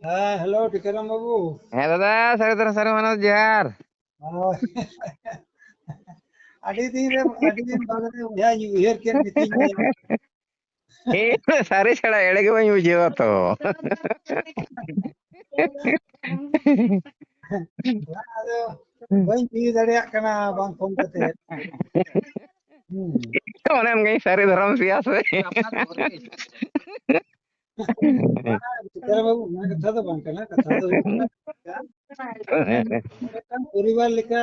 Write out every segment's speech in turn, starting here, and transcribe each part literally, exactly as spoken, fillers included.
ᱦᱮᱸ, ᱦᱮᱞᱳ, ᱴᱤᱠᱟᱹᱨᱟᱢ ᱵᱟᱹᱵᱩ᱾ ᱦᱮᱸ ᱫᱟᱫᱟ, ᱥᱟᱹᱨᱤ ᱫᱷᱚᱨᱚᱢ ᱥᱟᱹᱨᱤ ᱢᱟᱱᱟᱣ ᱡᱚᱦᱟᱨ᱾ ᱦᱳᱭ᱾ ᱟᱹᱰᱤ ᱫᱤᱱ ᱨᱮ, ᱟᱹᱰᱤ ᱫᱤᱱ ᱵᱟᱫᱽ ᱨᱮ ᱵᱚᱭᱦᱟᱧ ᱩᱭᱦᱟᱹᱨ ᱠᱮᱫ ᱢᱮᱛᱤᱧ ᱢᱮ᱾ ᱦᱮᱸ, ᱥᱟᱹᱨᱤ ᱪᱷᱟᱲᱟ ᱮᱲᱮ ᱜᱮ ᱵᱟᱹᱧ ᱵᱩᱡᱷᱟᱹᱣᱟ ᱛᱚ᱾ ᱟᱫᱚ ᱵᱟᱹᱧ ᱵᱩᱡᱷᱟᱹᱣ ᱫᱟᱲᱮᱭᱟᱜ ᱠᱟᱱᱟ ᱵᱟᱝ ᱯᱷᱳᱱ ᱠᱟᱛᱮ᱾ ᱦᱩᱸ᱾ ᱚᱱᱮ ᱚᱱᱠᱟᱧ ᱥᱟᱹᱨᱤ ᱫᱷᱚᱨᱚᱢ ᱯᱮᱭᱟ ᱥᱮ᱾ ᱵᱟᱝ, ᱴᱤᱠᱟᱹᱨᱟᱢ ᱵᱟᱹᱵᱩ, ᱚᱱᱟ ᱠᱟᱛᱷᱟ ᱫᱚ ᱵᱟᱝ ᱠᱟᱱᱟ, ᱠᱟᱛᱷᱟ ᱫᱚ ᱦᱩᱭᱩᱜ ᱠᱟᱱᱟ, ᱢᱤᱫᱴᱟᱝ ᱯᱚᱨᱤᱵᱟᱨ ᱞᱮᱠᱟ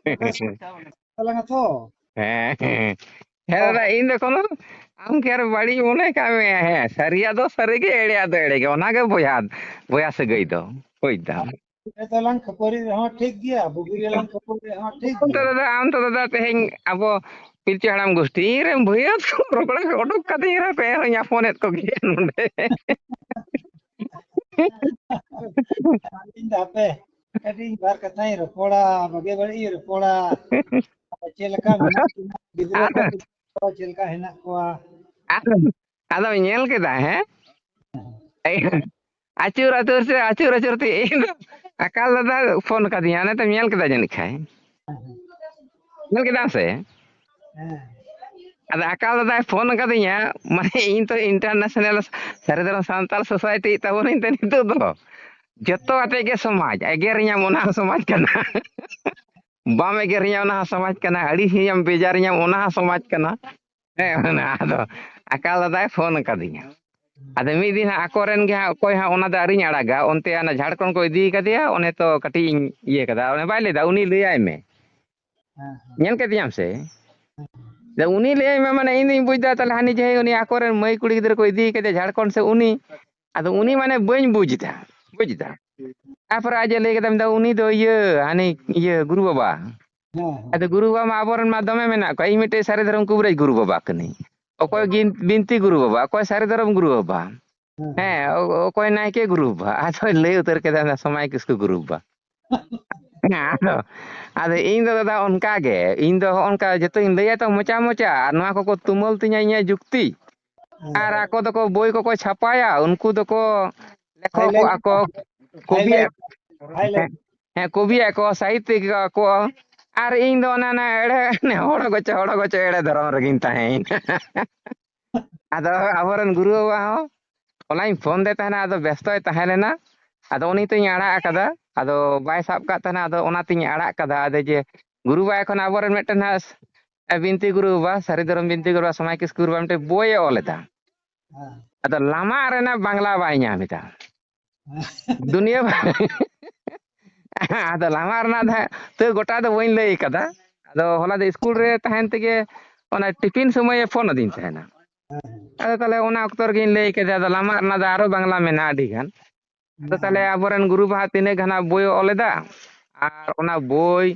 ᱜᱚᱴᱟ ᱥᱟᱶᱛᱟ ᱛᱟᱞᱟᱝᱟ ᱛᱚ᱾ ᱦᱮᱸ, ᱦᱮᱸ᱾ ᱦᱮᱸ ᱫᱟᱫᱟ, ᱤᱧ ᱫᱚ ᱠᱳᱱᱳ, ᱟᱢ ᱠᱤ ᱟᱨ ᱵᱟᱹᱲᱤᱡ ᱢᱚᱱᱮ ᱠᱟᱜ ᱢᱮᱭᱟ? ᱦᱮᱸ, ᱥᱟᱹᱨᱤᱭᱟᱜ ᱫᱚ ᱥᱟᱹᱨᱤ ᱜᱮ, ᱮᱲᱮᱭᱟᱜ ᱫᱚ ᱮᱲᱮ ᱜᱮ, ᱚᱱᱟ ᱜᱮ ᱵᱚᱭᱦᱟ, ᱵᱚᱭᱦᱟ ᱥᱟᱹᱜᱟᱹᱭ ᱫᱚ, ᱵᱩᱡᱽ ᱫᱟᱢ᱾ ᱨᱮᱫᱚ ᱞᱟᱝ ᱠᱷᱟᱹᱯᱟᱹᱨᱤ ᱨᱮᱦᱚᱸ ᱴᱷᱤᱠ ᱜᱮᱭᱟ, ᱵᱩᱜᱤ ᱨᱮᱞᱟᱝ ᱠᱷᱟᱹᱯᱟᱹᱨᱤ ᱨᱮᱦᱚᱸ ᱴᱷᱤᱠ ᱟᱢ ᱛᱚ ᱜᱮᱭᱟ᱾ ᱫᱟᱫᱟ, ᱟᱢ ᱛᱚ ᱫᱟᱫᱟ, ᱛᱮᱦᱮᱧ ᱟᱵᱚ ᱯᱤᱞᱪᱩ ᱦᱟᱲᱟᱢ ᱜᱳᱥᱴᱤ, ᱤᱧ ᱨᱮᱱ ᱵᱷᱟᱹᱭᱟᱹᱛ ᱠᱚ ᱨᱚᱜᱚᱲᱟ ᱠᱚ ᱚᱰᱚᱠ ᱠᱟᱛᱮᱧ ᱨᱮ ᱯᱮ ᱦᱚᱧ ᱧᱟᱯᱚᱱᱮᱫ ᱠᱚᱜᱮᱭᱟ ᱱᱚᱰᱮ᱾ ᱤᱧ ᱫᱚ ᱦᱟᱯᱮ ᱠᱟᱹᱴᱤᱡ ᱵᱟᱨ ᱠᱟᱛᱷᱟᱧ ᱨᱚᱯᱚᱲᱟ, ᱵᱷᱟᱜᱮ ᱵᱟᱹᱲᱤᱡ ᱤᱧ ᱨᱚᱯᱚᱲᱟ᱾ ᱪᱮᱫ ᱞᱮᱠᱟ ᱢᱮᱱᱟᱜ ᱠᱤᱱᱟ, ᱜᱤᱫᱽᱨᱟᱹ ᱠᱚ ᱟᱫᱚ ᱪᱮᱫ ᱞᱮᱠᱟ ᱦᱮᱱᱟᱜ ᱠᱚᱣᱟ? ᱟᱫᱚ, ᱟᱫᱚ ᱧᱮᱞ ᱠᱮᱫᱟ, ᱦᱮᱸ? ᱟᱹᱪᱩᱨ ᱟᱹᱪᱩᱨ ᱥᱮ ᱟᱹᱪᱩᱨ ᱟᱹᱪᱩᱨ ᱛᱮ ᱤᱧ ᱫᱚ ᱟᱠᱟᱞ ᱫᱟᱫᱟ ᱯᱷᱳᱱ ᱠᱟᱫᱤᱧᱟ, ᱚᱱᱮ ᱛᱚᱢ ᱧᱮᱞ ᱠᱮᱫᱟ ᱡᱟᱹᱱᱤᱡ ᱠᱷᱟᱱ᱾ ᱧᱮᱞ ᱠᱮᱫᱟᱢ ᱥᱮ? ᱦᱮᱸ᱾ ᱟᱫᱚ ᱟᱠᱟᱞ ᱫᱟᱫᱟᱭ ᱯᱷᱳᱱ ᱠᱟᱫᱤᱧᱟ, ᱢᱟᱱᱮ ᱤᱧ ᱛᱚ international ᱥᱟᱹᱨᱤ ᱫᱷᱚᱨᱚᱢ ᱥᱟᱱᱛᱟᱲ society ᱛᱟᱵᱚᱱ ᱤᱧ ᱛᱚ ᱱᱤᱛᱚᱜ ᱫᱚ᱾ ᱡᱚᱛᱚ ᱟᱛᱮ ᱜᱮ ᱥᱚᱢᱟᱡᱽ, ᱮᱜᱮᱨᱤᱧᱟᱢ ᱚᱱᱟ ᱦᱚᱸ ᱥᱚᱢᱟᱡᱽ ᱠᱟᱱᱟ᱾ ᱵᱟᱢ ᱮᱜᱮᱨᱤᱧᱟ ᱚᱱᱟ ᱦᱚᱸ ᱥᱚᱢᱟᱡᱽ ᱠᱟᱱᱟ, ᱟᱹᱲᱤᱥᱤᱧᱟᱢ ᱵᱮᱡᱟᱨᱤᱧᱟᱢ ᱚᱱᱟ ᱦᱚᱸ ᱥᱚᱢᱟᱡᱽ ᱠᱟᱱᱟ᱾ ᱦᱮᱸ, ᱚᱱᱟ ᱟᱫᱚ ᱟᱠᱟᱞ ᱫᱟᱫᱟᱭ ᱯᱷᱳᱱ ᱠᱟᱫᱤᱧᱟ᱾ ᱟᱫᱚ ᱢᱤᱫ ᱫᱤᱱ ᱦᱟᱸᱜ ᱟᱠᱚᱨᱮᱱ ᱜᱮ ᱦᱟᱸᱜ ᱚᱠᱚᱭ ᱦᱟᱸᱜ ᱚᱱᱟ ᱫᱚ ᱟᱹᱣᱨᱤᱧ ᱟᱲᱟᱜᱟ, ᱚᱱᱛᱮ ᱚᱱᱟ ᱡᱷᱟᱲᱠᱷᱚᱸᱰ ᱠᱚ ᱤᱫᱤ ᱠᱟᱫᱮᱭᱟ, ᱚᱱᱮ ᱛᱚ ᱠᱟᱹᱴᱤᱡ ᱤᱧ ᱤᱭᱟᱹ ᱠᱟᱫᱟ, ᱚᱱᱮ ᱵᱟᱭ ᱞᱟᱹᱭᱫᱟ ᱩᱱᱤ ᱞᱟᱹᱭᱟᱭ ᱢᱮ᱾ ᱦᱮᱸ, ᱦᱮᱸ᱾ ᱧᱮᱞ ᱠᱮᱫᱮᱭᱟᱢ ᱥᱮ? ᱟᱫᱚ ᱩᱱᱤ ᱞᱟᱹᱭᱟᱭ ᱢᱮ, ᱢᱟᱱᱮ ᱤᱧ ᱫᱩᱧ ᱵᱩᱡᱽ ᱫᱟ ᱛᱟᱦᱞᱮ ᱦᱟᱹᱱᱤ ᱡᱟᱦᱟᱸᱭ ᱩᱱᱤ ᱟᱠᱚᱨᱮᱱ ᱢᱟᱹᱭ ᱠᱩᱲᱤ ᱜᱤᱫᱽᱨᱟᱹ ᱠᱚ ᱤᱫᱤ ᱠᱟᱫᱮᱭᱟ ᱡᱷᱟᱲᱠᱷᱚᱸᱰ ᱥᱮ ᱩᱱᱤ, ᱟᱫᱚ ᱩᱱᱤ ᱢᱟᱱᱮ ᱵᱟᱹᱧ ᱵᱩᱡᱽ ᱫᱟ, ᱵᱩᱡᱽ ᱫᱟ᱾ ᱛᱟᱯᱚᱨᱮ ᱟᱡ ᱮ ᱞᱟᱹᱭ ᱠᱮᱫᱟ, ᱢᱮᱱᱫᱟ ᱩᱱᱤ ᱫᱚ ᱤᱭᱟᱹ, ᱦᱟᱹᱱᱤ ᱤᱭᱟᱹ ᱜᱩᱨᱩ ᱵᱟᱵᱟ᱾ ᱦᱮᱸ, ᱦᱮᱸ᱾ ᱟᱫᱚ ᱜᱩᱨᱩ ᱵᱟᱵᱟ ᱢᱟ ᱟᱵᱚᱨᱮᱱ ᱢᱟ ᱫᱚᱢᱮ ᱢᱮᱱᱟᱜ ᱠᱚᱣᱟ, ᱤᱧ ᱢᱤᱫᱴᱮᱡ ᱥᱟᱹᱨᱤ ᱫᱷᱚᱨᱚᱢ ᱠᱩᱵᱨᱟᱹᱡ ᱜᱩᱨᱩ ᱵᱟᱵᱟ ᱠᱟᱹᱱᱟᱹᱧ᱾ ᱚᱠᱚᱭ ᱜᱤᱱ-, ᱵᱤᱱᱛᱤ ᱜᱩᱨᱩ ᱵᱟᱵᱟ, ᱚᱠᱚᱭ ᱥᱟᱹᱨᱤ ᱫᱷᱚᱨᱚᱢ ᱜᱩᱨᱩ ᱵᱟᱵᱟ᱾ ᱦᱮᱸ, ᱦᱮᱸ᱾ ᱚ-, ᱚᱠᱚᱭ ᱱᱟᱭᱠᱮ ᱜᱩᱨᱩ ᱵᱟᱵᱟ, ᱟᱫᱚᱭ ᱞᱟᱹᱭ ᱩᱛᱟᱹᱨ ᱠᱮᱫᱟ ᱚᱱᱟ ᱥᱚᱢᱟᱭ ᱠᱤᱥᱠᱩ ᱜᱩᱨᱩ ᱵᱟᱵᱟ᱾ ᱟᱫᱚ, ᱟᱫᱚ ᱤᱧ ᱫᱚ ᱫᱟᱫᱟ ᱚᱱᱠᱟ ᱜᱮ, ᱤᱧ ᱫᱚ ᱦᱚᱸᱜᱼᱚ ᱱᱚᱝᱠᱟ ᱡᱚᱛᱚᱧ ᱞᱟᱹᱭᱟ ᱛᱚ ᱢᱚᱪᱟ ᱢᱚᱪᱟ, ᱟᱨ ᱱᱚᱣᱟ ᱠᱚᱠᱚ ᱛᱩᱢᱟᱹᱞ ᱛᱤᱧᱟ ᱤᱧᱟᱹᱜ ᱡᱩᱠᱛᱤ᱾ ᱦᱮᱸ᱾ ᱟᱨ ᱟᱠᱚ ᱫᱚᱠᱚ ᱵᱳᱭ ᱠᱚᱠᱚ ᱪᱷᱟᱯᱟᱭᱟ, ᱩᱱᱠᱩ ᱫᱚᱠᱚ ᱞᱮᱠᱷᱚᱠ ᱠᱚᱣᱟ ᱠᱚ, ᱠᱚᱵᱤ, ᱦᱮᱸ, ᱦᱮᱸ, ᱠᱚᱵᱤᱭᱟ ᱠᱚ, ᱥᱟᱦᱤᱛᱭᱤᱠ ᱠᱚ᱾ ᱟᱨ ᱤᱧ ᱫᱚ ᱚᱱᱟ, ᱚᱱᱟ ᱮᱲᱮ, ᱦᱚᱲ ᱜᱚᱪᱚ, ᱦᱚᱲ ᱜᱚᱪᱚ ᱮᱲᱮ ᱫᱷᱚᱨᱚᱢ ᱨᱮᱜᱤᱧ ᱛᱟᱦᱮᱸᱭᱮᱱᱟ᱾ ᱟᱫᱚ ᱟᱵᱚᱨᱮᱱ ᱜᱩᱨᱩ ᱵᱟᱵᱟ ᱦᱚᱸ ᱚᱱᱟᱧ ᱯᱷᱳᱱ ᱫᱮ ᱛᱟᱦᱮᱱᱟ, ᱟᱫᱚ ᱵᱮᱥᱛᱚᱭ ᱛᱟᱦᱮᱸ ᱞᱮᱱᱟ᱾ ᱟᱫᱚ ᱩᱱᱤ ᱛᱚᱧ ᱟᱲᱟᱜ ᱟᱠᱟᱫᱟ, ᱟᱫᱚ ᱵᱟᱭ ᱥᱟᱵ ᱠᱟᱜ ᱛᱟᱦᱮᱱᱟ, ᱟᱫᱚ ᱚᱱᱟᱛᱤᱧ ᱟᱲᱟᱜ ᱠᱟᱫᱟ᱾ ᱟᱫᱚ ᱡᱮ ᱜᱩᱨᱩ ᱵᱟᱵᱟ ᱮᱠᱷᱚᱱ ᱟᱵᱚᱨᱮᱱ ᱢᱤᱫᱴᱮᱱ ᱦᱟᱸᱜ ᱵᱤᱱᱛᱤ ᱜᱩᱨᱩ ᱵᱟᱵᱟ, ᱥᱟᱹᱨᱤ ᱫᱷᱚᱨᱚᱢ ᱵᱤᱱᱛᱤ ᱜᱩᱨᱩ ᱵᱟᱵᱟ, ᱥᱚᱢᱟᱡᱽ ᱠᱤᱥᱠᱩ ᱜᱩᱨᱩ ᱵᱟᱵᱟ ᱢᱤᱫᱴᱮᱱ ᱵᱳᱭᱮ ᱚᱞ ᱮᱫᱟ᱾ ᱦᱮᱸ᱾ ᱟᱫᱚ ᱞᱟᱢᱟᱜ ᱨᱮᱱᱟᱜ ᱵᱟᱝᱞᱟ ᱵᱟᱭ ᱧᱟᱢ ᱮᱫᱟ᱾ ᱫᱩᱱᱤᱭᱟᱹ ᱵᱷᱟ-, ᱟᱫᱚ ᱞᱟᱢᱟᱜ ᱨᱮᱱᱟᱜ ᱫᱚ ᱦᱟᱸᱜ ᱛᱟᱹᱣ ᱜᱚᱴᱟ ᱫᱚ ᱵᱟᱹᱧ ᱞᱟᱹᱭ ᱠᱟᱫᱟ᱾ ᱟᱫᱚ ᱦᱚᱞᱟ ᱫᱚ ᱥᱠᱩᱞ ᱨᱮ ᱛᱟᱦᱮᱱ ᱛᱮᱜᱮ ᱚᱱᱟ ᱴᱤᱯᱷᱤᱱ ᱥᱚᱢᱚᱭᱮ ᱯᱷᱳᱱ ᱟᱹᱫᱤᱧ ᱛᱟᱦᱮᱱᱟ᱾ ᱦᱮᱸ, ᱦᱮᱸ᱾ ᱟᱫᱚ ᱛᱟᱦᱚᱞᱮ ᱚᱱᱟ ᱚᱠᱛᱚ ᱨᱮᱜᱤᱧ ᱞᱟᱹᱭ ᱠᱮᱫᱟ, ᱟᱫᱚ ᱞᱟᱢᱟᱜ ᱨᱮᱱᱟᱜ ᱫᱚ ᱟᱨᱚ ᱵᱟᱝᱞᱟ ᱢᱮᱱᱟᱜᱼᱟ ᱟᱹᱰᱤ ᱜᱟᱱ᱾ ᱟᱫᱚ ᱛᱟᱦᱚᱞᱮ ᱦᱮᱸ᱾ ᱟᱵᱚᱨᱮᱱ ᱜᱩᱨᱩ ᱵᱟᱵᱟ ᱛᱤᱱᱟᱹᱜ ᱜᱟᱱ ᱦᱟᱸᱜ ᱵᱳᱭ ᱚᱞ ᱮᱫᱟ, ᱟᱨ ᱚᱱᱟ ᱵᱳᱭ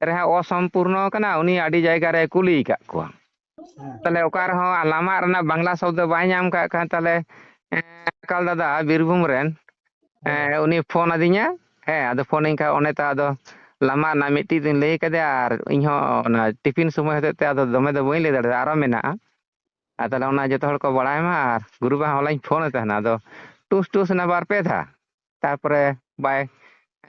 ᱨᱮᱦᱟᱸᱜ ᱚᱥᱚᱢᱯᱩᱨᱱᱚ ᱠᱟᱱᱟ, ᱩᱱᱤ ᱟᱹᱰᱤ ᱡᱟᱭᱜᱟ ᱨᱮ ᱠᱩᱞᱤ ᱟᱠᱟᱫ ᱠᱚᱣᱟ᱾ ᱦᱮᱸ᱾ ᱛᱟᱦᱚᱞᱮ ᱚᱠᱟ ᱨᱮᱦᱚᱸ ᱟᱨ ᱞᱟᱢᱟᱜ ᱨᱮᱱᱟᱜ ᱵᱟᱝᱞᱟ ᱥᱚᱵᱫᱚ ᱵᱟᱭ ᱧᱟᱢ ᱠᱟᱜ ᱠᱷᱟᱱ, ᱛᱟᱦᱚᱞᱮ, ᱮᱸ, ᱟᱠᱟᱞ ᱫᱟᱫᱟ ᱵᱤᱨᱵᱷᱩᱢ ᱨᱮᱱ, ᱦᱮᱸ᱾ ᱮᱸ, ᱩᱱᱤ ᱯᱷᱳᱱ ᱟᱹᱫᱤᱧᱟ᱾ ᱦᱮᱸ, ᱟᱫᱚ ᱯᱷᱳᱱ ᱟᱹᱧ ᱠᱷᱟᱱ ᱚᱱᱮ ᱛᱚ ᱟᱫᱚ ᱞᱟᱢᱟᱜ ᱨᱮᱱᱟᱜ ᱢᱤᱫᱴᱤᱡ ᱫᱚᱧ ᱞᱟᱹᱭ ᱠᱟᱫᱮᱭᱟ, ᱟᱨ ᱤᱧᱦᱚᱸ ᱚᱱᱟ ᱴᱤᱯᱷᱤᱱ ᱥᱚᱢᱚᱭ ᱦᱚᱛᱮᱡ ᱛᱮ ᱟᱫᱚ ᱫᱚᱢᱮ ᱫᱚ ᱵᱟᱹᱧ ᱞᱟᱹᱭ ᱫᱟᱲᱮᱭᱟᱫᱟ, ᱟᱨᱚ ᱢᱮᱱᱟᱜᱼᱟ᱾ ᱟᱨ ᱛᱟᱦᱚᱞᱮ ᱚᱱᱟ ᱡᱚᱛᱚ ᱦᱚᱲ ᱠᱚ ᱵᱟᱲᱟᱭ ᱢᱟ, ᱟᱨ ᱜᱩᱨᱩ ᱵᱟᱵᱟ ᱦᱚᱸ ᱦᱚᱞᱟᱧ ᱯᱷᱳᱱ ᱮ ᱛᱟᱦᱮᱱᱟ, ᱟᱫᱚ ᱴᱩᱥ ᱴᱩᱥ ᱮᱱᱟ ᱵᱟᱨ ᱯᱮ ᱫᱷᱟᱣ, ᱛᱟᱨᱯᱚᱨᱮ ᱵᱟᱭ,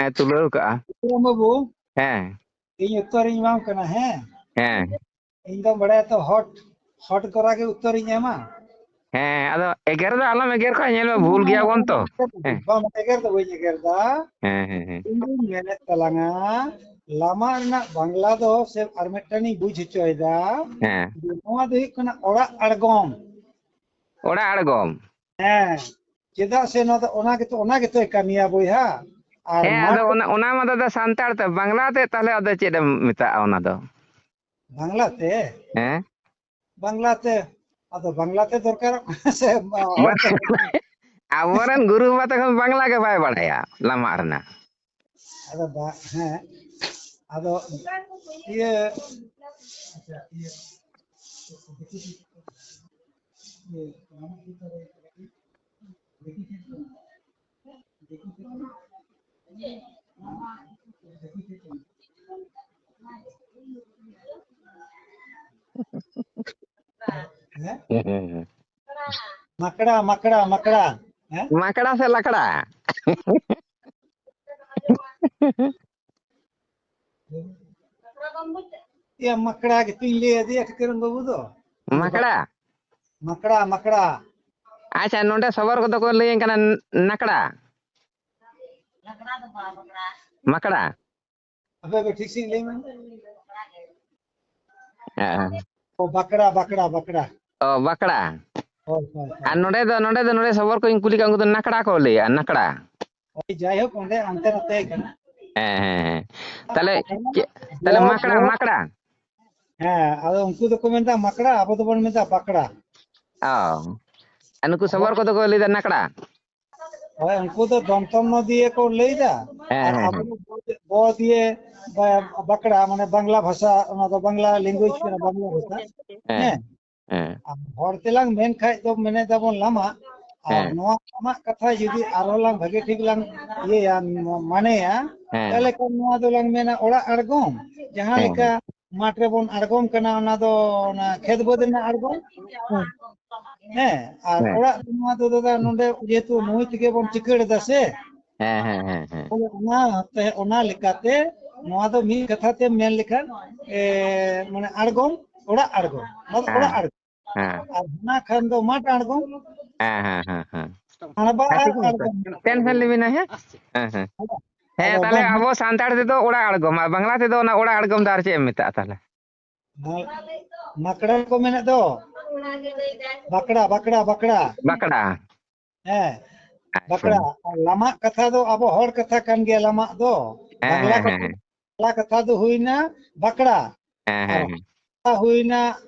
ᱮᱸ, ᱛᱩᱞᱟᱹᱣ ᱠᱟᱜᱼᱟ᱾ ᱵᱤᱠᱨᱚᱢ ᱵᱟᱹᱵᱩ, ᱦᱮᱸ᱾ ᱤᱧ ᱩᱛᱛᱚᱨᱤᱧ ᱮᱢᱟᱢ ᱠᱟᱱᱟ, ᱦᱮᱸ? ᱦᱮᱸ᱾ ᱤᱧ ᱫᱚᱢ ᱵᱟᱲᱟᱭᱟ ᱛᱚ, ᱦᱚᱴ, ᱦᱚᱴ ᱠᱚᱨᱟ ᱜᱮ ᱩᱛᱛᱚᱨᱤᱧ ᱮᱢᱟ᱾ ᱦᱮᱸ, ᱟᱫᱚ ᱮᱜᱮᱨ ᱫᱚ ᱟᱞᱚᱢ ᱮᱜᱮᱨ ᱠᱚᱣᱟ, ᱧᱮᱞ ᱢᱮ, ᱵᱷᱩᱞ ᱜᱮᱭᱟ ᱵᱚᱱ ᱛᱚ᱾ ᱦᱮᱸ᱾ ᱵᱟᱝ, ᱮᱜᱮᱨ ᱫᱚ ᱵᱟᱹᱧ ᱮᱜᱮᱨ ᱫᱟ᱾ ᱦᱮᱸ, ᱦᱮᱸ, ᱦᱮᱸ᱾ ᱤᱧ ᱫᱩᱧ ᱢᱮᱱᱮᱫ ᱛᱟᱞᱟᱝᱟ, ᱞᱟᱢᱟᱜ ᱨᱮᱱᱟᱜ ᱵᱟᱝᱞᱟ ᱫᱚ ᱥᱮ ᱟᱨ ᱢᱤᱫᱴᱟᱝ ᱤᱧ ᱵᱩᱡᱽ ᱦᱚᱪᱚᱭᱮᱫᱟ᱾ ᱦᱮᱸ᱾ ᱡᱮ ᱱᱚᱣᱟ ᱫᱚ ᱦᱩᱭᱩᱜ ᱠᱟᱱᱟ ᱚᱲᱟᱜ ᱟᱬᱜᱚᱢ᱾ ᱚᱲᱟᱜ ᱟᱬᱜᱚᱢ᱾ ᱦᱮᱸ, ᱪᱮᱫᱟᱜ ᱥᱮ ᱱᱚᱣᱟ ᱫᱚ, ᱚᱱᱟ ᱜᱮᱛᱚ, ᱚᱱᱟ ᱜᱮᱛᱚᱭ ᱠᱟᱹᱢᱤᱭᱟ ᱵᱚᱭᱦᱟ᱾ ᱟᱨ ᱦᱮᱸ, ᱢᱟᱴᱷ ᱟᱫᱚ ᱚᱱᱟ, ᱚᱱᱟ ᱢᱟ ᱫᱟᱫᱟ ᱥᱟᱱᱛᱟᱲ ᱛᱮ, ᱵᱟᱝᱞᱟ ᱛᱮ ᱛᱟᱦᱞᱮ ᱟᱫᱚ ᱪᱮᱫ ᱮᱢ ᱢᱮᱛᱟᱜᱼᱟ ᱚᱱᱟ ᱫᱚ? ᱵᱟᱝᱞᱟ ᱛᱮ? ᱦᱮᱸ᱾ ᱵᱟᱝᱞᱟ ᱛᱮ, ᱟᱫᱚ ᱵᱟᱝᱞᱟ ᱛᱮ ᱫᱚᱨᱠᱟᱨᱚᱜ ᱠᱟᱱᱟ ᱥᱮ ᱚᱞ ᱛᱮ? ᱟᱵᱚᱨᱮᱱ ᱜᱩᱨᱩ ᱵᱟᱵᱟ ᱛᱟᱠᱚ ᱵᱟᱝᱞᱟ ᱜᱮ ᱵᱟᱭ ᱵᱟᱲᱟᱭᱟ ᱞᱟᱢᱟᱜ ᱨᱮᱱᱟᱜ᱾ ᱟᱫᱚ ᱵᱟ-, ᱦᱮᱸ, ᱟᱫᱚ ᱤᱭᱟᱹ, ᱟᱪᱪᱷᱟ, ᱤᱭᱟᱹ, ᱦᱮᱸ? ᱢᱟᱠᱲᱟ, ᱢᱟᱠᱲᱟ, ᱢᱟᱠᱲᱟ᱾ ᱦᱮᱸ? ᱢᱟᱠᱲᱟ ᱥᱮ ᱞᱟᱠᱲᱟ? ᱭᱟ, ᱢᱟᱠᱲᱟ ᱜᱮᱛᱚᱧ ᱞᱟᱹᱭ ᱟᱫᱮᱭᱟ ᱴᱷᱤᱠᱟᱹᱨᱟᱢ ᱵᱟᱹᱵᱩ ᱫᱚ᱾ ᱢᱟᱠᱲᱟ? ᱢᱟᱠᱲᱟ, ᱢᱟᱠᱲᱟ᱾ ᱟᱪᱪᱷᱟ, ᱱᱚᱰᱮ ᱥᱚᱵᱚᱨ ᱠᱚᱫᱚ ᱠᱚ ᱞᱟᱹᱭᱟᱹᱧ ᱠᱟᱱᱟ ᱱᱟᱠᱲᱟ᱾ ᱢᱟᱠᱲᱟ᱾ ᱟᱯᱮ ᱜᱮ ᱴᱷᱤᱠ ᱥᱟᱺᱦᱤᱡ ᱞᱟᱹᱭ ᱢᱮ᱾ ᱦᱮᱸ᱾ ᱚ, ᱵᱟᱠᱲᱟ, ᱵᱟᱠᱲᱟ, ᱵᱟᱠᱲᱟ᱾ ᱚ, ᱵᱟᱠᱲᱟ᱾ ᱦᱳᱭ, ᱦᱳᱭ, ᱦᱳᱭ᱾ ᱟᱨ ᱱᱚᱰᱮ ᱫᱚ, ᱱᱚᱰᱮ ᱫᱚ, ᱱᱚᱰᱮ ᱥᱚᱵᱚᱨ ᱠᱚᱧ ᱠᱩᱞᱤ ᱠᱚᱣᱟ, ᱩᱱᱠᱩ ᱫᱚ ᱱᱟᱠᱲᱟ ᱠᱚ ᱞᱟᱹᱭᱟ, ᱱᱟᱠᱲᱟ᱾ ᱦᱳᱭ, ᱡᱟᱭᱦᱳᱠ, ᱚᱸᱰᱮ ᱦᱟᱱᱛᱮ ᱱᱟᱛᱮ ᱠᱟᱱᱟ᱾ ᱦᱮᱸ, ᱦᱮᱸ, ᱦᱮᱸ᱾ ᱛᱟᱦᱞᱮ ᱪᱮᱫ, ᱛᱟᱦᱞᱮ ᱵᱚ, ᱢᱟᱠᱲᱟ, ᱵᱚ, ᱢᱟᱠᱲᱟ᱾ ᱦᱮᱸ, ᱟᱫᱚ ᱩᱱᱠᱩ ᱫᱚᱠᱚ ᱢᱮᱱᱫᱟ ᱢᱟᱠᱲᱟ, ᱟᱵᱚ ᱫᱚᱵᱚᱱ ᱢᱮᱱᱫᱟ ᱵᱟᱠᱲᱟ᱾ ᱚ᱾ ᱟᱨ ᱱᱩᱠᱩ ᱥᱚᱵᱚᱨ ᱦᱳᱭ᱾ ᱠᱚᱫᱚ ᱠᱚ ᱞᱟᱹᱭᱫᱟ ᱱᱟᱠᱲᱟ? ᱦᱳᱭ, ᱩᱱᱠᱩ ᱫᱚ ᱫᱚᱱᱛᱚ ᱱᱚ ᱫᱤᱭᱮ ᱠᱚ ᱞᱟᱹᱭᱫᱟ, ᱦᱮᱸ, ᱟᱨ ᱦᱮᱸ, ᱟᱵᱚ ᱦᱮᱸ᱾ ᱫᱚ ᱵᱚ ᱫᱤᱭᱮ, ᱵᱚ ᱫᱤᱭᱮ ᱵᱟ-, ᱵᱟᱠᱲᱟ, ᱢᱟᱱᱮ ᱵᱟᱝᱞᱟ ᱵᱷᱟᱥᱟ, ᱚᱱᱟ ᱫᱚ ᱵᱟᱝᱞᱟ language ᱠᱟᱱᱟ, ᱵᱟᱝᱞᱟ ᱵᱷᱟᱥᱟ᱾ ᱦᱮᱸ᱾ ᱦᱮᱸ᱾ ᱟᱨ ᱦᱚᱲ ᱛᱮᱞᱟᱝ ᱢᱮᱱ ᱠᱷᱟᱡ ᱫᱚ ᱢᱮᱱᱮᱫ ᱫᱟᱵᱚᱱ ᱞᱟᱢᱟᱜ, ᱟᱨ ᱦᱮᱸ᱾ ᱱᱚᱣᱟ ᱞᱟᱢᱟᱜ ᱠᱟᱛᱷᱟ ᱡᱩᱫᱤ ᱟᱨᱦᱚᱸ ᱞᱟᱝ ᱵᱷᱟᱜᱮ ᱴᱷᱤᱠ ᱞᱟᱝ ᱤᱭᱟᱹᱭᱟ, ᱢᱟᱱᱮᱭᱟ, ᱦᱮᱸ᱾ ᱛᱟᱦᱞᱮ ᱠᱷᱟᱱ ᱱᱚᱣᱟ ᱫᱚᱞᱟᱝ ᱢᱮᱱᱟ ᱚᱲᱟᱜ ᱟᱬᱜᱚᱢ, ᱡᱟᱦᱟᱸ ᱦᱮᱸ, ᱞᱮᱠᱟ ᱦᱮᱸ᱾ ᱢᱟᱴᱷ ᱨᱮᱵᱚᱱ ᱟᱬᱜᱚᱢ ᱠᱟᱱᱟ, ᱚᱱᱟ ᱫᱚ ᱚᱱᱟ ᱠᱷᱮᱛ ᱵᱟᱹᱫᱽ ᱨᱮᱱᱟᱜ ᱟᱬᱜᱚᱢ᱾ ᱦᱮᱸ᱾ ᱦᱮᱸ, ᱟᱨ ᱦᱮᱸ᱾ ᱚᱲᱟᱜ ᱫᱚ ᱱᱚᱣᱟ ᱫᱚ ᱫᱟᱫᱟ ᱱᱚᱰᱮ ᱡᱮᱦᱮᱛᱩ ᱱᱩᱭ ᱛᱮᱜᱮ ᱵᱚᱱ ᱪᱤᱠᱟᱹᱲ ᱮᱫᱟ ᱥᱮ᱾ ᱦᱮᱸ, ᱦᱮᱸ, ᱦᱮᱸ, ᱦᱮᱸ᱾ ᱛᱟᱦᱞᱮ ᱚᱱᱟ ᱛᱮ, ᱚᱱᱟ ᱞᱮᱠᱟᱛᱮ ᱱᱚᱣᱟ ᱫᱚ ᱢᱤᱫ ᱠᱟᱛᱷᱟ ᱛᱮᱢ ᱢᱮᱱ ᱞᱮᱠᱷᱟᱱ, ᱮ, ᱢᱟᱱᱮ ᱟᱬᱜᱚᱢ, ᱚᱲᱟᱜ ᱟᱬᱜᱚᱢ, ᱱᱚᱣᱟ ᱫᱚ ᱦᱮᱸ᱾ ᱚᱲᱟᱜ ᱟᱬᱜᱚᱢ᱾ ᱦᱮᱸ᱾ ᱟᱨ ᱚᱱᱟ ᱠᱷᱟᱱ ᱫᱚ ᱢᱟᱴᱷ ᱟᱬᱜᱚᱢ᱾ ᱦᱮᱸ, ᱦᱮᱸ, ᱦᱮᱸ, ᱦᱮᱸ᱾ ᱢᱟᱱᱮ ᱵᱟᱨ ᱦᱮᱸ, ᱴᱷᱤᱠ ᱜᱮᱭᱟ᱾ ᱟᱬᱜᱚᱢ᱾ ᱴᱮᱱᱥᱚᱱ ᱞᱮᱵᱤᱱ ᱱᱟ, ᱦᱮᱸ? ᱦᱮᱸ, ᱦᱮᱸ᱾ ᱦᱮᱸ, ᱟᱫᱚ ᱛᱟᱦᱞᱮ ᱵᱟᱝ ᱟᱵᱚ ᱥᱟᱱᱛᱟᱲ ᱛᱮᱫᱚ ᱚᱲᱟᱜ ᱟᱬᱜᱚᱢ, ᱟᱨ ᱵᱟᱝᱞᱟ ᱛᱮᱫᱚ ᱚᱱᱟ ᱚᱲᱟᱜ ᱟᱬᱜᱚᱢ ᱫᱚ ᱟᱨ ᱪᱮᱫ ᱮᱢ ᱢᱮᱛᱟᱜᱼᱟ ᱛᱟᱦᱞᱮ? ᱢᱟ-, ᱢᱟᱠᱲᱟ ᱠᱚ ᱢᱮᱱᱮᱫ ᱫᱚ᱾ ᱵᱟᱠᱲᱟ, ᱵᱟᱠᱲᱟ, ᱵᱟᱠᱲᱟ᱾ ᱵᱟᱠᱲᱟ᱾ ᱦᱮᱸ, ᱟᱪᱪᱷᱟ᱾ ᱵᱟᱠᱲᱟ᱾ ᱟᱨ ᱞᱟᱢᱟᱜ ᱠᱟᱛᱷᱟ ᱫᱚ ᱟᱵᱚ ᱦᱚᱲ ᱠᱟᱛᱷᱟ ᱠᱟᱱ ᱜᱮᱭᱟ, ᱞᱟᱢᱟᱜ ᱫᱚ᱾ ᱦᱮᱸ, ᱵᱟᱝᱞᱟ ᱦᱮᱸ, ᱠᱟᱛᱷᱟ, ᱦᱮᱸ, ᱦᱮᱸ᱾ ᱵᱟᱝᱞᱟ ᱠᱟᱛᱷᱟ ᱫᱚ ᱦᱩᱭᱱᱟ ᱵᱟᱠᱲᱟ᱾ ᱦᱮᱸ, ᱟᱨ ᱦᱮᱸ, ᱦᱮᱸ᱾ ᱦᱩᱭᱱᱟ,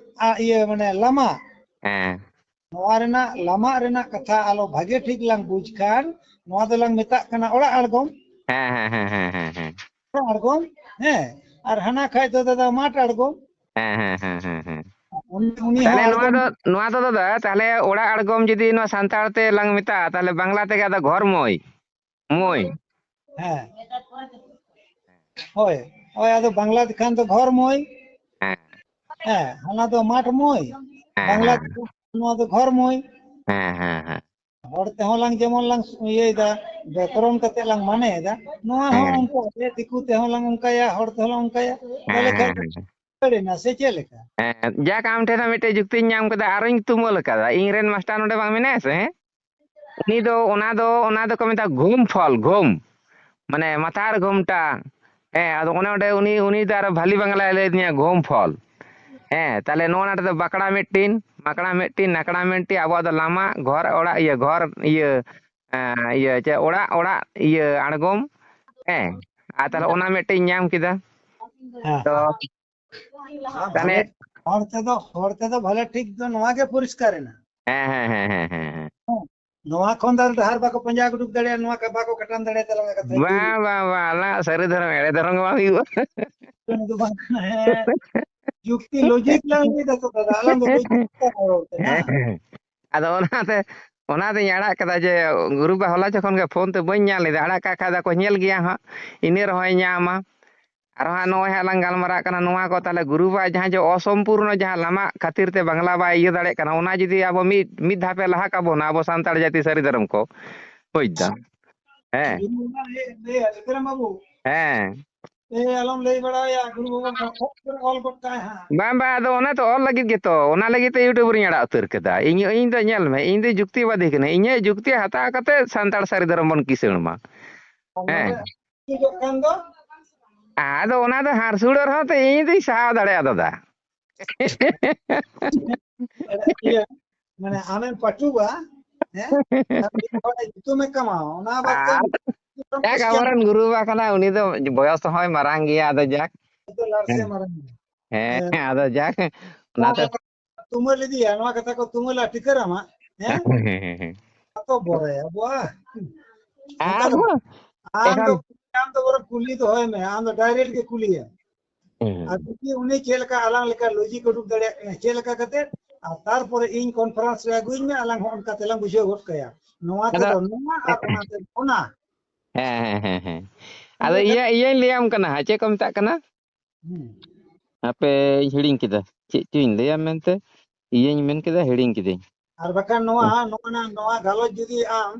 ᱟ, ᱤᱭᱟᱹ, ᱢᱟᱱᱮ ᱞᱟᱢᱟᱜ᱾ ᱦᱮᱸ᱾ ᱱᱚᱣᱟ ᱨᱮᱱᱟᱜ ᱞᱟᱢᱟᱜ ᱨᱮᱱᱟᱜ ᱠᱟᱛᱷᱟ ᱟᱞᱚ ᱵᱷᱟᱜᱮ ᱴᱷᱤᱠ ᱞᱟᱝ ᱵᱩᱡᱽ ᱠᱷᱟᱱ, ᱱᱚᱣᱟ ᱫᱚᱞᱟᱝ ᱢᱮᱛᱟᱜ ᱠᱟᱱᱟ ᱚᱲᱟᱜ ᱟᱬᱜᱚᱢ᱾ ᱦᱮᱸ, ᱦᱮᱸ, ᱦᱮᱸ, ᱦᱮᱸ, ᱦᱮᱸ, ᱦᱮᱸ᱾ ᱚᱲᱟᱜ ᱟᱬᱜᱚᱢ, ᱦᱮᱸ᱾ ᱟᱨ ᱦᱟᱱᱟ ᱠᱷᱟᱡ ᱫᱚ ᱫᱟᱫᱟ ᱢᱟᱴᱷ ᱟᱬᱜᱚᱢ᱾ ᱦᱮᱸ, ᱦᱮᱸ, ᱦᱮᱸ, ᱦᱮᱸ, ᱦᱮᱸ᱾ ᱩᱱᱤ, ᱩᱱᱤ ᱦᱚᱸ ᱛᱟᱦᱞᱮ ᱱᱚᱣᱟ ᱟᱬᱜᱚᱢ᱾ ᱫᱚ, ᱱᱚᱣᱟ ᱫᱚ ᱫᱟᱫᱟ, ᱛᱟᱦᱞᱮ ᱚᱲᱟᱜ ᱟᱬᱜᱚᱢ ᱡᱩᱫᱤ ᱱᱚᱣᱟ ᱥᱟᱱᱛᱟᱲ ᱛᱮ ᱞᱟᱝ ᱢᱮᱛᱟᱜᱼᱟ, ᱛᱟᱦᱞᱮ ᱵᱟᱝᱞᱟ ᱛᱮᱜᱮ ᱟᱫᱚ ᱜᱷᱚᱨ ᱢᱚᱭ, ᱢᱚᱭ᱾ ᱦᱮᱸ᱾ ᱦᱳᱭ, ᱦᱳᱭ, ᱟᱫᱚ ᱵᱟᱝᱞᱟ ᱛᱮᱠᱷᱟᱱ ᱫᱚ ᱜᱷᱚᱨ ᱢᱚᱭ᱾ ᱦᱮᱸ᱾ ᱦᱮᱸ, ᱦᱟᱱᱟ ᱫᱚ ᱢᱟᱴᱷ ᱢᱚᱭ᱾ ᱦᱮᱸ, ᱵᱟᱝᱞᱟ ᱦᱮᱸ᱾ ᱛᱮᱠᱷᱟᱱ ᱱᱚᱣᱟ ᱫᱚ ᱜᱷᱚᱨ ᱢᱚᱭ᱾ ᱦᱮᱸ, ᱦᱮᱸ, ᱦᱮᱸ᱾ ᱦᱚᱲ ᱛᱮᱦᱚᱸ ᱞᱟᱝ ᱡᱮᱢᱚᱱ ᱞᱟᱝ ᱤᱭᱟᱹᱭᱮᱫᱟ, ᱵᱮᱠᱚᱨᱚᱱ ᱠᱟᱛᱮ ᱞᱟᱝ ᱢᱟᱱᱮᱭᱮᱫᱟ, ᱱᱚᱣᱟ ᱦᱚᱸ ᱦᱮᱸ᱾ ᱚᱱᱠᱟ ᱜᱮ, ᱫᱤᱠᱩ ᱛᱮᱦᱚᱸ ᱞᱟᱝ ᱚᱱᱠᱟᱭᱟ, ᱦᱚᱲ ᱛᱮᱦᱚᱸ ᱞᱟᱝ ᱚᱱᱠᱟᱭᱟ᱾ ᱛᱟᱦᱚᱞᱮ ᱠᱷᱟᱱ ᱦᱮᱸ᱾ ᱫᱟᱲᱮᱭᱟᱜᱼᱟ ᱥᱮ ᱪᱮᱫ ᱞᱮᱠᱟ? ᱦᱮᱸ, ᱡᱟᱠ, ᱟᱢ ᱴᱷᱮᱱ ᱦᱚᱸ ᱢᱤᱫᱴᱮᱡ ᱡᱩᱠᱛᱤᱧ ᱧᱟᱢ ᱠᱮᱫᱟ, ᱟᱨᱚᱧ ᱛᱩᱢᱟᱹᱞ ᱟᱠᱟᱫᱟ᱾ ᱤᱧ ᱨᱮᱱ ᱢᱟᱥᱴᱟᱨ ᱱᱚᱰᱮ ᱵᱟᱝ ᱢᱮᱱᱟᱭᱟ ᱥᱮ, ᱦᱮᱸ? ᱩᱱᱤ ᱫᱚ, ᱚᱱᱟ ᱫᱚ, ᱚᱱᱟ ᱫᱚᱠᱚ ᱢᱮᱛᱟᱜᱼᱟ ᱜᱷᱩᱢ ᱯᱷᱚᱞ, ᱜᱷᱩᱢ᱾ ᱢᱟᱱᱮ ᱢᱟᱛᱷᱟᱲ ᱜᱷᱩᱢᱴᱟ᱾ ᱦᱮᱸ, ᱟᱫᱚ ᱚᱱᱮ ᱚᱸᱰᱮ ᱩᱱᱤ, ᱩᱱᱤ ᱫᱚ ᱟᱨᱚ ᱵᱷᱟᱞᱤ ᱵᱟᱝᱞᱟᱭ ᱞᱟᱹᱭ ᱟᱹᱫᱤᱧᱟ, ᱜᱷᱩᱢ ᱯᱷᱚᱞ᱾ ᱦᱮᱸ, ᱛᱟᱦᱞᱮ ᱱᱚᱣᱟ ᱱᱟᱰᱮ ᱫᱚ ᱵᱟᱠᱲᱟ ᱢᱤᱫᱴᱤᱱ, ᱢᱟᱠᱲᱟ ᱢᱤᱫᱴᱤᱱ, ᱱᱟᱠᱲᱟ ᱢᱤᱫᱴᱤᱱ, ᱟᱵᱚᱣᱟᱜ ᱫᱚ ᱞᱟᱢᱟ, ᱜᱷᱚᱨ ᱚᱲᱟᱜ, ᱤᱭᱟᱹ, ᱜᱷᱚᱨ, ᱤᱭᱟᱹ, ᱮᱸ, ᱤᱭᱟᱹ, ᱪᱮᱫ, ᱚᱲᱟᱜ, ᱚᱲᱟᱜ, ᱤᱭᱟᱹ, ᱟᱬᱜᱚᱢ᱾ ᱦᱮᱸ, ᱟᱨ ᱛᱟᱦᱞᱮ ᱚᱱᱟ ᱢᱤᱫᱴᱤᱡ ᱤᱧ ᱧᱟᱢ ᱠᱮᱫᱟ᱾ ᱦᱮᱸ, ᱛᱚ, ᱦᱮᱸ᱾ ᱛᱟᱦᱞᱮ ᱵᱷᱟᱞᱮ, ᱦᱚᱲ ᱛᱮᱫᱚ, ᱦᱚᱲ ᱛᱮᱫᱚ ᱵᱷᱟᱞᱮ ᱴᱷᱤᱠ ᱫᱚ ᱱᱚᱣᱟ ᱜᱮ ᱯᱚᱨᱤᱥᱠᱟᱨ ᱮᱱᱟ᱾ ᱦᱮᱸ, ᱦᱮᱸ, ᱦᱮᱸ, ᱦᱮᱸ, ᱦᱮᱸ, ᱦᱮᱸ᱾ ᱦᱮᱸ, ᱱᱚᱣᱟ ᱠᱷᱚᱱ ᱫᱚ ᱟᱨ ᱰᱟᱦᱟᱨ ᱵᱟᱠᱚ ᱯᱟᱸᱡᱟ ᱩᱰᱩᱠ ᱫᱟᱲᱮᱭᱟᱜᱼᱟ, ᱱᱚᱣᱟ ᱠᱚ ᱵᱟᱠᱚ ᱠᱟᱴᱟᱱ ᱫᱟᱲᱮᱭᱟᱜᱼᱟ, ᱛᱟᱞᱟᱝ ᱠᱟᱛᱷᱟ ᱡᱩᱫᱤ ᱵᱟᱝ, ᱵᱟᱝ, ᱵᱟᱝ, ᱟᱞᱟᱝ ᱥᱟᱹᱨᱤ ᱫᱷᱚᱨᱚᱢ, ᱮᱲᱮ ᱫᱷᱚᱨᱚᱢ ᱜᱮ ᱵᱟᱝ ᱦᱩᱭᱩᱜᱼᱟ᱾ ᱩᱱᱤ ᱫᱚ ᱵᱟᱝ ᱠᱟᱱᱟ᱾ ᱦᱮᱸ, ᱡᱩᱠᱛᱤ ᱞᱚᱡᱤᱠ ᱞᱟᱝ ᱞᱟᱹᱭ ᱫᱟ ᱛᱚ ᱫᱟᱫᱟ, ᱟᱞᱟᱝ ᱫᱚ ᱞᱚᱡᱤᱠ ᱛᱮ ᱨᱚᱲ ᱠᱟᱱᱟ᱾ ᱦᱮᱸ᱾ ᱟᱫᱚ ᱚᱱᱟᱛᱮ, ᱚᱱᱟᱛᱤᱧ ᱟᱲᱟᱜ ᱠᱟᱫᱟ ᱡᱮ ᱜᱩᱨᱩ ᱵᱟ ᱦᱚᱞᱟ ᱡᱚᱠᱷᱚᱱ ᱜᱮ ᱯᱷᱳᱱ ᱛᱮ ᱵᱟᱹᱧ ᱧᱟᱢ ᱞᱮᱫᱟ, ᱟᱲᱟᱜ ᱠᱟᱜ ᱠᱷᱟᱡ ᱫᱚᱠᱚ ᱧᱮᱞ ᱜᱮᱭᱟ ᱦᱟᱸᱜ, ᱤᱱᱟᱹ ᱨᱮᱦᱚᱸᱭ ᱧᱟᱢᱟ᱾ ᱟᱨ ᱦᱟᱸᱜ ᱱᱚᱜᱼᱚᱭ ᱦᱟᱸᱜ ᱞᱟᱝ ᱜᱟᱞᱢᱟᱨᱟᱜ ᱠᱟᱱᱟ ᱱᱚᱣᱟ ᱠᱚ, ᱛᱟᱦᱞᱮ ᱜᱩᱨᱩ ᱵᱟᱣᱟᱜ ᱡᱟᱦᱟᱸ ᱡᱮ ᱚᱥᱚᱢᱯᱩᱨᱱᱚ ᱡᱟᱦᱟᱸ ᱞᱟᱢᱟᱜ ᱠᱷᱟᱹᱛᱤᱨ ᱛᱮ ᱵᱟᱝᱞᱟ ᱵᱟᱭ ᱤᱭᱟᱹ ᱫᱟᱲᱮᱭᱟᱜ ᱠᱟᱱᱟ, ᱚᱱᱟ ᱡᱩᱫᱤ ᱟᱵᱚ ᱢᱤᱫ, ᱢᱤᱫ ᱫᱷᱟᱣ ᱯᱮ ᱞᱟᱦᱟ ᱠᱟᱵᱚᱱᱟ ᱟᱵᱚ ᱥᱟᱱᱛᱟᱲ ᱡᱟᱹᱛᱤ ᱥᱟᱹᱨᱤ ᱫᱷᱚᱨᱚᱢ ᱠᱚ, ᱵᱩᱡᱽ ᱫᱟᱢ? ᱦᱮᱸ᱾ ᱜᱩᱨᱩ ᱵᱟᱵᱟ ᱞᱟᱹᱭ, ᱞᱟᱹᱭᱟ, ᱵᱤᱠᱨᱚᱢ ᱵᱟᱹᱵᱩ᱾ ᱦᱮᱸ᱾ ᱮ, ᱟᱞᱚᱢ ᱞᱟᱹᱭ ᱵᱟᱲᱟᱭᱟ, ᱜᱩᱨᱩ ᱵᱟᱵᱟ ᱠᱷᱚᱡ ᱠᱚᱨᱮ ᱚᱞ ᱜᱚᱫ ᱠᱟᱭ ᱦᱟᱸᱜ᱾ ᱵᱟᱝ, ᱵᱟᱝ, ᱟᱫᱚ ᱚᱱᱟ ᱛᱚ ᱚᱞ ᱞᱟᱹᱜᱤᱫ ᱜᱮᱛᱚ, ᱚᱱᱟ ᱞᱟᱹᱜᱤᱫ ᱛᱮ YouTube ᱨᱤᱧ ᱟᱲᱟᱜ ᱩᱛᱟᱹᱨ ᱠᱟᱫᱟ᱾ ᱤᱧ, ᱤᱧ ᱫᱚ ᱧᱮᱞ ᱢᱮ, ᱤᱧ ᱫᱚ ᱡᱩᱠᱛᱤᱵᱟᱫᱤ ᱠᱟᱹᱱᱟᱹᱧ᱾ ᱤᱧᱟᱹᱜ ᱡᱩᱠᱛᱤ ᱦᱟᱛᱟᱣ ᱠᱟᱛᱮ ᱥᱟᱱᱛᱟᱲ ᱥᱟᱹᱨᱤ ᱫᱷᱚᱨᱚᱢ ᱵᱚᱱ ᱠᱤᱥᱟᱹᱬ ᱢᱟ᱾ ᱟᱨ ᱦᱮᱸ᱾ ᱱᱚᱰᱮ ᱦᱤᱡᱩᱜ ᱠᱷᱟᱱ ᱫᱚ? ᱟᱫᱚ ᱚᱱᱟ ᱫᱚ ᱦᱟᱹᱨᱥᱩᱲᱟᱹ ᱨᱮᱦᱚᱸ ᱛᱚ ᱤᱧ ᱫᱩᱧ ᱥᱟᱦᱟᱣ ᱫᱟᱲᱮᱭᱟᱜᱼᱟ, ᱫᱟᱫᱟ᱾ ᱤᱭᱟᱹ, ᱢᱟᱱᱮ ᱟᱢᱮᱢ ᱯᱟᱹᱴᱩᱵᱟ, ᱦᱮᱸ? ᱟᱨ ᱢᱤᱫ ᱦᱚᱲᱟᱜ ᱧᱩᱛᱩᱢᱮ ᱠᱟᱢᱟᱣᱟ, ᱚᱱᱟ ᱵᱟᱫ ᱛᱮ ᱟᱨ ᱧᱩᱛᱩᱢ ᱡᱟᱠ, ᱠᱩᱥᱤᱭᱟᱢ᱾ ᱟᱵᱚᱨᱮᱱ ᱜᱩᱨᱩ ᱵᱟ ᱠᱟᱱᱟᱭ, ᱩᱱᱤ ᱫᱚ ᱵᱚᱭᱚᱥ ᱦᱚᱸᱭ ᱢᱟᱨᱟᱝ ᱜᱮᱭᱟ, ᱟᱫᱚ ᱡᱟᱠ᱾ ᱱᱤᱛᱚᱜ ᱞᱟᱲ ᱥᱮ ᱦᱮᱸ᱾ ᱢᱟᱨᱟᱝ ᱜᱮᱭᱟ᱾ ᱦᱮᱸ, ᱦᱮᱸ᱾ ᱟᱫᱚ ᱡᱟᱠ, ᱱᱚᱣᱟ ᱚᱱᱟᱛᱮ ᱠᱟᱛᱷᱟ ᱛᱩᱢᱟᱹᱞ ᱤᱫᱤᱭᱟ, ᱱᱚᱣᱟ ᱠᱟᱛᱷᱟ ᱠᱚ ᱛᱩᱢᱟᱹᱞᱟ ᱴᱤᱠᱟᱹᱨᱟᱢᱟ, ᱦᱮᱸ? ᱦᱮᱸ, ᱦᱮᱸ, ᱦᱮᱸ᱾ ᱚᱠᱟ ᱛᱚ ᱵᱚᱨᱮ ᱟᱵᱚᱣᱟᱜ᱾ ᱚᱱᱠᱟ ᱫᱚ ᱟᱵᱚ ᱵᱟᱝ᱾ ᱟᱢ ᱫᱚ, ᱮᱠᱷᱟᱱ ᱟᱢ ᱫᱚ ᱵᱚᱨᱚᱝ ᱠᱩᱞᱤ ᱫᱚᱦᱚᱭ ᱢᱮ, ᱟᱢ ᱫᱚ direct ᱜᱮ ᱠᱩᱞᱤᱭᱮᱢ᱾ ᱦᱮᱸ᱾ ᱟᱨ ᱡᱩᱫᱤ ᱩᱱᱤ ᱪᱮᱫ ᱞᱮᱠᱟ ᱟᱞᱟᱝ ᱞᱮᱠᱟ logic ᱩᱰᱩᱠ ᱫᱟᱲᱮᱭᱟᱜ ᱠᱟᱱᱟ, ᱪᱮᱫ ᱞᱮᱠᱟ ᱠᱟᱛᱮ, ᱟᱨ ᱛᱟᱨᱯᱚᱨᱮ ᱤᱧ conference ᱨᱮ ᱟᱹᱜᱩᱭᱤᱧ ᱢᱮ, ᱟᱞᱟᱝ ᱦᱚᱸ ᱚᱱᱠᱟ ᱛᱮᱞᱟᱝ ᱵᱩᱡᱷᱟᱹᱣ ᱜᱚᱫ ᱠᱟᱭᱟ᱾ ᱱᱚᱣᱟ ᱟᱫᱚ ᱛᱮᱫᱚ ᱱᱚᱣᱟ ᱟᱨ ᱚᱱᱟ ᱛᱮᱫᱚ ᱚᱱᱟ᱾ ᱦᱮᱸ, ᱦᱮᱸ, ᱦᱮᱸ, ᱦᱮᱸ᱾ ᱟᱫᱚ ᱤᱭᱟᱹ, ᱤᱭᱟᱹᱧ ᱞᱟᱹᱭᱟᱢ ᱠᱟᱱᱟ ᱦᱟᱸᱜ, ᱪᱮᱫ ᱠᱚ ᱢᱮᱛᱟᱜ ᱠᱟᱱᱟ? ᱦᱩᱸ᱾ ᱦᱟᱯᱮ, ᱤᱧ ᱦᱤᱲᱤᱧ ᱠᱮᱫᱟ᱾ ᱪᱮᱫ ᱪᱚᱧ ᱞᱟᱹᱭᱟ ᱢᱮᱱᱛᱮ, ᱤᱭᱟᱹᱧ ᱢᱮᱱ ᱠᱮᱫᱟ, ᱦᱤᱲᱤᱧ ᱠᱤᱫᱟᱹᱧ᱾ ᱟᱨ ᱵᱟᱠᱷᱟᱱ ᱱᱚᱣᱟ, ᱱᱚᱣᱟ, ᱱᱚᱣᱟ ᱜᱟᱞᱚᱪ ᱡᱩᱫᱤ ᱟᱢ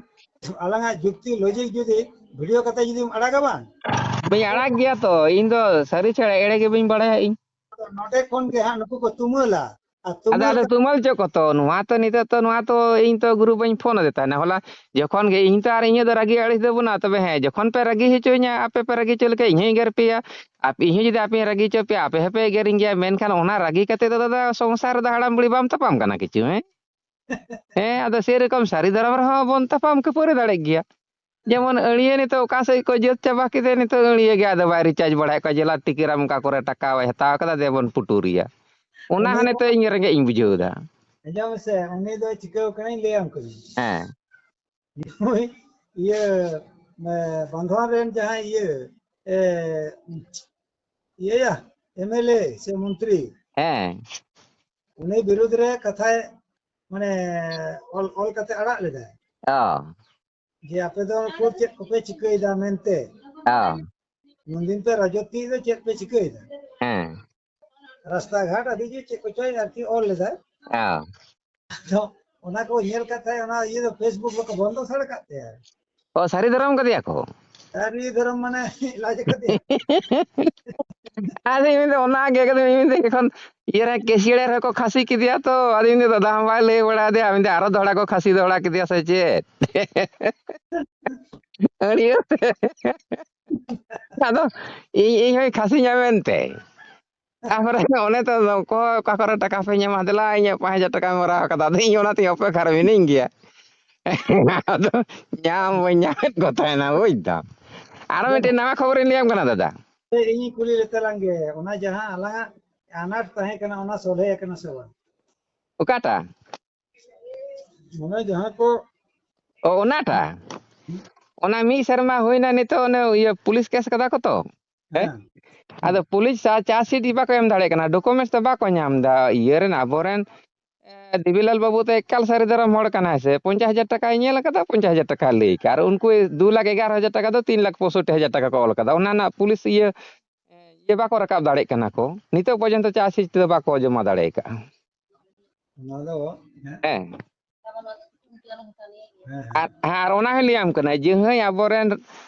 ᱟᱞᱟᱝᱟᱜ ᱡᱩᱠᱛᱤ ᱞᱚᱡᱤᱠ ᱡᱩᱫᱤ ᱵᱷᱤᱰᱤᱭᱳ ᱠᱟᱛᱮ ᱡᱩᱫᱤᱢ ᱟᱲᱟᱜᱟ ᱵᱟᱝ? ᱵᱟᱹᱧ ᱟᱲᱟᱜ ᱜᱮᱭᱟ ᱛᱚ, ᱤᱧ ᱫᱚ ᱥᱟᱹᱨᱤ ᱪᱷᱟᱲᱟ ᱮᱲᱮ ᱜᱮ ᱵᱟᱹᱧ ᱵᱟᱲᱟᱭᱟ ᱤᱧ᱾ ᱟᱫᱚ ᱱᱚᱰᱮ ᱠᱷᱚᱱ ᱜᱮ ᱦᱟᱸᱜ ᱱᱩᱠᱩ ᱠᱚ ᱛᱩᱢᱟᱹᱞᱟ᱾ ᱟᱨ ᱟᱫᱚ ᱛᱩᱢᱟᱹᱞ ᱟᱫᱚ ᱠᱟᱛᱮ ᱛᱩᱢᱟᱹᱞ ᱪᱚ ᱠᱚᱛᱚ, ᱱᱚᱣᱟ ᱛᱚ ᱱᱤᱛᱚᱜ ᱛᱚ ᱱᱚᱣᱟ ᱛᱚ ᱤᱧ ᱛᱚ ᱜᱩᱨᱩ ᱵᱟᱹᱧ ᱯᱷᱳᱱ ᱟᱫᱮ ᱛᱟᱦᱮᱱᱟ ᱦᱚᱞᱟ, ᱡᱚᱠᱷᱚᱱ ᱜᱮ ᱤᱧ ᱛᱚ ᱟᱨ ᱤᱧᱟᱹᱜ ᱫᱚ ᱨᱟᱹᱜᱤ ᱟᱹᱲᱤᱥ ᱫᱚ ᱵᱟᱹᱱᱩᱜᱼᱟ᱾ ᱛᱚᱵᱮ ᱦᱮᱸ, ᱡᱚᱠᱷᱚᱱ ᱯᱮ ᱨᱟᱹᱜᱤ ᱦᱚᱪᱚᱧᱟ, ᱟᱯᱮ ᱯᱮ ᱨᱟᱹᱜᱤ ᱦᱚᱪᱚ ᱞᱮᱠᱷᱟᱱ ᱤᱧ ᱦᱚᱸᱧ ᱮᱜᱮᱨ ᱯᱮᱭᱟ, ᱟᱯ-, ᱤᱧ ᱦᱚᱸ ᱡᱩᱫᱤ ᱟᱯᱮᱧ ᱨᱟᱹᱜᱤ ᱦᱚᱪᱚ ᱯᱮᱭᱟ, ᱟᱯᱮ ᱦᱚᱸᱯᱮ ᱮᱜᱮᱨᱤᱧ ᱜᱮᱭᱟ᱾ ᱢᱮᱱᱠᱷᱟᱱ ᱚᱱᱟ ᱨᱟᱹᱜᱤ ᱠᱟᱛᱮ ᱫᱚ ᱫᱟᱫᱟ ᱥᱚᱝᱥᱟᱨ ᱨᱮᱫᱚ ᱦᱟᱲᱟᱢ ᱵᱩᱲᱦᱤ ᱵᱟᱢ ᱛᱟᱯᱟᱢ ᱠᱟᱱᱟ ᱠᱤᱪᱷᱩ, ᱦᱮᱸ? ᱦᱮᱸ, ᱟᱫᱚ ᱥᱮᱨᱚᱠᱚᱢ ᱥᱟᱹᱨᱤ ᱫᱷᱚᱨᱚᱢ ᱨᱮᱦᱚᱸ ᱵᱚᱱ ᱛᱟᱯᱟᱢ ᱠᱷᱟᱹᱯᱟᱹᱨᱤ ᱫᱟᱲᱮᱜ ᱜᱮᱭᱟ᱾ ᱡᱮᱢᱚᱱ ᱟᱹᱲᱤᱭᱟᱹ ᱱᱤᱛᱚᱜ ᱚᱠᱟ ᱥᱮᱫ ᱠᱚ ᱡᱟᱹᱛ ᱪᱟᱵᱟ ᱠᱮᱫᱮ, ᱱᱤᱛᱚᱜ ᱟᱹᱲᱤᱭᱟᱹ ᱜᱮ ᱟᱫᱚ ᱵᱟᱭ ᱨᱤᱪᱟᱨᱡᱽ ᱵᱟᱲᱟᱭᱮᱫ ᱠᱚᱣᱟ, ᱡᱮ ᱞᱟ ᱴᱤᱠᱤᱨᱟᱢ ᱚᱠᱟ ᱠᱚᱨᱮ ᱴᱟᱠᱟᱭ ᱦᱟᱛᱟᱣ ᱠᱟᱫᱟ, ᱫᱮᱵᱚᱱ ᱯᱩᱴᱩᱨᱤᱭᱟ᱾ ᱚᱱᱟ ᱩᱱᱤ ᱦᱚᱸ ᱫᱚ, ᱱᱤᱛᱚᱜ ᱤᱧ ᱨᱮᱸᱜᱮᱡ ᱤᱧ ᱵᱩᱡᱷᱟᱹᱣ ᱮᱫᱟ᱾ ᱟᱸᱡᱚᱢ ᱢᱮᱥᱮ, ᱩᱱᱤ ᱫᱚ ᱪᱤᱠᱟᱹᱣ ᱠᱟᱱᱟᱭ ᱞᱟᱹᱭᱟᱢ ᱠᱟᱹᱱᱟᱹᱧ᱾ ᱦᱮᱸ᱾ ᱱᱩᱭ ᱤᱭᱟᱹ, ᱮ, ᱵᱟᱱᱫᱷᱣᱟᱱ ᱨᱮᱱ ᱡᱟᱦᱟᱸᱭ ᱤᱭᱟᱹ, ᱮ, ᱤᱭᱟᱹᱭᱟ, ᱮᱢᱮᱞᱮ ᱥᱮ ᱢᱚᱱᱛᱨᱤ, ᱦᱮᱸ᱾ ᱩᱱᱤ ᱵᱤᱨᱩᱫᱽ ᱨᱮ ᱠᱟᱛᱷᱟᱭ, ᱢᱟᱱᱮ, ᱚᱞ, ᱚᱞ ᱠᱟᱛᱮ ᱟᱲᱟᱜ ᱞᱮᱫᱟᱭ᱾ ᱚ᱾ ᱡᱮ ᱟᱯᱮ ᱫᱚ ᱩᱠᱩᱨ ᱪᱮᱫ ᱠᱚᱯᱮ ᱪᱤᱠᱟᱹᱭᱮᱫᱟ ᱢᱮᱱᱛᱮ᱾ ᱚ᱾ ᱩᱱᱫᱤᱱ ᱯᱮ ᱨᱟᱡᱚᱛᱤ ᱫᱚ ᱪᱮᱫ ᱯᱮ ᱪᱤᱠᱟᱹᱭᱮᱫᱟ? ᱦᱮᱸ᱾ ᱨᱟᱥᱛᱟ ᱜᱷᱟᱴ ᱟᱹᱰᱤ ᱡᱳᱨ ᱪᱮᱫ ᱠᱚᱪᱚᱭ ᱟᱨᱠᱤ ᱚᱞ ᱞᱮᱫᱟᱭ᱾ ᱚ᱾ ᱟᱫᱚ ᱚᱱᱟ ᱠᱚ ᱧᱮᱞ ᱠᱟᱛᱮ ᱚᱱᱟ ᱤᱭᱟᱹ ᱫᱚ Facebook ᱫᱚᱠᱚ ᱵᱚᱱᱫᱚ ᱦᱟᱛᱟᱲ ᱠᱟᱫ ᱛᱟᱭᱟ᱾ ᱚ, ᱥᱟᱹᱨᱤ ᱫᱷᱚᱨᱚᱢ ᱠᱟᱫᱮᱭᱟ ᱠᱚ? ᱥᱟᱹᱨᱤ ᱫᱷᱚᱨᱚᱢ ᱢᱟᱱᱮ ᱞᱟᱡ ᱠᱟᱫᱮᱭᱟ᱾ ᱟᱫᱚ ᱤᱧ ᱢᱮᱱᱫᱟ ᱚᱱᱟ ᱜᱮ, ᱟᱫᱚ ᱤᱧ ᱢᱮᱱᱫᱟ ᱡᱚᱠᱷᱚᱱ ᱤᱭᱟᱹ ᱨᱮ ᱠᱮᱥᱤᱭᱟᱹᱲ ᱨᱮᱠᱚ ᱠᱷᱟᱹᱥᱤ ᱠᱮᱫᱮᱭᱟ ᱛᱚ, ᱟᱫᱚ ᱤᱧ ᱫᱚ ᱫᱟᱫᱟ ᱦᱚᱸ ᱵᱟᱭ ᱞᱟᱹᱭ ᱵᱟᱲᱟ ᱟᱫᱮᱭᱟ, ᱢᱮᱱᱫᱟ ᱟᱨᱚ ᱫᱚᱦᱲᱟ ᱠᱚ ᱠᱷᱟᱹᱥᱤ ᱫᱚᱦᱲᱟ ᱠᱮᱫᱮᱭᱟ ᱥᱮ ᱪᱮᱫ? ᱟᱹᱲᱤᱭᱟᱹ ᱛᱮ᱾ ᱟᱫᱚ ᱤᱧ, ᱤᱧ ᱦᱚᱸᱭ ᱠᱷᱟᱹᱥᱤᱧᱟ ᱢᱮᱱᱛᱮ᱾ ᱛᱟᱯᱚᱨᱮ ᱚᱱᱮ ᱛᱚ ᱚᱠᱚᱭ ᱚᱠᱟ ᱠᱚᱨᱮ ᱴᱟᱠᱟ ᱯᱮ ᱧᱟᱢᱟ, ᱫᱮᱞᱟ ᱤᱧᱟᱹᱜ ᱯᱟᱸᱪ ᱦᱟᱡᱟᱨ ᱴᱟᱠᱟᱧ ᱢᱟᱨᱟᱣ ᱠᱟᱫᱟ, ᱟᱫᱚ ᱤᱧ ᱚᱱᱟᱛᱮᱧ ᱚᱯᱮᱠᱷᱟ ᱨᱮ ᱢᱤᱱᱟᱹᱧ ᱜᱮᱭᱟ᱾ ᱟᱫᱚ ᱧᱟᱢ ᱵᱟᱹᱧ ᱧᱟᱢᱮᱫ ᱠᱚ ᱛᱟᱦᱮᱱᱟ, ᱵᱩᱡᱽ ᱫᱟᱢ᱾ ᱟᱨᱚ ᱢᱤᱫᱴᱮᱱ ᱱᱟᱣᱟ ᱠᱷᱚᱵᱚᱨᱤᱧ ᱞᱟᱹᱭᱟᱢ ᱠᱟᱱᱟ ᱫᱟᱫᱟ᱾ ᱤᱧᱤᱧ ᱠᱩᱞᱤ ᱞᱮᱛᱟᱞᱟᱝ ᱜᱮ, ᱚᱱᱟ ᱡᱟᱦᱟᱸ ᱟᱞᱟᱝᱟᱜ ᱟᱱᱟᱴ ᱛᱟᱦᱮᱸ ᱠᱟᱱᱟ, ᱚᱱᱟ ᱥᱚᱞᱦᱮ ᱟᱠᱟᱱᱟ ᱥᱮ ᱵᱟᱝ? ᱚᱠᱟᱴᱟᱜ? ᱚᱱᱟ ᱡᱟᱦᱟᱸ ᱠᱚ ᱚ, ᱚᱱᱟᱴᱟᱜ? ᱚᱱᱟ ᱢᱤᱫ ᱥᱮᱨᱢᱟ ᱦᱩᱭᱱᱟ ᱱᱤᱛᱚᱜ, ᱚᱱᱮ ᱤᱭᱟᱹ ᱯᱩᱞᱤᱥ ᱠᱮᱥ ᱠᱟᱫᱟ ᱠᱚ ᱛᱚ᱾ ᱦᱮᱸ? ᱦᱮᱸ᱾ ᱟᱫᱚ ᱯᱩᱞᱤᱥ ᱪᱟ-, ᱪᱟᱨᱡᱽ ᱥᱤᱴ ᱜᱮ ᱵᱟᱠᱚ ᱮᱢ ᱫᱟᱲᱮᱭᱟᱜ ᱠᱟᱱᱟ, ᱰᱚᱠᱩᱢᱮᱱᱴᱥ ᱫᱚ ᱵᱟᱠᱚ ᱧᱟᱢ ᱮᱫᱟ᱾ ᱤᱭᱟᱹ ᱨᱮᱱ, ᱟᱵᱚᱨᱮᱱ, ᱮ, ᱫᱮᱵᱤᱞᱟᱞ ᱵᱟᱹᱵᱩ ᱫᱚ ᱮᱠᱟᱞ ᱥᱟᱹᱨᱤ ᱫᱷᱚᱨᱚᱢ ᱦᱚᱲ ᱠᱟᱱᱟᱭ ᱥᱮ, ᱯᱚᱧᱪᱟᱥ ᱦᱟᱡᱟᱨ ᱴᱟᱠᱟᱭ ᱧᱮᱞ ᱠᱟᱫᱟ, ᱯᱚᱧᱪᱟᱥ ᱦᱟᱡᱟᱨ ᱴᱟᱠᱟ ᱞᱟᱹᱭ ᱠᱟᱜ, ᱟᱨ ᱩᱱᱠᱩ ᱫᱩ ᱞᱟᱠᱷ ᱮᱜᱟᱨᱚ ᱦᱟᱡᱟᱨ ᱴᱟᱠᱟ ᱫᱚ ᱛᱤᱱ ᱞᱟᱠᱷ ᱯᱚᱸᱭᱥᱚᱴᱴᱤ ᱦᱟᱡᱟᱨ ᱴᱟᱠᱟ ᱠᱚ ᱚᱞ ᱠᱟᱫᱟ᱾ ᱚᱱᱟ ᱨᱮᱱᱟᱜ ᱯᱩᱞᱤᱥ ᱤᱭᱟᱹ, ᱤᱭᱟᱹ ᱵᱟᱠᱚ ᱨᱟᱠᱟᱵ ᱫᱟᱲᱮᱭᱟᱜ ᱠᱟᱱᱟ ᱠᱚ, ᱱᱤᱛᱚᱜ ᱯᱚᱨᱡᱚᱱᱛᱚ ᱪᱟᱨᱡᱽ ᱥᱤᱴ ᱛᱮᱫᱚ ᱵᱟᱠᱚ ᱡᱚᱢᱟ ᱫᱟᱲᱮ ᱠᱟᱜᱼᱟ᱾ ᱚᱱᱟ ᱫᱚ, ᱦᱮᱸ᱾ ᱦᱮᱸ᱾ ᱦᱮᱸ, ᱦᱮᱸ᱾ ᱟᱨ, ᱟᱨ ᱚᱱᱟ ᱦᱚᱸ ᱞᱟᱹᱭᱟᱢ ᱠᱟᱱᱟ, ᱡᱟᱦᱟᱸᱭ ᱟᱵᱚᱨᱮᱱ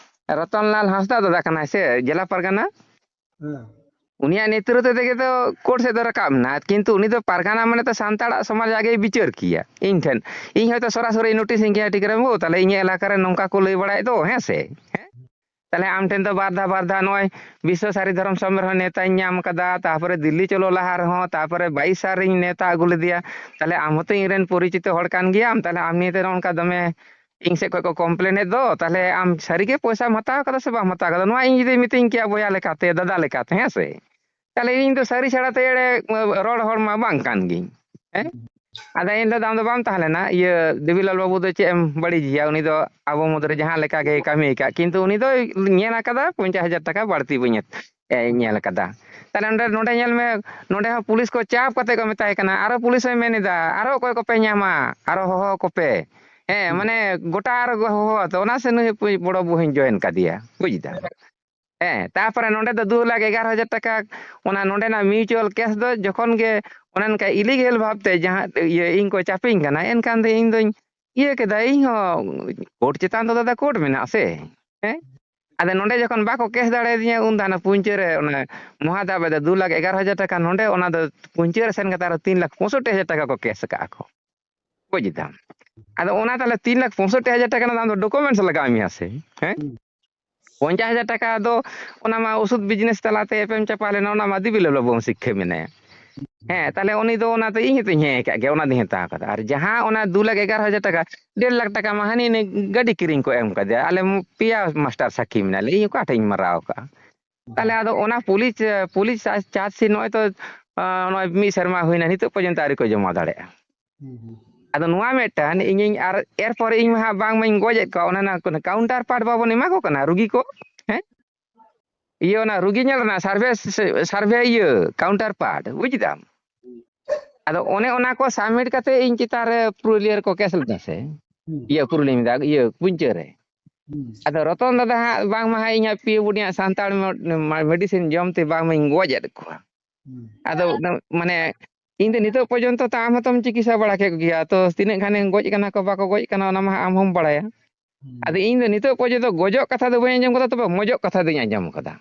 ᱨᱚᱛᱚᱱᱞᱟᱞ ᱦᱟᱸᱥᱫᱟ ᱫᱟᱫᱟ ᱠᱟᱱᱟᱭ ᱥᱮ, ᱡᱮᱞᱟ ᱯᱟᱨᱜᱟᱱᱟ, ᱦᱮᱸ᱾ ᱩᱱᱤᱭᱟᱜ ᱱᱮᱛᱨᱤᱛᱵ ᱛᱮᱜᱮ ᱛᱚ ᱠᱳᱨᱴ ᱥᱮᱫ ᱫᱚ ᱨᱟᱠᱟᱵ ᱮᱱᱟ, ᱠᱤᱱᱛᱩ ᱩᱱᱤ ᱫᱚ ᱯᱟᱨᱜᱟᱱᱟ ᱢᱟᱱᱮ ᱛᱚ ᱥᱟᱱᱛᱟᱲᱟᱜ ᱥᱚᱢᱟᱡᱽ ᱟᱜᱮᱭ ᱵᱤᱪᱟᱹᱨ ᱠᱮᱭᱟ᱾ ᱤᱧ ᱴᱷᱮᱱ, ᱤᱧ ᱦᱚᱭᱛᱳ ᱥᱚᱨᱟᱥᱚᱨᱤ ᱱᱳᱴᱤᱥ ᱤᱧ ᱠᱮᱭᱟ, "ᱴᱷᱤᱠ ᱨᱮ ᱵᱟᱹᱵᱩ, ᱛᱟᱦᱞᱮ ᱤᱧᱟᱹᱜ ᱮᱞᱟᱠᱟ ᱨᱮ ᱱᱚᱝᱠᱟ ᱠᱚ ᱞᱟᱹᱭ ᱵᱟᱲᱟᱭᱮᱫ ᱫᱚ, ᱦᱮᱸ ᱥᱮ?" ᱦᱮᱸ? ᱛᱟᱦᱞᱮ ᱟᱢ ᱴᱷᱮᱱ ᱫᱚ ᱵᱟᱨ ᱫᱷᱟᱣ, ᱵᱟᱨ ᱫᱷᱟᱣ ᱱᱚᱜᱼᱚᱭ ᱵᱤᱥᱥᱚ ᱥᱟᱹᱨᱤ ᱫᱷᱚᱨᱚᱢ ᱥᱚᱝᱜᱚᱴᱷᱚᱱ ᱱᱮᱛᱟᱧ ᱧᱟᱢ ᱠᱟᱫᱟ, ᱛᱟᱨᱯᱚᱨᱮ ᱫᱤᱞᱞᱤ ᱪᱚᱞᱚ ᱞᱟᱦᱟ ᱨᱮᱦᱚᱸ, ᱛᱟᱨᱯᱚᱨᱮ ᱵᱟᱭᱤᱥ ᱥᱟᱞ ᱨᱤᱧ ᱱᱮᱛᱟ ᱟᱹᱜᱩ ᱞᱮᱫᱮᱭᱟ᱾ ᱛᱟᱦᱞᱮ ᱟᱢ ᱦᱚᱸᱛᱚ ᱤᱧ ᱨᱮᱱ ᱯᱚᱨᱤᱪᱤᱛᱚ ᱦᱚᱲ ᱠᱟᱱ ᱜᱮᱭᱟᱢ, ᱛᱟᱦᱞᱮ ᱟᱢ ᱱᱤᱭᱮ ᱛᱮ ᱱᱚᱜᱼᱚ ᱱᱚᱝᱠᱟ ᱫᱚᱢᱮ ᱤᱧ ᱥᱮᱫ ᱠᱷᱚᱱ ᱠᱚ ᱠᱚᱢᱯᱞᱮᱱ ᱮᱫ ᱫᱚ, ᱛᱟᱦᱞᱮ ᱟᱢ ᱥᱟᱹᱨᱤ ᱜᱮ ᱯᱚᱭᱥᱟᱢ ᱦᱟᱛᱟᱣ ᱠᱟᱫᱟ ᱥᱮ ᱵᱟᱢ ᱦᱟᱛᱟᱣ ᱠᱟᱫᱟ? ᱱᱚᱣᱟ ᱤᱧ ᱡᱩᱫᱤ ᱢᱤᱛᱟᱹᱧ ᱠᱮᱭᱟ ᱵᱚᱭᱦᱟ ᱞᱮᱠᱟᱛᱮ, ᱫᱟᱫᱟ ᱞᱮᱠᱟᱛᱮ, ᱦᱮᱸ ᱥᱮ? ᱛᱟᱦᱞᱮ ᱤᱧ ᱫᱚ ᱥᱟᱹᱨᱤ ᱪᱷᱟᱲᱟ ᱛᱮ ᱮᱲᱮ, ᱮ, ᱨᱚᱲ ᱦᱚᱲ ᱢᱟ ᱵᱟᱝ ᱠᱟᱱ ᱜᱤᱧ, ᱦᱮᱸ? ᱟᱫᱚ ᱮᱱ ᱦᱤᱞᱳᱜ ᱫᱚ ᱟᱢ ᱫᱚ ᱵᱟᱢ ᱛᱟᱦᱮᱸ ᱞᱮᱱᱟ, ᱤᱭᱟᱹ, ᱫᱮᱵᱤᱞᱟᱞ ᱵᱟᱹᱵᱩ ᱫᱚ ᱪᱮᱫ ᱮᱢ ᱵᱟᱹᱲᱤᱡᱮᱭᱟ? ᱩᱱᱤ ᱫᱚ ᱟᱵᱚ ᱢᱩᱫᱽᱨᱮ ᱡᱟᱦᱟᱸ ᱞᱮᱠᱟ ᱜᱮᱭ ᱠᱟᱹᱢᱤ ᱟᱠᱟᱫ, ᱠᱤᱱᱛᱩ ᱩᱱᱤ ᱫᱚᱭ ᱧᱮᱞ ᱟᱠᱟᱫᱟ ᱯᱚᱧᱪᱟᱥ ᱦᱟᱡᱟᱨ ᱴᱟᱠᱟ ᱵᱟᱹᱲᱛᱤ ᱵᱟᱹᱧ ᱮ, ᱧᱮᱞ ᱟᱠᱟᱫᱟ᱾ ᱛᱟᱦᱞᱮ ᱱᱚᱰᱮ, ᱱᱚᱰᱮ ᱧᱮᱞ ᱢᱮ, ᱱᱚᱰᱮ ᱦᱚᱸ ᱯᱩᱞᱤᱥ ᱠᱚ ᱪᱟᱯ ᱠᱟᱛᱮ ᱠᱚ ᱢᱮᱛᱟᱭ ᱠᱟᱱᱟ, ᱟᱨᱚ ᱯᱩᱞᱤᱥ ᱦᱚᱸᱭ ᱢᱮᱱ ᱮᱫᱟ, "ᱟᱨᱚ ᱚᱠᱚᱭ ᱠᱚᱯᱮ ᱧᱟᱢᱟ, ᱟᱨᱚ ᱦᱚᱦᱚ ᱠᱚᱯᱮ", ᱦᱮᱸ, ᱦᱩᱸ᱾ ᱢᱟᱱᱮ ᱜᱚᱴᱟ ᱟᱨᱚ ᱦᱚᱦᱚ ᱟᱛᱮ, ᱚᱱᱟ ᱥᱮ ᱱᱩᱭ ᱵᱚᱲᱚ ᱵᱟᱹᱦᱩᱧ ᱡᱚᱭᱮᱱ ᱠᱟᱫᱮᱭᱟ, ᱵᱩᱡᱽ ᱫᱟᱢ᱾ ᱦᱮᱸ, ᱛᱟᱨᱯᱚᱨᱮ ᱱᱚᱰᱮ ᱫᱚ ᱫᱩ ᱞᱟᱠᱷ ᱮᱜᱟᱨᱚ ᱦᱟᱡᱟᱨ ᱴᱟᱠᱟ, ᱚᱱᱟ ᱱᱚᱰᱮᱱᱟᱜ ᱢᱤᱭᱩᱪᱩᱣᱟᱞ ᱠᱮᱥ ᱫᱚ ᱡᱚᱠᱷᱚᱱ ᱜᱮ ᱚᱱᱮ ᱚᱱᱠᱟ ᱤᱞᱤᱜᱮᱞ ᱵᱷᱟᱵᱽᱛᱮ ᱡᱟᱦᱟᱸ ᱤᱭᱟᱹ ᱤᱧ ᱠᱚ ᱪᱟᱯᱤᱧ ᱠᱟᱱᱟ, ᱮᱱᱠᱷᱟᱱ ᱫᱚ ᱤᱧ ᱫᱚᱧ ᱤᱭᱟᱹ ᱠᱮᱫᱟ, ᱤᱧ ᱦᱚᱸ ᱠᱳᱨᱴ ᱪᱮᱛᱟᱱ ᱫᱚ ᱫᱟᱫᱟ ᱠᱳᱨᱴ ᱢᱮᱱᱟᱜᱼᱟ ᱥᱮ, ᱦᱮᱸ? ᱟᱫᱚ ᱱᱚᱰᱮ ᱡᱚᱠᱷᱚᱱ ᱵᱟᱠᱚ ᱠᱮᱥ ᱫᱟᱲᱮᱭᱟᱫᱤᱧᱟ, ᱩᱱ ᱫᱚ ᱦᱟᱱᱟ ᱯᱩᱧᱪᱟᱹ ᱨᱮ ᱚᱱᱟ ᱢᱚᱦᱟᱫᱟᱵ ᱨᱮ ᱫᱩ ᱞᱟᱠᱷ ᱮᱜᱟᱨᱚ ᱦᱟᱡᱟᱨ ᱴᱟᱠᱟ, ᱱᱚᱰᱮ ᱚᱱᱟ ᱫᱚ ᱯᱩᱧᱪᱟᱹ ᱨᱮ ᱥᱮᱱ ᱠᱟᱛᱮ ᱟᱨᱚ ᱛᱤᱱ ᱞᱟᱠᱷ ᱯᱚᱸᱭᱥᱚᱴᱴᱤ ᱦᱟᱡᱟᱨ ᱴᱟᱠᱟ ᱠᱚ ᱠᱮᱥ ᱟᱠᱟᱫᱼᱟ ᱠᱚ᱾ ᱵᱩᱡᱽ ᱫᱟᱢ? ᱟᱫᱚ ᱚᱱᱟ ᱛᱟᱦᱞᱮ ᱛᱤᱱ ᱞᱟᱠᱷ ᱯᱚᱸᱭᱥᱚᱴᱴᱤ ᱦᱟᱡᱟᱨ ᱴᱟᱠᱟ ᱨᱮᱱᱟᱜ ᱫᱚ ᱰᱚᱠᱩᱢᱮᱱᱴᱥ ᱞᱟᱜᱟᱣ ᱢᱮᱭᱟ ᱥᱮ, ᱦᱮᱸ? ᱦᱩᱸ᱾ ᱯᱚᱧᱪᱟᱥ ᱦᱟᱡᱟᱨ ᱴᱟᱠᱟ ᱫᱚ ᱚᱱᱟ ᱢᱟ ᱳᱥᱩᱫ ᱵᱤᱡᱽᱱᱮᱥ ᱛᱟᱞᱟᱛᱮ ᱮᱯᱮᱢ ᱪᱟᱯᱟᱞ ᱮᱱᱟ, ᱚᱱᱟ ᱢᱟ ᱫᱤᱵᱤᱞᱟᱞ ᱵᱟᱹᱵᱩ ᱥᱤᱠᱠᱷᱟᱹ ᱢᱮᱱᱟᱭᱟ᱾ ᱦᱮᱸ, ᱛᱟᱦᱞᱮ ᱩᱱᱤ ᱫᱚ ᱚᱱᱟᱛᱮ ᱤᱧ ᱦᱚᱸᱛᱚᱧ ᱦᱮᱸ ᱟᱠᱟᱫ ᱜᱮᱭᱟ, ᱚᱱᱟ ᱫᱚᱧ ᱦᱟᱛᱟᱣ ᱟᱠᱟᱫᱟ᱾ ᱟᱨ ᱡᱟᱦᱟᱸ ᱚᱱᱟ ᱫᱩ ᱞᱟᱠᱷ ᱮᱜᱟᱨᱚ ᱦᱟᱡᱟᱨ ᱴᱟᱠᱟ, ᱰᱮᱲ ᱞᱟᱠᱷ ᱴᱟᱠᱟ ᱢᱟ ᱦᱟᱹᱱᱤ ᱱᱟᱹᱭ ᱜᱟᱹᱰᱤ ᱠᱤᱨᱤᱧ ᱠᱚ ᱮᱢ ᱠᱟᱫᱮᱭᱟ, ᱟᱞᱮ ᱢᱩ-, ᱯᱮᱭᱟ ᱢᱟᱥᱴᱟᱨ ᱥᱟᱹᱠᱷᱤ ᱢᱮᱱᱟᱜ ᱞᱮᱭᱟ, ᱤᱧ ᱚᱠᱟ ᱴᱷᱮᱡ ᱤᱧ ᱢᱟᱨᱟᱣ ᱟᱠᱟᱫᱼᱟ? ᱛᱟᱦᱞᱮ ᱟᱫᱚ ᱚᱱᱟ ᱯᱩᱞᱤᱥ, ᱮ, ᱯᱩᱞᱤᱥ ᱪᱟ-, ᱪᱟᱨᱡᱽ ᱥᱤᱴ ᱱᱚᱜᱼᱚᱭ ᱛᱚ, ᱟ, ᱱᱚᱜᱼᱚᱭ ᱢᱤᱫ ᱥᱮᱨᱢᱟ ᱦᱩᱭᱱᱟ, ᱱᱤᱛᱚᱜ ᱯᱚᱨᱡᱚᱱᱛᱚ ᱟᱹᱣᱨᱤ ᱠᱚ ᱡᱚᱢᱟ ᱫᱟᱲᱮᱭᱟᱜᱼᱟ᱾ ᱦᱩᱸ, ᱦᱩᱸ᱾ ᱟᱫᱚ ᱱᱚᱣᱟ ᱢᱤᱫᱴᱟᱝ ᱤᱧᱤᱧ ᱟᱨ ᱮᱨᱯᱚᱨᱮ ᱤᱧ ᱢᱟ ᱦᱟᱸᱜ ᱵᱟᱝ ᱢᱟᱧ ᱜᱚᱡ ᱮᱫ ᱠᱚᱣᱟ, ᱚᱱᱟ ᱨᱮᱱᱟᱜ ᱠᱳᱱᱳ ᱠᱟᱣᱩᱱᱴᱟᱨ ᱯᱟᱨᱴ ᱵᱟᱵᱚᱱ ᱮᱢᱟ ᱠᱚ ᱠᱟᱱᱟ ᱨᱩᱜᱤ ᱠᱚ, ᱦᱮᱸ? ᱤᱭᱟᱹ, ᱚᱱᱟ ᱨᱩᱜᱤ ᱧᱮᱞ ᱨᱮᱱᱟᱜ ᱥᱟᱨᱵᱷᱮ, ᱥᱟᱨᱵᱷᱮ ᱤᱭᱟᱹ, ᱠᱟᱣᱩᱱᱴᱟᱨ ᱯᱟᱨᱴ, ᱵᱩᱡᱽ ᱫᱟᱢ? ᱦᱩᱸ᱾ ᱟᱫᱚ ᱚᱱᱮ ᱚᱱᱟ ᱠᱚ ᱥᱟᱵᱢᱤᱴ ᱠᱟᱛᱮ ᱤᱧ ᱪᱮᱛᱟᱱ ᱨᱮ ᱯᱩᱨᱩᱞᱤᱭᱟᱹ ᱨᱮᱠᱚ ᱠᱮᱥ ᱞᱮᱫᱟ ᱥᱮ? ᱦᱩᱸ᱾ ᱤᱭᱟᱹ, ᱯᱩᱨᱩᱞᱤᱭᱟᱹᱧ ᱢᱮᱱᱫᱟ, ᱤᱭᱟᱹ, ᱯᱩᱧᱪᱟᱹ ᱨᱮ᱾ ᱦᱩᱸ᱾ ᱟᱫᱚ ᱨᱚᱛᱚᱱ ᱫᱟᱫᱟ ᱦᱟᱸᱜ ᱵᱟᱝᱢᱟ ᱦᱟᱸᱜ ᱤᱧᱟᱹᱜ ᱯᱤ ᱳ ᱵᱩᱰᱤᱭᱟᱜ ᱥᱟᱱᱛᱟᱲ ᱢᱮ-, ᱢᱮᱰᱤᱥᱤᱱ ᱡᱚᱢ ᱛᱮ ᱵᱟᱝᱢᱟᱧ ᱜᱚᱡ ᱮᱫ ᱠᱚᱣᱟ᱾ ᱦᱩᱸ᱾ ᱟᱫᱚ ᱚᱱᱟ ᱢᱟᱱᱮ ᱤᱧ ᱫᱚ ᱱᱤᱛᱚᱜ ᱯᱚᱨᱡᱚᱱᱛᱚ ᱛᱚ ᱟᱢ ᱦᱚᱸᱛᱚᱢ ᱪᱤᱠᱤᱛᱥᱟ ᱵᱟᱲᱟ ᱠᱮᱫ ᱠᱚᱜᱮᱭᱟ, ᱛᱚ ᱛᱤᱱᱟᱹᱜ ᱜᱟᱱᱮ ᱜᱚᱡ ᱠᱟᱱᱟ ᱠᱚ ᱵᱟᱠᱚ ᱜᱚᱡ ᱠᱟᱱᱟ ᱚᱱᱟ ᱢᱟ ᱟᱢ ᱦᱚᱸᱢ ᱵᱟᱲᱟᱭᱟ᱾ ᱟᱫᱚ ᱤᱧ ᱫᱚ ᱱᱤᱛᱚᱜ ᱯᱚᱨᱡᱚᱱᱛᱚ ᱜᱚᱡᱚᱜ ᱠᱟᱛᱷᱟ ᱫᱚ ᱵᱟᱹᱧ ᱟᱸᱡᱚᱢ ᱠᱟᱫᱟ, ᱛᱚᱵᱮ ᱢᱚᱡᱚᱜ ᱠᱟᱛᱷᱟ ᱫᱚᱧ ᱟᱸᱡᱚᱢ ᱠᱟᱫᱟ᱾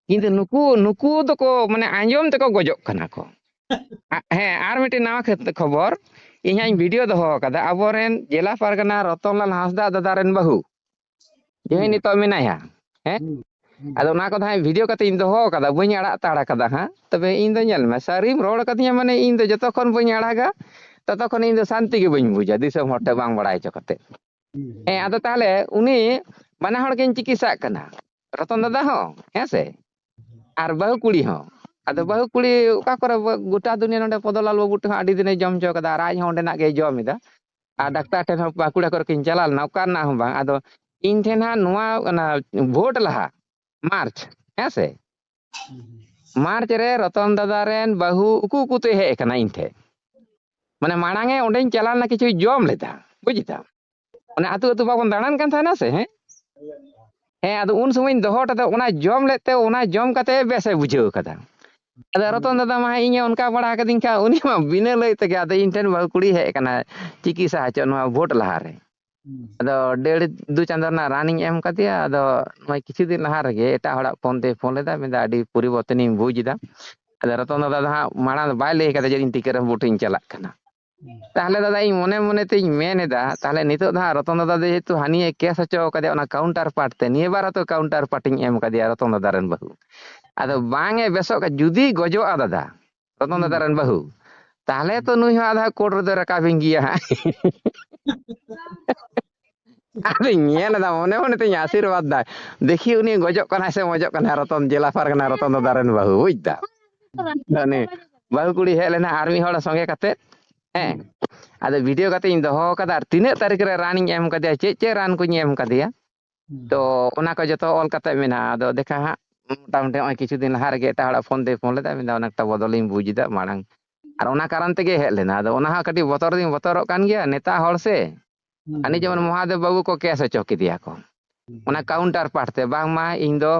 ᱠᱤᱱᱛᱩ ᱱᱩᱠᱩ ᱱᱩᱠᱩ ᱫᱚᱠᱚ ᱢᱟᱱᱮ ᱟᱸᱡᱚᱢ ᱛᱮᱠᱚ ᱜᱚᱡᱚᱜ ᱠᱟᱱᱟ ᱠᱚ᱾ ᱟ- ᱦᱮᱸ, ᱟᱨ ᱢᱤᱫᱴᱮᱱ ᱱᱟᱣᱟ ᱠᱷᱮᱛ- ᱠᱷᱚᱵᱚᱨ, ᱤᱧ ᱦᱟᱸᱜ ᱤᱧ ᱵᱷᱤᱰᱤᱭᱳ ᱫᱚᱦᱚ ᱟᱠᱟᱫᱟ᱾ ᱟᱵᱚᱨᱮᱱ ᱡᱮᱞᱟ ᱯᱟᱨᱜᱟᱱᱟ ᱨᱚᱛᱚᱱᱞᱟᱞ ᱦᱟᱸᱥᱫᱟ ᱫᱟᱫᱟ ᱨᱮᱱ ᱵᱟᱹᱦᱩ, ᱡᱟᱦᱟᱸᱭ ᱱᱤᱛᱚᱜ ᱢᱮᱱᱟᱭᱟ, ᱦᱮᱸ? ᱟᱫᱚ ᱚᱱᱟ ᱠᱚᱫᱚ ᱦᱟᱸᱜ ᱵᱷᱤᱰᱤᱭᱳ ᱠᱟᱛᱮ ᱤᱧ ᱫᱚᱦᱚ ᱟᱠᱟᱫᱟ, ᱵᱟᱹᱧ ᱟᱲᱟᱜ ᱛᱟᱲ ᱟᱠᱟᱫᱟ ᱦᱟᱸᱜ᱾ ᱛᱚᱵᱮ ᱤᱧ ᱫᱚ ᱧᱮᱞ ᱢᱮ, ᱥᱟᱹᱨᱤᱢ ᱨᱚᱲ ᱟᱠᱟᱫᱤᱧᱟ ᱢᱟᱱᱮ ᱤᱧ ᱫᱚ ᱡᱚᱛᱚ ᱠᱷᱚᱱ ᱵᱟᱹᱧ ᱟᱲᱟᱜᱟ, ᱛᱚᱛᱚ ᱠᱷᱚᱱ ᱤᱧ ᱫᱚ ᱥᱟᱱᱛᱤ ᱜᱮ ᱵᱟᱹᱧ ᱵᱩᱡᱟ ᱫᱤᱥᱚᱢ ᱦᱚᱲ ᱴᱷᱮᱱ ᱵᱟᱝ ᱵᱟᱲᱟᱭ ᱦᱚᱪᱚ ᱠᱟᱛᱮ᱾ ᱦᱮᱸ, ᱟᱫᱚ ᱛᱟᱦᱚᱞᱮ ᱩᱱᱤ ᱵᱟᱱᱟ ᱦᱚᱲ ᱠᱤᱱ ᱪᱤᱠᱤᱛᱥᱟᱜ ᱠᱟᱱᱟ, ᱨᱚᱛᱚᱱ ᱫᱟᱫᱟ ᱦᱚᱸ, ᱦᱮᱸ ᱥᱮ, ᱟᱨ ᱵᱟᱹᱦᱩ ᱠᱩᱲᱤ ᱦᱚᱸ᱾ ᱟᱫᱚ ᱵᱟᱹᱦᱩ ᱠᱩᱲᱤ ᱚᱠᱟ ᱠᱚᱨᱮ ᱵᱟ- ᱜᱚᱴᱟ ᱫᱩᱱᱤᱭᱟᱹ ᱱᱚᱰᱮ ᱯᱚᱫᱚᱞᱟᱞ ᱵᱟᱹᱵᱩ ᱴᱷᱮᱱ ᱦᱚᱸ ᱟᱹᱰᱤ ᱫᱤᱱᱮ ᱡᱚᱢ ᱦᱚᱪᱚ ᱠᱟᱫᱟ, ᱟᱨ ᱟᱡ ᱦᱚᱸ ᱚᱸᱰᱮᱱᱟᱜ ᱜᱮᱭ ᱡᱚᱢ ᱮᱫᱟ᱾ ᱟᱨ ᱰᱟᱠᱛᱟᱨ ᱴᱷᱮᱱ ᱦᱚᱸ ᱵᱟᱸᱠᱩᱲᱟ ᱠᱚᱨᱮ ᱠᱤᱱ ᱪᱟᱞᱟᱣ ᱞᱮᱱᱟ, ᱚᱠᱟ ᱨᱮᱱᱟᱜ ᱦᱚᱸ ᱵᱟᱝ᱾ ᱟᱫᱚ ᱤᱧ ᱴᱷᱮᱱ ᱦᱟᱸᱜ ᱱᱚᱣᱟ ᱚᱱᱟ ᱵᱷᱳᱴ ᱞᱟᱦᱟ, ᱢᱟᱨᱪ, ᱦᱮᱸ ᱥᱮ, ᱢᱟᱨᱪ ᱨᱮ ᱨᱚᱛᱚᱱ ᱫᱟᱫᱟ ᱨᱮᱱ ᱵᱟᱹᱦᱩ ᱩᱠᱩ ᱩᱠᱩᱛᱮ ᱦᱮᱡ ᱟᱠᱟᱱᱟ ᱤᱧ ᱴᱷᱮᱱ᱾ ᱢᱟᱱᱮ ᱢᱟᱲᱟᱝ ᱮ ᱚᱸᱰᱮᱧ ᱪᱟᱞᱟᱣ ᱞᱮᱱᱟ, ᱠᱤᱪᱷᱩᱭ ᱡᱚᱢ ᱞᱮᱫᱟ, ᱵᱩᱡ ᱫᱟᱢ? ᱚᱱᱟ ᱟᱹᱛᱩ ᱟᱹᱛᱩ ᱵᱟᱵᱚᱱ ᱫᱟᱬᱟᱱ ᱠᱟᱱ ᱛᱟᱦᱮᱱᱟ ᱥᱮ, ᱦᱮᱸ? ᱦᱮᱸ, ᱟᱫᱚ ᱩᱱ ᱥᱚᱢᱚᱭ ᱤᱧ ᱫᱚᱦᱚ ᱦᱚᱴᱚ ᱠᱟᱫᱟ, ᱚᱱᱟ ᱡᱚᱢ ᱞᱮᱫ ᱛᱮ, ᱚᱱᱟ ᱡᱚᱢ ᱠᱟᱛᱮ ᱵᱮᱥᱮ ᱵᱩᱡᱷᱟᱹᱣ ᱠᱟᱫᱟ᱾ ᱟᱫᱚ ᱨᱚᱛᱚᱱ ᱫᱟᱫᱟ ᱢᱟ ᱤᱧᱮ ᱚᱱᱠᱟ ᱵᱟᱲᱟ ᱠᱟᱫᱤᱧ ᱠᱷᱟᱱ, ᱩᱱᱤ ᱢᱟ ᱵᱤᱱᱟᱹ ᱞᱟᱹᱭ ᱛᱮᱜᱮ ᱟᱫᱚ ᱤᱧ ᱴᱷᱮᱱ ᱵᱟᱹᱦᱩ ᱠᱩᱲᱤ ᱦᱮᱡ ᱟᱠᱟᱱᱟ, ᱪᱤᱠᱤᱛᱥᱟ ᱦᱚᱪᱚ ᱱᱚᱣᱟ ᱵᱷᱳᱴ ᱞᱟᱦᱟᱨᱮ᱾ ᱟᱫᱚ ᱰᱮᱲ ᱫᱩ ᱪᱟᱸᱫᱳ ᱨᱮᱱᱟᱜ ᱨᱟᱱᱤᱧ ᱮᱢ ᱠᱟᱫᱮᱭᱟ᱾ ᱟᱫᱚ ᱱᱚᱜᱼᱚᱭ ᱠᱤᱪᱷᱩ ᱫᱤᱱ ᱞᱟᱦᱟ ᱨᱮᱜᱮ ᱮᱴᱟᱜ ᱦᱚᱲᱟᱜ ᱯᱷᱳᱱ ᱛᱮᱭ ᱯᱷᱳᱱ ᱞᱮᱫᱟ, ᱢᱮᱱᱫᱟ ᱟᱹᱰᱤ ᱯᱚᱨᱤᱵᱚᱨᱛᱚᱱᱤᱧ ᱵᱩᱡᱽ ᱮᱫᱟ᱾ ᱟᱫᱚ ᱨᱚᱛᱚᱱ ᱫᱟᱫᱟ ᱫᱚ ᱦᱟᱸᱜ ᱢᱟᱲᱟᱝ ᱫᱚ ᱵᱟᱭ ᱞᱟᱹᱭ ᱠᱟᱫᱟ ᱡᱮ ᱤᱧ ᱛᱤᱠᱟᱹᱨᱟᱢ ᱵᱷᱳᱴ ᱤᱧ ᱪᱟᱞᱟᱜ ᱠᱟᱱᱟ᱾ ᱛᱟᱦᱞᱮ ᱫᱟᱫᱟ, ᱤᱧ ᱢᱚᱱᱮ ᱢᱚᱱᱮ ᱛᱤᱧ ᱢᱮᱱ ᱮᱫᱟ, ᱛᱟᱦᱞᱮ ᱱᱤᱛᱚᱜ ᱫᱚ ᱦᱟᱸᱜ ᱨᱚᱛᱚᱱ ᱫᱟᱫᱟ ᱫᱚ ᱡᱮᱦᱮᱛᱩ ᱦᱟᱹᱱᱤᱭᱮ ᱠᱮᱥ ᱦᱚᱪᱚ ᱠᱟᱫᱮᱭᱟ ᱚᱱᱟ ᱠᱟᱣᱩᱱᱴᱟᱨ ᱯᱟᱨᱴ ᱛᱮ, ᱱᱤᱭᱟᱹ ᱵᱟᱨ ᱦᱚᱸᱛᱚ ᱠᱟᱣᱩᱱᱴᱟᱨ ᱯᱟᱨᱴ ᱤᱧ ᱮᱢ ᱠᱟᱫᱮᱭᱟ ᱨᱚᱛᱚᱱ ᱫᱟᱫᱟ ᱨᱮᱱ ᱵᱟᱹᱦᱩ᱾ ᱟᱫᱚ ᱵᱟᱝ ᱮ ᱵᱮᱥᱚᱜ ᱠᱷᱟᱱ, ᱡᱩᱫᱤ ᱜᱚᱡᱚᱜᱼᱟ ᱫᱟᱫᱟ, ᱨᱚᱛᱚᱱ ᱫᱟᱫᱟ ᱨᱮᱱ ᱵᱟᱹᱦᱩ, ᱛᱟᱦᱞᱮ ᱛᱚ ᱱᱩᱭ ᱦᱚᱸ ᱟᱫᱷᱟ ᱠᱳᱨᱴ ᱨᱮᱫᱚ ᱨᱟᱠᱟᱵᱤᱧ ᱜᱮᱭᱟ ᱦᱟᱸᱜ᱾ ᱟᱫᱚᱧ ᱧᱮᱞ ᱮᱫᱟ, ᱢᱚᱱᱮ ᱢᱚᱱᱮ ᱛᱤᱧ ᱟᱥᱤᱨᱵᱟᱫᱽ ᱫᱟ, ᱫᱮᱠᱷᱤ ᱩᱱᱤ ᱜᱚᱡᱚᱜ ᱠᱟᱱᱟᱭ ᱥᱮ ᱢᱚᱡᱚᱜ ᱠᱟᱱᱟᱭ, ᱨᱚᱛᱚᱱ, ᱡᱮᱞᱟ ᱯᱟᱨᱜᱟᱱᱟ ᱨᱚᱛᱚᱱ ᱫᱟᱫᱟ ᱨᱮᱱ ᱵᱟᱹᱦᱩ, ᱵᱩᱡ ᱫᱟ᱾ ᱩᱱᱤ ᱵᱟᱹᱦᱩ ᱠᱩᱲᱤ ᱦᱮᱡ ᱞᱮᱱᱟ ᱟᱨ ᱢᱤᱫ ᱦᱚᱲ ᱥᱚᱸᱜᱮ ᱠᱟᱛᱮ, ᱦᱮᱸ᱾ ᱟᱫᱚ ᱵᱷᱤᱰᱤᱭᱳ ᱠᱟᱛᱮ ᱤᱧ ᱫᱚᱦᱚ ᱠᱟᱫᱟ, ᱟᱨ ᱛᱤᱱᱟᱹᱜ ᱛᱟᱹᱨᱤᱠᱷ ᱨᱮ ᱨᱟᱱᱤᱧ ᱮᱢ ᱠᱟᱫᱮᱭᱟ, ᱪᱮᱫ ᱪᱮᱫ ᱨᱟᱱ ᱠᱚᱧ ᱮᱢ ᱠᱟᱫᱮᱭᱟ, ᱛᱚ ᱚᱱᱟ ᱠᱚ ᱡᱚᱛᱚ ᱚᱞ ᱠᱟᱛᱮ ᱢᱮᱱᱟᱜᱼᱟ᱾ ᱟᱫᱚ ᱫᱮᱠᱷᱟ ᱦᱟᱸᱜ, ᱢᱚᱴᱟᱢᱩᱴᱤ ᱱᱚᱜᱼᱚᱭ ᱠᱤᱪᱷᱩ ᱫᱤᱱ ᱞᱟᱦᱟ ᱨᱮᱜᱮ ᱮᱴᱟᱜ ᱦᱚᱲᱟᱜ ᱯᱷᱳᱱ ᱛᱮᱭ ᱯᱷᱳᱱ ᱞᱮᱫᱟ, ᱢᱮᱱᱫᱟ ᱚᱱᱮᱠᱴᱟ ᱵᱚᱫᱚᱞᱤᱧ ᱵᱩᱡ ᱮᱫᱟ ᱢᱟᱲᱟᱝ᱾ ᱟᱨ ᱚᱱᱟ ᱠᱟᱨᱚᱱ ᱛᱮᱜᱮ ᱦᱮᱡ ᱞᱮᱱᱟ᱾ ᱟᱫᱚ ᱚᱱᱟ ᱦᱚᱸ ᱠᱟᱹᱴᱤᱡ ᱵᱚᱛᱚᱨ ᱫᱚᱧ ᱵᱚᱛᱚᱨᱚᱜ ᱠᱟᱱ ᱜᱮᱭᱟ, ᱱᱮᱛᱟ ᱦᱚᱲ ᱥᱮ᱾ ᱦᱟᱹᱱᱤ ᱡᱮᱢᱚᱱ ᱢᱚᱦᱟᱫᱮᱵ ᱵᱟᱹᱵᱩ ᱠᱚ ᱠᱮᱥ ᱦᱚᱪᱚ ᱠᱮᱫᱮᱭᱟ ᱠᱚ, ᱚᱱᱟ ᱠᱟᱣᱩᱱᱴᱟᱨ ᱯᱟᱨᱴ ᱛᱮ, ᱵᱟᱝᱢᱟ ᱤᱧ ᱫᱚ,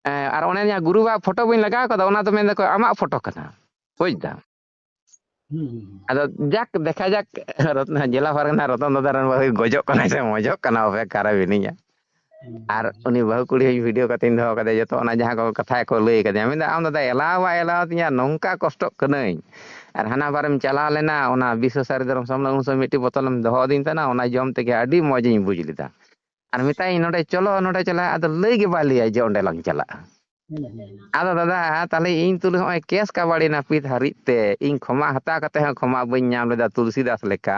ᱮᱸ, ᱟᱨ ᱚᱱᱮ ᱡᱟᱦᱟᱸ ᱜᱩᱨᱩᱵᱟᱜ ᱯᱷᱳᱴᱳ ᱵᱟᱹᱧ ᱞᱟᱜᱟᱣ ᱠᱟᱫᱟ, ᱚᱱᱟ ᱫᱚ ᱢᱮᱱ ᱫᱟᱠᱚ ᱟᱢᱟᱜ ᱯᱷᱳᱴᱳ ᱠᱟᱱᱟ, ᱵᱩᱡ ᱫᱟᱢ? ᱦᱩᱸ, ᱦᱩᱸ, ᱦᱩᱸ᱾ ᱟᱫᱚ ᱡᱟᱠ, ᱫᱮᱠᱷᱟ ᱡᱟᱠ, ᱨᱚᱛ-, ᱡᱮᱞᱟ ᱯᱟᱨᱜᱟᱱᱟ ᱨᱚᱛᱚᱱ ᱫᱟᱫᱟ ᱨᱮᱱ ᱵᱟᱹᱦᱩᱭ ᱜᱚᱡᱚᱜ ᱠᱟᱱᱟᱭ ᱥᱮ ᱢᱚᱡᱚᱜ ᱠᱟᱱᱟ, ᱚᱯᱮᱠᱠᱷᱟ ᱨᱮ ᱢᱤᱱᱟᱹᱧᱟ᱾ ᱦᱩᱸ᱾ ᱟᱨ ᱩᱱᱤ ᱵᱟᱹᱦᱩ ᱠᱩᱲᱤ ᱦᱚᱸ ᱵᱷᱤᱰᱤᱭᱳ ᱠᱟᱛᱮᱧ ᱫᱚᱦᱚ ᱠᱟᱫᱮᱭᱟ, ᱡᱚᱛᱚ ᱚᱱᱟ ᱡᱟᱦᱟᱸ ᱠᱚ ᱠᱟᱛᱷᱟ ᱠᱚ ᱞᱟᱹᱭ ᱠᱟᱫᱮᱭᱟ, ᱢᱮᱱᱫᱟ, "ᱟᱢ ᱫᱟᱫᱟ ᱮᱞᱟᱣ ᱵᱟᱭ ᱮᱞᱟᱣ ᱟᱫᱤᱧᱟ, ᱱᱚᱝᱠᱟ ᱠᱚᱥᱴᱚᱜ ᱠᱟᱹᱱᱟᱹᱧ᱾ ᱟᱨ ᱦᱟᱱᱟ ᱵᱟᱨᱮᱢ ᱪᱟᱞᱟᱣ ᱞᱮᱱᱟ, ᱚᱱᱟ ᱵᱤᱥᱥᱚ ᱥᱟᱨᱤ ᱫᱷᱚᱨᱚᱢ ᱥᱟᱢᱞᱟ, ᱩᱱ ᱥᱚᱢᱚᱭ ᱢᱤᱫᱴᱤᱡ ᱵᱳᱛᱚᱞᱮᱢ ᱫᱚᱦᱚ ᱟᱹᱫᱤᱧ ᱛᱟᱦᱮᱱᱟ, ᱚᱱᱟ ᱡᱚᱢ ᱛᱮᱜᱮ ᱟᱹᱰᱤ ᱢᱚᱡᱽ ᱤᱧ ᱵᱩᱡᱽ ᱞᱮᱫᱟ᱾ ᱟᱨ ᱢᱮᱛᱟᱭᱟᱹᱧ, 'ᱱᱚᱰᱮ ᱪᱚᱞᱚ, ᱱᱚᱰᱮ ᱪᱟᱞᱟᱜ,' ᱟᱫᱚ ᱞᱟᱹᱭ ᱜᱮ ᱵᱟᱭ ᱞᱟᱹᱭᱟ ᱡᱮ ᱚᱸᱰᱮ ᱞᱟᱝ ᱪᱟᱞᱟᱜᱼᱟ᱾ ᱦᱩᱸ, ᱦᱩᱸ, ᱦᱩᱸ᱾ ᱟᱫᱚ ᱫᱟᱫᱟ, ᱛᱟᱦᱞᱮ ᱤᱧ ᱛᱩᱞᱩᱡ ᱦᱚᱸᱜᱼᱚᱭ ᱠᱮᱥ ᱠᱟᱵᱟᱰᱤ ᱱᱟᱹᱯᱤᱛ ᱦᱟᱹᱨᱤᱡ ᱛᱮ ᱤᱧ ᱠᱷᱚᱢᱟ ᱦᱟᱛᱟᱣ ᱠᱟᱛᱮ ᱦᱚᱸ ᱠᱷᱚᱢᱟ ᱵᱟᱹᱧ ᱧᱟᱢ ᱞᱮᱫᱟ, ᱛᱩᱞᱥᱤ ᱫᱟᱥ ᱞᱮᱠᱟ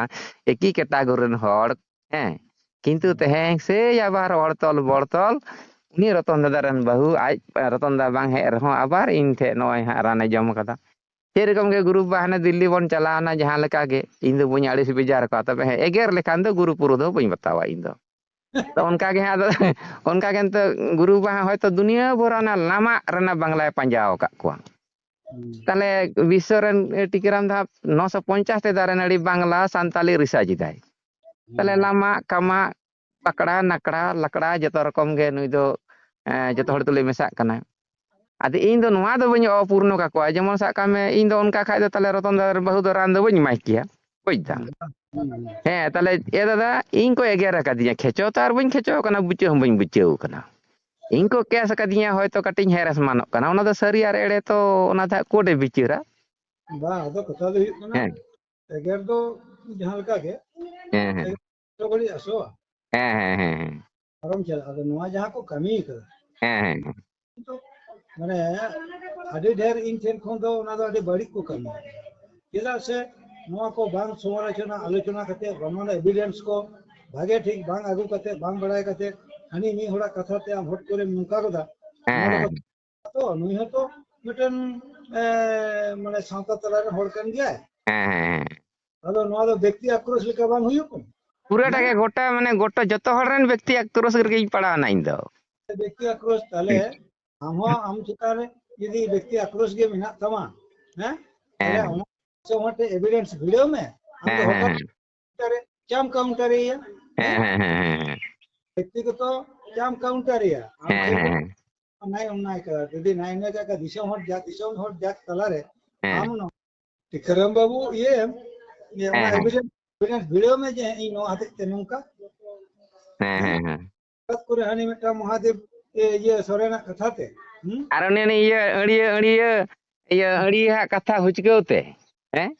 ᱮᱠᱤ ᱠᱮᱴᱟᱜᱚᱨᱤ ᱨᱮᱱ ᱦᱚᱲ, ᱦᱮᱸ᱾ ᱠᱤᱱᱛᱩ ᱦᱩᱸ᱾ ᱛᱮᱦᱮᱧ ᱥᱮᱭ ᱟᱵᱟᱨ ᱚᱲᱛᱚᱞ ᱵᱚᱲᱛᱚᱞ, ᱩᱱᱤ ᱨᱚᱛᱚᱱ ᱫᱟᱫᱟ ᱨᱮᱱ ᱵᱟᱹᱦᱩ, ᱟᱡ ᱨᱚᱛᱚᱱ ᱫᱟ ᱵᱟᱝ ᱦᱮᱡ ᱨᱮᱦᱚᱸ ᱟᱵᱟᱨ ᱤᱧ ᱴᱷᱮᱡ ᱱᱚᱜᱼᱚᱭ ᱦᱟᱸᱜ ᱨᱟᱱᱮ ᱡᱚᱢ ᱠᱟᱫᱟ᱾ ᱥᱮᱨᱚᱠᱚᱢ ᱜᱮ ᱜᱩᱨᱩ ᱵᱟᱵᱟ ᱦᱟᱱᱮ ᱫᱤᱞᱞᱤ ᱵᱚᱱ ᱪᱟᱞᱟᱣᱱᱟ, ᱡᱟᱦᱟᱸ ᱞᱮᱠᱟ ᱜᱮ, ᱤᱧ ᱫᱚ ᱵᱟᱹᱧ ᱟᱹᱲᱤᱥ ᱵᱮᱡᱟᱨ ᱠᱚᱣᱟ᱾ ᱛᱚᱵᱮ ᱦᱮᱸ, ᱮᱜᱮᱨ ᱞᱮᱠᱷᱟᱱ ᱫᱚ ᱜᱩᱨᱩ ᱯᱩᱨᱩ ᱫᱚ ᱵᱟᱹᱧ ᱵᱟᱛᱟᱣᱟ ᱤᱧ ᱫᱚ᱾ ᱛᱚ ᱚᱱᱠᱟ ᱜᱮ ᱦᱟᱸᱜ ᱟᱫᱚ, ᱚᱱᱠᱟ ᱜᱮ ᱱᱤᱛᱚᱜ ᱜᱩᱨᱩ ᱵᱟᱵᱟ ᱦᱚᱸ ᱦᱚᱭᱛᱳ ᱫᱩᱱᱤᱭᱟᱹ ᱵᱷᱳᱨ ᱚᱱᱟ ᱞᱟᱢᱟᱜ ᱨᱮᱱᱟᱜ ᱵᱟᱝᱞᱟᱭ ᱯᱟᱸᱡᱟ ᱟᱠᱟᱫ ᱠᱚᱣᱟ᱾ ᱦᱩᱸ᱾ ᱛᱟᱦᱞᱮ ᱵᱤᱥᱥᱚ ᱨᱮᱱ ᱴᱤᱠᱟᱹᱨᱟᱢ ᱫᱚ ᱦᱟᱸᱜ ᱱᱚᱥᱚ ᱯᱚᱧᱪᱟᱥ ᱴᱤ ᱫᱟᱨᱮ ᱱᱟᱹᱲᱤ ᱵᱟᱝᱞᱟ ᱥᱟᱱᱛᱟᱞᱤ research ᱮᱫᱟᱭ᱾ ᱛᱟᱦᱞᱮ ᱦᱩᱸ᱾ ᱞᱟᱢᱟᱜ, ᱠᱟᱢᱟᱜ, ᱯᱟᱠᱲᱟ, ᱱᱟᱠᱲᱟ, ᱞᱟᱠᱲᱟ ᱡᱚᱛᱚ ᱨᱚᱠᱚᱢ ᱜᱮ ᱱᱩᱭ ᱫᱚ, ᱮᱸ, ᱡᱚᱛᱚ ᱦᱚᱲ ᱛᱩᱞᱩᱡ ᱢᱮᱥᱟᱜ ᱠᱟᱱᱟᱭ᱾ ᱟᱫᱚ ᱤᱧ ᱫᱚ ᱱᱚᱣᱟ ᱫᱚ ᱵᱟᱹᱧ ᱚᱯᱩᱨᱱᱚ ᱠᱟᱠᱚᱣᱟ, ᱡᱮᱢᱚᱱ ᱥᱟᱵ ᱠᱟᱜ ᱢᱮ, ᱤᱧ ᱫᱚ ᱚᱱᱠᱟ ᱠᱷᱟᱡ ᱫᱚ ᱛᱟᱦᱞᱮ ᱨᱚᱛᱚᱱ ᱫᱟᱫᱟ ᱨᱮᱱ ᱵᱟᱹᱦᱩ ᱫᱚ ᱨᱟᱱ ᱫᱚ ᱵᱟᱹᱧ ᱮᱢᱟᱭ ᱠᱮᱭᱟ, ᱵᱩᱡᱽ ᱫᱟᱢ᱾ ᱦᱩᱸ, ᱦᱩᱸ, ᱦᱩᱸ᱾ ᱦᱮᱸ, ᱛᱟᱦᱞᱮ ᱮ ᱫᱟᱫᱟ, ᱤᱧ ᱠᱚ ᱮᱜᱮᱨ ᱟᱠᱟᱫᱤᱧᱟ, ᱠᱷᱮᱪᱚ ᱛᱚ ᱟᱨ ᱵᱟᱹᱧ ᱠᱷᱮᱪᱚ ᱟᱠᱟᱱᱟ, ᱵᱩᱪᱟᱹ ᱦᱚᱸ ᱵᱟᱹᱧ ᱵᱩᱪᱟᱹᱣ ᱟᱠᱟᱱᱟ᱾ ᱤᱧ ᱠᱚ ᱠᱮᱥ ᱟᱠᱟᱫᱤᱧᱟ, ᱦᱚᱭᱛᱚ ᱠᱟᱹᱴᱤᱡ ᱤᱧ ᱦᱮᱨᱮᱥ ᱢᱟᱱᱚᱜ ᱠᱟᱱᱟ, ᱚᱱᱟ ᱫᱚ ᱥᱟᱹᱨᱤ ᱟᱨ ᱮᱲᱮ ᱛᱚ ᱚᱱᱟ ᱫᱚ ᱦᱟᱸᱜ ᱠᱳᱨᱴ ᱮ ᱵᱤᱪᱟᱹᱨᱟ᱾ ᱵᱟᱝ, ᱟᱫᱚ ᱠᱟᱛᱷᱟ ᱫᱚ ᱦᱩᱭᱩᱜ ᱠᱟᱱᱟ, ᱦᱮᱸ᱾ ᱮᱜᱮᱨ ᱫᱚ ᱡᱟᱦᱟᱸ ᱞᱮᱠᱟ ᱜᱮ, ᱦᱮᱸ, ᱦᱮᱸ᱾ ᱮᱜᱮᱨ ᱫᱚ ᱵᱟᱹᱲᱤᱡ ᱟᱥᱚᱜᱼᱟ᱾ ᱦᱮᱸ, ᱦᱮᱸ, ᱦᱮᱸ, ᱦᱮᱸ᱾ ᱯᱟᱨᱚᱢ ᱪᱟᱞᱟᱜᱼᱟ᱾ ᱟᱫᱚ ᱱᱚᱣᱟ ᱡᱟᱦᱟᱸ ᱠᱚ ᱠᱟᱹᱢᱤ ᱠᱟᱫᱟ, ᱦᱮᱸ, ᱦᱮᱸ, ᱦᱮᱸ᱾ ᱠᱤᱱᱛᱩ ᱢᱟᱱᱮ ᱟᱹᱰᱤ ᱰᱷᱮᱨ ᱤᱧ ᱴᱷᱮᱱ ᱠᱷᱚᱱ ᱫᱚ ᱚᱱᱟ ᱫᱚ ᱟᱹᱰᱤ ᱵᱟᱹᱲᱤᱡ ᱠᱚ ᱠᱟᱹᱢᱤ᱾ ᱪᱮᱫᱟᱜ ᱥᱮ ᱱᱚᱣᱟ ᱠᱚ ᱵᱟᱝ ᱥᱚᱢᱟᱞᱳᱪᱚᱱᱟ, ᱟᱞᱳᱪᱚᱱᱟ ᱠᱟᱛᱮ ᱵᱟᱝ, ᱚᱱᱟ ᱮᱵᱷᱤᱰᱮᱱᱥ ᱠᱚ ᱵᱷᱟᱜᱮ ᱴᱷᱤᱠ ᱵᱟᱝ ᱟᱹᱜᱩ ᱠᱟᱛᱮ, ᱵᱟᱝ ᱵᱟᱲᱟᱭ ᱠᱟᱛᱮ, ᱦᱟᱹᱱᱤ ᱢᱤᱫ ᱦᱚᱲᱟᱜ ᱠᱟᱛᱷᱟ ᱛᱮ ᱟᱢ ᱦᱚᱴ ᱠᱚᱨᱮᱢ ᱱᱚᱝᱠᱟ ᱜᱚᱫᱟ, ᱦᱮᱸ, ᱱᱚᱣᱟ ᱫᱚ ᱦᱮᱸ, ᱠᱟᱛᱷᱟ ᱛᱚ, ᱱᱩᱭ ᱦᱚᱸᱛᱚ ᱢᱤᱫᱴᱮᱱ, ᱮ, ᱢᱟᱱᱮ ᱥᱟᱶᱛᱟ ᱛᱟᱞᱟ ᱨᱮᱱ ᱦᱚᱲ ᱠᱟᱱ ᱜᱮᱭᱟᱭ᱾ ᱦᱮᱸ, ᱦᱮᱸ, ᱦᱮᱸ᱾ ᱟᱫᱚ ᱱᱚᱣᱟ ᱫᱚ ᱵᱮᱠᱛᱤ ᱟᱠᱨᱳᱥ ᱞᱮᱠᱟ ᱵᱟᱝ ᱦᱩᱭᱩᱜ ᱠᱟᱱᱟ? ᱯᱩᱨᱟᱹᱴᱟ ᱦᱮᱸ? ᱜᱮ ᱜᱚᱴᱟ, ᱢᱟᱱᱮ ᱜᱚᱴᱟ ᱡᱚᱛᱚ ᱦᱚᱲ ᱨᱮᱱ ᱵᱮᱠᱛᱤ ᱟᱠᱨᱳᱥ ᱨᱮᱜᱮᱧ ᱯᱟᱲᱟᱣᱱᱟ ᱤᱧ ᱫᱚ᱾ ᱵᱮᱠᱛᱤ ᱟᱠᱨᱳᱥ, ᱛᱟᱦᱞᱮ ᱦᱩᱸ᱾ ᱟᱢ ᱦᱚᱸ ᱟᱢ ᱪᱮᱛᱟᱱ ᱨᱮ ᱡᱩᱫᱤ ᱵᱮᱠᱛᱤ ᱟᱠᱨᱳᱥ ᱜᱮ ᱢᱮᱱᱟᱜ ᱛᱟᱢᱟ, ᱦᱮᱸ? ᱛᱟᱦᱞᱮ ᱦᱮᱸ᱾ ᱚᱱᱟ ᱥᱚᱢᱚᱭ ᱴᱷᱮᱱ ᱮᱵᱷᱤᱰᱮᱱᱥ ᱵᱷᱤᱲᱟᱹᱣ ᱢᱮ, ᱟᱢ ᱦᱮᱸ, ᱫᱚ ᱦᱮᱸ, ᱦᱚᱴᱟᱛ ᱦᱮᱸ᱾ ᱪᱟᱢ ᱠᱟᱣᱩᱱᱴᱟᱨᱮᱭᱟ, ᱦᱮᱸ, ᱦᱮᱸ? ᱦᱮᱸ, ᱦᱮᱸ, ᱦᱮᱸ, ᱦᱮᱸ᱾ ᱵᱮᱠᱛᱤᱜᱚᱛᱚ ᱪᱟᱢ ᱠᱟᱣᱩᱱᱴᱟᱨᱮᱭᱟ, ᱟᱢ ᱦᱮᱸ, ᱥᱮ ᱦᱮᱸ, ᱦᱮᱸ᱾ ᱚᱱᱟᱭ ᱚᱱᱟᱭ ᱠᱟᱫᱟ, ᱡᱩᱫᱤ ᱱᱟᱭ ᱱᱟᱭ ᱠᱟᱫᱟ, ᱫᱤᱥᱚᱢ ᱦᱚᱲ ᱡᱟᱛ, ᱫᱤᱥᱚᱢ ᱦᱚᱲ ᱡᱟᱛ ᱛᱟᱞᱟᱨᱮ ᱦᱮᱸ᱾ ᱟᱢ ᱱᱚ- ᱴᱤᱠᱟᱹᱨᱟᱢ ᱵᱟᱹᱵᱩ, ᱤᱭᱟᱹ, ᱤᱭᱟᱹ, ᱦᱮᱸ, ᱚᱱᱟ ᱦᱮᱸ᱾ Evidence, evidence ᱵᱷᱤᱲᱟᱹᱣ ᱢᱮ ᱡᱮ ᱤᱧ ᱱᱚᱣᱟ ᱦᱚᱛᱮᱡ ᱛᱮ ᱱᱚᱝᱠᱟ᱾ ᱦᱮᱸ, ᱦᱮᱸ, ᱦᱮᱸ᱾ ᱠᱚᱨᱮ ᱦᱟᱹᱱᱤ ᱢᱤᱫᱴᱟᱝ ᱢᱚᱦᱟᱫᱮᱵ, ᱮ, ᱤᱭᱟᱹ, ᱥᱚᱨᱮᱱᱟᱜ ᱠᱟᱛᱷᱟ ᱛᱮ᱾ ᱦᱩᱸ? ᱟᱨ ᱩᱱᱤ, ᱩᱱᱤ ᱤᱭᱟᱹ, ᱟᱹᱲᱤᱭᱟᱹ, ᱟᱹᱲᱤᱭᱟᱹ, ᱤᱭᱟᱹ, ᱟᱹᱲᱤᱭᱟᱹ ᱦᱟᱜ ᱠᱟᱛᱷᱟ ᱦᱩᱪᱠᱟᱹᱣ ᱛᱮ, ᱦᱮᱸ?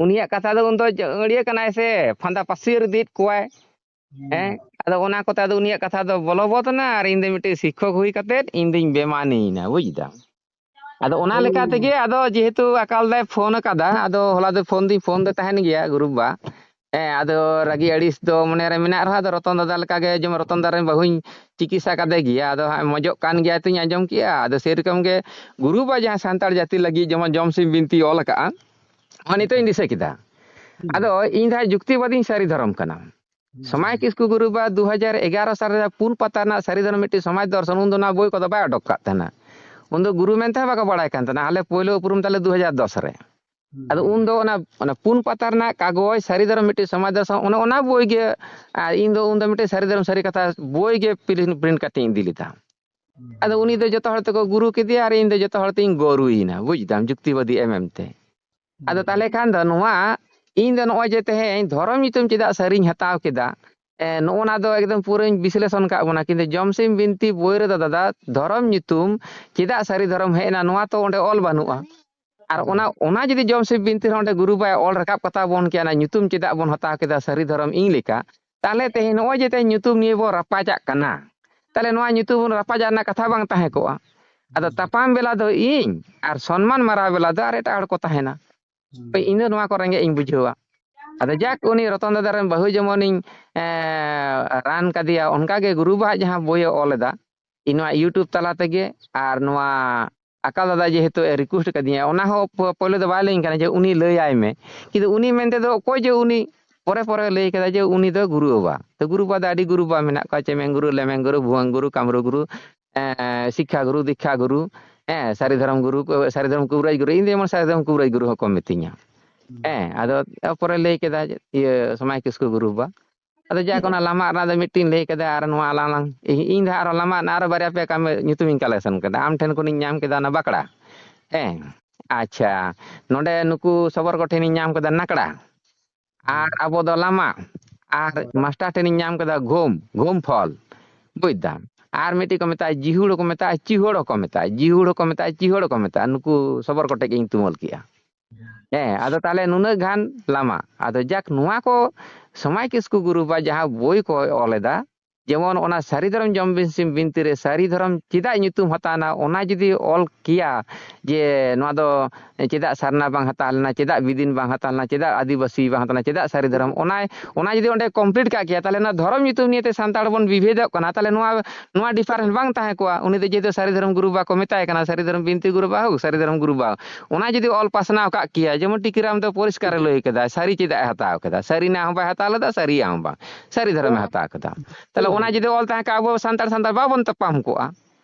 ᱩᱱᱤᱭᱟᱜ ᱠᱟᱛᱷᱟ ᱫᱚ ᱩᱱᱫᱚ ᱟᱹᱲᱤᱭᱟᱹ ᱠᱟᱱᱟᱭ ᱥᱮ, ᱯᱷᱟᱸᱫᱟ ᱯᱟᱹᱥᱤᱨ ᱤᱫᱤᱭᱮᱫ ᱠᱚᱣᱟᱭ᱾ ᱦᱮᱸ, ᱟᱫᱚ ᱚᱱᱟ ᱠᱚᱛᱮ ᱟᱫᱚ ᱩᱱᱤᱭᱟᱜ ᱠᱟᱛᱷᱟ ᱫᱚ ᱵᱚᱞᱚᱵᱚᱫ ᱮᱱᱟ, ᱟᱨ ᱤᱧ ᱫᱚ ᱢᱤᱫᱴᱤᱡ ᱥᱤᱠᱠᱷᱚᱠ ᱦᱩᱭ ᱠᱟᱛᱮᱫ ᱤᱧ ᱫᱩᱧ ᱵᱮᱢᱟᱱᱤᱭᱮᱱᱟ, ᱵᱩᱡᱽ ᱫᱟᱢ᱾ ᱟᱫᱚ ᱚᱱᱟ ᱦᱳᱭ᱾ ᱞᱮᱠᱟ ᱛᱮᱜᱮ ᱟᱫᱚ ᱡᱮᱦᱮᱛᱩ ᱟᱠᱟᱞ ᱫᱟᱭ ᱯᱷᱳᱱ ᱟᱠᱟᱫᱟ, ᱟᱫᱚ ᱦᱚᱞᱟ ᱫᱚ ᱯᱷᱳᱱ ᱫᱩᱧ ᱯᱷᱳᱱ ᱫᱚ ᱛᱟᱦᱮᱱ ᱜᱮᱭᱟ ᱜᱩᱨᱩ ᱵᱟ᱾ ᱦᱮᱸ, ᱟᱫᱚ ᱨᱟᱹᱜᱤ ᱟᱹᱲᱤᱥ ᱫᱚ ᱢᱚᱱᱮ ᱨᱮ ᱢᱮᱱᱟᱜ ᱨᱮᱦᱚᱸ, ᱟᱫᱚ ᱨᱚᱛᱚᱱ ᱫᱟᱫᱟ ᱞᱮᱠᱟ ᱜᱮ, ᱡᱮᱢᱚᱱ ᱨᱚᱛᱚᱱ ᱫᱟᱫᱟ ᱨᱮᱱ ᱵᱟᱹᱦᱩᱧ ᱪᱤᱠᱤᱛᱥᱟ ᱠᱟᱫᱮ ᱜᱮᱭᱟ, ᱟᱫᱚ ᱦᱟᱸᱜ ᱢᱚᱡᱚᱜ ᱠᱟᱱ ᱜᱮᱭᱟ ᱛᱚᱧ ᱟᱸᱡᱚᱢ ᱠᱮᱜᱼᱟ᱾ ᱟᱫᱚ ᱥᱮᱨᱚᱠᱚᱢ ᱜᱮ ᱜᱩᱨᱩ ᱵᱟ ᱡᱟᱦᱟᱸ ᱥᱟᱱᱛᱟᱲ ᱡᱟᱹᱛᱤ ᱞᱟᱹᱜᱤᱫ ᱡᱮᱢᱚᱱ ᱡᱚᱢ ᱥᱤᱢ ᱵᱤᱱᱛᱤ ᱚᱞ ᱟᱠᱟᱜᱼᱟ, ᱦᱚᱸ, ᱱᱤᱛᱚᱜ ᱤᱧ ᱫᱤᱥᱟᱹ ᱠᱮᱫᱟ᱾ ᱦᱩᱸ᱾ ᱟᱫᱚ ᱤᱧ ᱫᱚ ᱦᱟᱸᱜ ᱡᱩᱠᱛᱤᱵᱟᱫᱤᱧ ᱥᱟᱹᱨᱤ ᱫᱷᱚᱨᱚᱢ ᱠᱟᱱᱟ᱾ ᱦᱩᱸ᱾ ᱥᱚᱢᱟᱭ ᱠᱤᱥᱠᱩ ᱜᱩᱨᱩ ᱵᱟ ᱫᱩ ᱦᱟᱡᱟᱨ ᱮᱜᱟᱨᱚ ᱥᱟᱞ ᱨᱮ ᱯᱩᱱ ᱯᱟᱛᱟ ᱨᱮᱱᱟᱜ ᱥᱟᱹᱨᱤ ᱫᱷᱚᱨᱚᱢ ᱢᱤᱫᱴᱤᱡ ᱥᱚᱢᱟᱡᱽ ᱫᱚᱨᱥᱚᱱ, ᱩᱱᱫᱚ ᱱᱚᱣᱟ ᱵᱳᱭ ᱠᱚᱫᱚ ᱵᱟᱭ ᱚᱰᱚᱠ ᱠᱟᱜ ᱛᱟᱦᱮᱱᱟ᱾ ᱩᱱᱫᱚ ᱜᱩᱨᱩ ᱢᱮᱱᱛᱮ ᱦᱚᱸ ᱵᱟᱠᱚ ᱵᱟᱲᱟᱭ ᱠᱟᱱ ᱛᱟᱦᱮᱱᱟ᱾ ᱟᱞᱮ ᱯᱳᱭᱞᱳ ᱩᱯᱨᱩᱢ ᱛᱟᱞᱮ ᱫᱩ ᱦᱟᱡᱟᱨ ᱫᱚᱥ ᱨᱮ᱾ ᱦᱩᱸ᱾ ᱟᱫᱚ ᱩᱱᱫᱚ ᱚᱱᱟ, ᱚᱱᱟ ᱯᱩᱱ ᱯᱟᱛᱟ ᱨᱮᱱᱟᱜ ᱠᱟᱜᱚᱡᱽ, ᱥᱟᱹᱨᱤ ᱫᱷᱚᱨᱚᱢ ᱢᱤᱫᱴᱤᱡ ᱥᱚᱢᱟᱡᱽ ᱫᱚᱨᱥᱚᱱ, ᱚᱱᱮ ᱚᱱᱟ ᱵᱳᱭ ᱜᱮ, ᱟᱨ ᱤᱧ ᱫᱚ ᱩᱱᱫᱚ ᱢᱤᱫᱴᱤᱡ ᱥᱟᱹᱨᱤ ᱫᱷᱚᱨᱚᱢ ᱥᱟᱹᱨᱤ ᱠᱟᱛᱷᱟ ᱵᱳᱭ ᱜᱮ ᱯᱨᱤᱱᱴ, ᱯᱨᱤᱱᱴ ᱠᱟᱛᱮ ᱤᱧ ᱤᱫᱤ ᱞᱮᱫᱟ᱾ ᱦᱩᱸ᱾ ᱟᱫᱚ ᱩᱱᱤ ᱫᱚ ᱡᱚᱛᱚ ᱦᱚᱲ ᱛᱮᱠᱚ ᱜᱩᱨᱩ ᱠᱮᱫᱮᱭᱟ ᱟᱨ ᱤᱧ ᱫᱚ ᱡᱚᱛᱚ ᱦᱚᱲ ᱛᱮᱧ ᱜᱚᱨᱩᱭᱮᱱᱟ, ᱵᱩᱡᱽ ᱫᱟᱢ, ᱡᱩᱠᱛᱤᱵᱟᱫᱤ ᱮᱢ ᱮᱢ ᱛᱮ᱾ ᱟᱫᱚ ᱦᱩᱸ᱾ ᱛᱟᱦᱞᱮ ᱠᱷᱟᱱ ᱫᱚ ᱱᱚᱣᱟ, ᱤᱧ ᱫᱚ ᱱᱚᱜᱼᱚᱭ ᱡᱮ ᱛᱮᱦᱮᱧ ᱫᱷᱚᱨᱚᱢ ᱧᱩᱛᱩᱢ ᱪᱮᱫᱟᱜ ᱥᱟᱹᱨᱤᱧ ᱦᱟᱛᱟᱣ ᱠᱮᱫᱟ, ᱮ, ᱱᱚᱜᱼᱚ ᱱᱟ ᱫᱚ ᱮᱠᱫᱚᱢ ᱯᱩᱨᱟᱹᱧ ᱵᱤᱥᱞᱮᱥᱚᱱ ᱠᱟᱜ ᱵᱚᱱᱟ᱾ ᱠᱤᱱᱛᱩ ᱡᱚᱢᱥᱤᱢ ᱵᱤᱱᱛᱤ ᱵᱳᱭ ᱨᱮᱫᱚ ᱫᱟᱫᱟ, ᱫᱷᱚᱨᱚᱢ ᱧᱩᱛᱩᱢ ᱪᱮᱫᱟᱜ ᱥᱟᱹᱨᱤ ᱫᱷᱚᱨᱚᱢ ᱦᱮᱡ ᱮᱱᱟ, ᱱᱚᱣᱟ ᱛᱚ ᱚᱸᱰᱮ ᱚᱞ ᱵᱟᱹᱱᱩᱜᱼᱟ᱾ ᱟᱨ ᱚᱱᱟ, ᱚᱱᱟ ᱡᱩᱫᱤ ᱡᱚᱢᱥᱤᱢ ᱵᱤᱱᱛᱤ ᱨᱮ ᱚᱸᱰᱮ ᱜᱩᱨᱩ ᱵᱟᱭ ᱚᱞ ᱨᱟᱠᱟᱵ ᱠᱟᱛᱟ ᱵᱚᱱ ᱠᱮᱭᱟ, ᱚᱱᱟ ᱧᱩᱛᱩᱢ ᱪᱮᱫᱟᱜ ᱵᱚᱱ ᱦᱟᱛᱟᱣ ᱠᱮᱫᱟ ᱥᱟᱹᱨᱤ ᱫᱷᱚᱨᱚᱢ ᱤᱧ ᱞᱮᱠᱟ, ᱛᱟᱦᱞᱮ ᱛᱮᱦᱮᱧ ᱱᱚᱜᱼᱚᱭ ᱡᱮ ᱛᱮᱦᱮᱧ ᱧᱩᱛᱩᱢ ᱱᱤᱭᱮ ᱵᱚᱱ ᱨᱟᱯᱟᱪᱟᱜ ᱠᱟᱱᱟ, ᱛᱟᱦᱞᱮ ᱱᱚᱣᱟ ᱧᱩᱛᱩᱢ ᱵᱚᱱ ᱨᱟᱯᱟᱪᱟᱜ ᱨᱮᱱᱟᱜ ᱠᱟᱛᱷᱟ ᱵᱟᱝ ᱛᱟᱦᱮᱸ ᱠᱚᱜᱼᱟ᱾ ᱟᱫᱚ ᱦᱩᱸ᱾ ᱛᱟᱯᱟᱢ ᱵᱮᱞᱟ ᱫᱚ ᱤᱧ ᱟᱨ ᱥᱚᱱᱢᱟᱱ ᱢᱟᱨᱟᱣ ᱵᱮᱞᱟ ᱫᱚ ᱟᱨ ᱮᱴᱟᱜ ᱦᱚᱲ ᱠᱚ ᱛᱟᱦᱮᱱᱟ᱾ ᱦᱩᱸ᱾ ᱤᱧ ᱫᱚ ᱱᱚᱣᱟ ᱠᱚ ᱨᱮᱸᱜᱮᱡ ᱤᱧ ᱵᱩᱡᱷᱟᱹᱣᱟ᱾ ᱟᱫᱚ ᱡᱟᱠ, ᱩᱱᱤ ᱨᱚᱛᱚᱱ ᱫᱟᱫᱟ ᱨᱮᱱ ᱵᱟᱹᱦᱩ ᱡᱮᱢᱚᱱᱤᱧ, ᱮᱸ, ᱨᱟᱱ ᱠᱟᱫᱮᱭᱟ, ᱚᱱᱠᱟ ᱜᱮ ᱜᱩᱨᱩ ᱵᱟᱦᱟᱜ ᱡᱟᱦᱟᱸ ᱵᱳᱭᱮ ᱚᱞ ᱮᱫᱟ, ᱤᱧ ᱱᱚᱣᱟ YouTube ᱛᱟᱞᱟ ᱛᱮᱜᱮ, ᱟᱨ ᱱᱚᱣᱟ ᱟᱠᱟᱞ ᱫᱟᱫᱟ ᱡᱮᱦᱮᱛᱩ ᱮ request ᱠᱟᱫᱤᱧᱟ, ᱚᱱᱟ ᱦᱚᱸ ᱯᱳ-, ᱯᱳᱭᱞᱳ ᱫᱚ ᱵᱟᱭ ᱞᱟᱹᱭᱟᱹᱧ ᱠᱟᱱᱟ ᱡᱮ ᱩᱱᱤ ᱞᱟᱹᱭᱟᱭ ᱢᱮ, ᱠᱤᱱᱛᱩ ᱩᱱᱤ ᱢᱮᱱᱛᱮ ᱫᱚ ᱚᱠᱚᱭ ᱡᱮ ᱩᱱᱤ, ᱯᱚᱨᱮ ᱯᱚᱨᱮ ᱞᱟᱹᱭ ᱠᱮᱫᱟ ᱡᱮ ᱩᱱᱤ ᱫᱚ ᱜᱩᱨᱩ ᱵᱟᱵᱟ᱾ ᱛᱚ ᱜᱩᱨᱩ ᱵᱟᱵᱟ ᱫᱚ ᱟᱹᱰᱤ ᱜᱩᱨᱩ ᱵᱟᱵᱟ ᱢᱮᱱᱟᱜ ᱠᱚᱣᱟ, ᱪᱮᱢᱮᱱ ᱜᱩᱨᱩ, ᱞᱮᱢᱮᱱ ᱜᱩᱨᱩ, ᱵᱷᱩᱣᱟᱹᱝ ᱜᱩᱨᱩ, ᱠᱟᱢᱨᱩ ᱜᱩᱨᱩ, ᱮᱸ, ᱥᱤᱠᱠᱷᱟ ᱜᱩᱨᱩ, ᱫᱤᱠᱠᱷᱟ ᱜᱩᱨᱩ, ᱦᱮᱸ, ᱥᱟᱹᱨᱤ ᱫᱷᱚᱨᱚᱢ ᱜᱩᱨᱩ, ᱥᱟᱹᱨᱤ ᱫᱷᱚᱨᱚᱢ ᱠᱩᱵᱨᱟᱹᱡ ᱜᱩᱨᱩ, ᱤᱧ ᱫᱚ ᱡᱮᱢᱚᱱ ᱥᱟᱹᱨᱤ ᱫᱷᱚᱨᱚᱢ ᱠᱩᱵᱨᱟᱹᱡ ᱜᱩᱨᱩ ᱦᱚᱸᱠᱚ ᱢᱤᱛᱟᱹᱧᱟ᱾ ᱦᱩᱸ᱾ ᱦᱮᱸ, ᱟᱫᱚ ᱯᱚᱨᱮ ᱞᱟᱹᱭ ᱠᱮᱫᱟ ᱡᱮ, ᱤᱭᱟᱹ, ᱥᱚᱢᱟᱭ ᱠᱤᱥᱠᱩ ᱜᱩᱨᱩ ᱵᱟᱵᱟ᱾ ᱟᱫᱚ ᱡᱟᱠ, ᱚᱱᱟ ᱞᱟᱢᱟᱜ ᱨᱮᱱᱟᱜ ᱫᱚ ᱢᱤᱫᱴᱤᱱ ᱞᱟᱹᱭ ᱠᱮᱫᱟ, ᱟᱨ ᱱᱚᱣᱟ ᱟᱞᱟᱝ ᱞᱟᱝ, ᱤᱧ, ᱤᱧ ᱫᱚ ᱟᱨᱚ ᱞᱟᱢᱟᱜ ᱨᱮᱱᱟᱜ ᱟᱨᱚ ᱵᱟᱨᱭᱟ ᱯᱮᱭᱟ ᱠᱟᱹᱢᱤ ᱧᱩᱛᱩᱢᱤᱧ collection ᱠᱮᱫᱟ᱾ ᱟᱢ ᱴᱷᱮᱱ ᱠᱷᱚᱱᱤᱧ ᱧᱟᱢ ᱠᱮᱫᱟ ᱚᱱᱟ ᱵᱟᱠᱲᱟ᱾ ᱦᱮᱸ, ᱟᱪᱪᱷᱟ, ᱱᱚᱰᱮ ᱱᱩᱠᱩ ᱥᱚᱵᱚᱨ ᱠᱚᱴᱷᱮᱱᱤᱧ ᱧᱟᱢ ᱠᱮᱫᱟ ᱱᱟᱠᱲᱟ, ᱟᱨ ᱟᱵᱚ ᱫᱚ ᱞᱟᱢᱟ, ᱟᱨ ᱦᱳᱭ᱾ ᱢᱟᱥᱴᱟᱨ ᱴᱷᱮᱱᱤᱧ ᱧᱟᱢ ᱠᱮᱫᱟ ᱜᱷᱩᱢ, ᱜᱷᱩᱢ ᱯᱷᱚᱞ, ᱵᱩᱡᱽ ᱫᱟᱢ᱾ ᱟᱨ ᱢᱤᱫᱴᱤᱡ ᱠᱚ ᱢᱮᱛᱟᱜᱼᱟ ᱡᱤᱦᱩᱲ ᱦᱚᱸᱠᱚ ᱢᱮᱛᱟᱜᱼᱟ, ᱪᱤᱦᱩᱲ ᱦᱚᱸᱠᱚ ᱢᱮᱛᱟᱜᱼᱟ, ᱡᱤᱦᱩᱲ ᱦᱚᱸᱠᱚ ᱢᱮᱛᱟᱜᱼᱟ, ᱪᱤᱦᱩᱲ ᱦᱚᱸᱠᱚ ᱢᱮᱛᱟᱜᱼᱟ᱾ ᱱᱩᱠᱩ ᱥᱚᱵᱚᱨ ᱠᱚᱴᱷᱮᱡ ᱜᱮᱧ ᱛᱩᱢᱟᱹᱞ ᱠᱮᱜᱼᱟ᱾ ᱦᱮᱸ, ᱟᱫᱚ ᱛᱟᱦᱞᱮ ᱱᱩᱱᱟᱹᱜ ᱜᱟᱱ ᱞᱟᱢᱟ᱾ ᱟᱫᱚ ᱡᱟᱠ, ᱱᱚᱣᱟ ᱠᱚ ᱥᱚᱢᱟᱭ ᱠᱤᱥᱠᱩ ᱜᱩᱨᱩ ᱵᱟ ᱡᱟᱦᱟᱸ ᱵᱳᱭ ᱠᱚ ᱚᱞ ᱮᱫᱟ, ᱡᱮᱢᱚᱱ ᱚᱱᱟ ᱥᱟᱹᱨᱤ ᱫᱷᱚᱨᱚᱢ ᱡᱚᱢ ᱵᱤᱱ ᱥᱤᱢ ᱵᱤᱱᱛᱤ ᱨᱮ ᱥᱟᱹᱨᱤ ᱫᱷᱚᱨᱚᱢ ᱪᱮᱫᱟᱜ ᱧᱩᱛᱩᱢ ᱦᱟᱛᱟᱣᱱᱟ, ᱚᱱᱟ ᱡᱩᱫᱤ ᱚᱞ ᱠᱮᱭᱟ ᱡᱮ ᱱᱚᱣᱟ ᱫᱚ ᱪᱮᱫᱟᱜ ᱥᱟᱨᱱᱟ ᱵᱟᱝ ᱦᱟᱛᱟᱣ ᱞᱮᱱᱟ, ᱪᱮᱫᱟᱜ ᱵᱤᱫᱤᱱ ᱵᱟᱝ ᱦᱟᱛᱟᱣ ᱞᱮᱱᱟ, ᱪᱮᱫᱟᱜ ᱟᱹᱫᱤᱵᱟᱹᱥᱤ ᱵᱟᱝ ᱦᱟᱛᱟᱣ ᱞᱮᱱᱟ, ᱪᱮᱫᱟᱜ ᱥᱟᱹᱨᱤ ᱫᱷᱚᱨᱚᱢ, ᱚᱱᱟ, ᱚᱱᱟ ᱡᱩᱫᱤ ᱚᱸᱰᱮ complete ᱠᱟᱜ ᱠᱮᱭᱟ, ᱛᱟᱦᱞᱮ ᱱᱚᱣᱟ ᱫᱷᱚᱨᱚᱢ ᱧᱩᱛᱩᱢ ᱱᱤᱭᱮ ᱛᱮ ᱥᱟᱱᱛᱟᱲ ᱵᱚᱱ ᱵᱤᱵᱷᱮᱫᱚᱜ ᱠᱟᱱᱟ, ᱛᱟᱦᱞᱮ ᱱᱚᱣᱟ, ᱱᱚᱣᱟ difference ᱵᱟᱝ ᱛᱟᱦᱮᱸ ᱠᱚᱜᱼᱟ᱾ ᱩᱱᱤ ᱫᱚ ᱡᱮᱦᱮᱛᱩ ᱥᱟᱹᱨᱤ ᱫᱷᱚᱨᱚᱢ ᱜᱩᱨᱩ ᱵᱟᱠᱚ ᱢᱮᱛᱟᱭ ᱠᱟᱱᱟ, ᱥᱟᱹᱨᱤ ᱫᱷᱚᱨᱚᱢ ᱵᱤᱱᱛᱤ ᱜᱩᱨᱩ ᱵᱟ ᱦᱳᱠ, ᱥᱟᱹᱨᱤ ᱫᱷᱚᱨᱚᱢ ᱜᱩᱨᱩ ᱵᱟ ᱦᱳᱠ, ᱚᱱᱟ ᱡᱩᱫᱤ ᱚᱞ ᱯᱟᱥᱱᱟᱣ ᱠᱟᱜ ᱠᱮᱭᱟ, ᱡᱮᱢᱚᱱ ᱴᱤᱠᱤᱨᱟᱢ ᱫᱚ ᱯᱚᱨᱤᱥᱠᱟᱨ ᱮ ᱞᱟᱹᱭ ᱠᱮᱫᱟ, ᱥᱟᱹᱨᱤ ᱪᱮᱫᱟᱜ ᱮ ᱦᱟᱛᱟᱣ ᱠᱮᱫᱟ, ᱥᱟᱹᱨᱤᱱᱟᱜ ᱦᱚᱸ ᱵᱟᱭ ᱦᱟᱛᱟᱣ ᱞᱮᱫᱟ, ᱥᱟᱹᱨᱤᱭᱟᱜ ᱦᱚᱸ ᱵᱟᱝ, ᱥᱟᱹᱨᱤ ᱫᱷᱚᱨᱚᱢᱮ ᱦᱟᱛᱟᱣ ᱠᱮᱫᱟ᱾ ᱛᱟᱦᱞᱮ ᱚᱱᱟ ᱡᱩᱫᱤ ᱚᱞ ᱛᱟᱦᱮᱸ ᱠᱚᱜᱼᱟ, ᱟᱵᱚ ᱥᱟᱱᱛᱟᱲ ᱥᱟᱱᱛᱟᱲ ᱵᱟᱵᱚᱱ ᱛᱟᱯᱟᱢ ᱠᱚᱜᱼᱟ᱾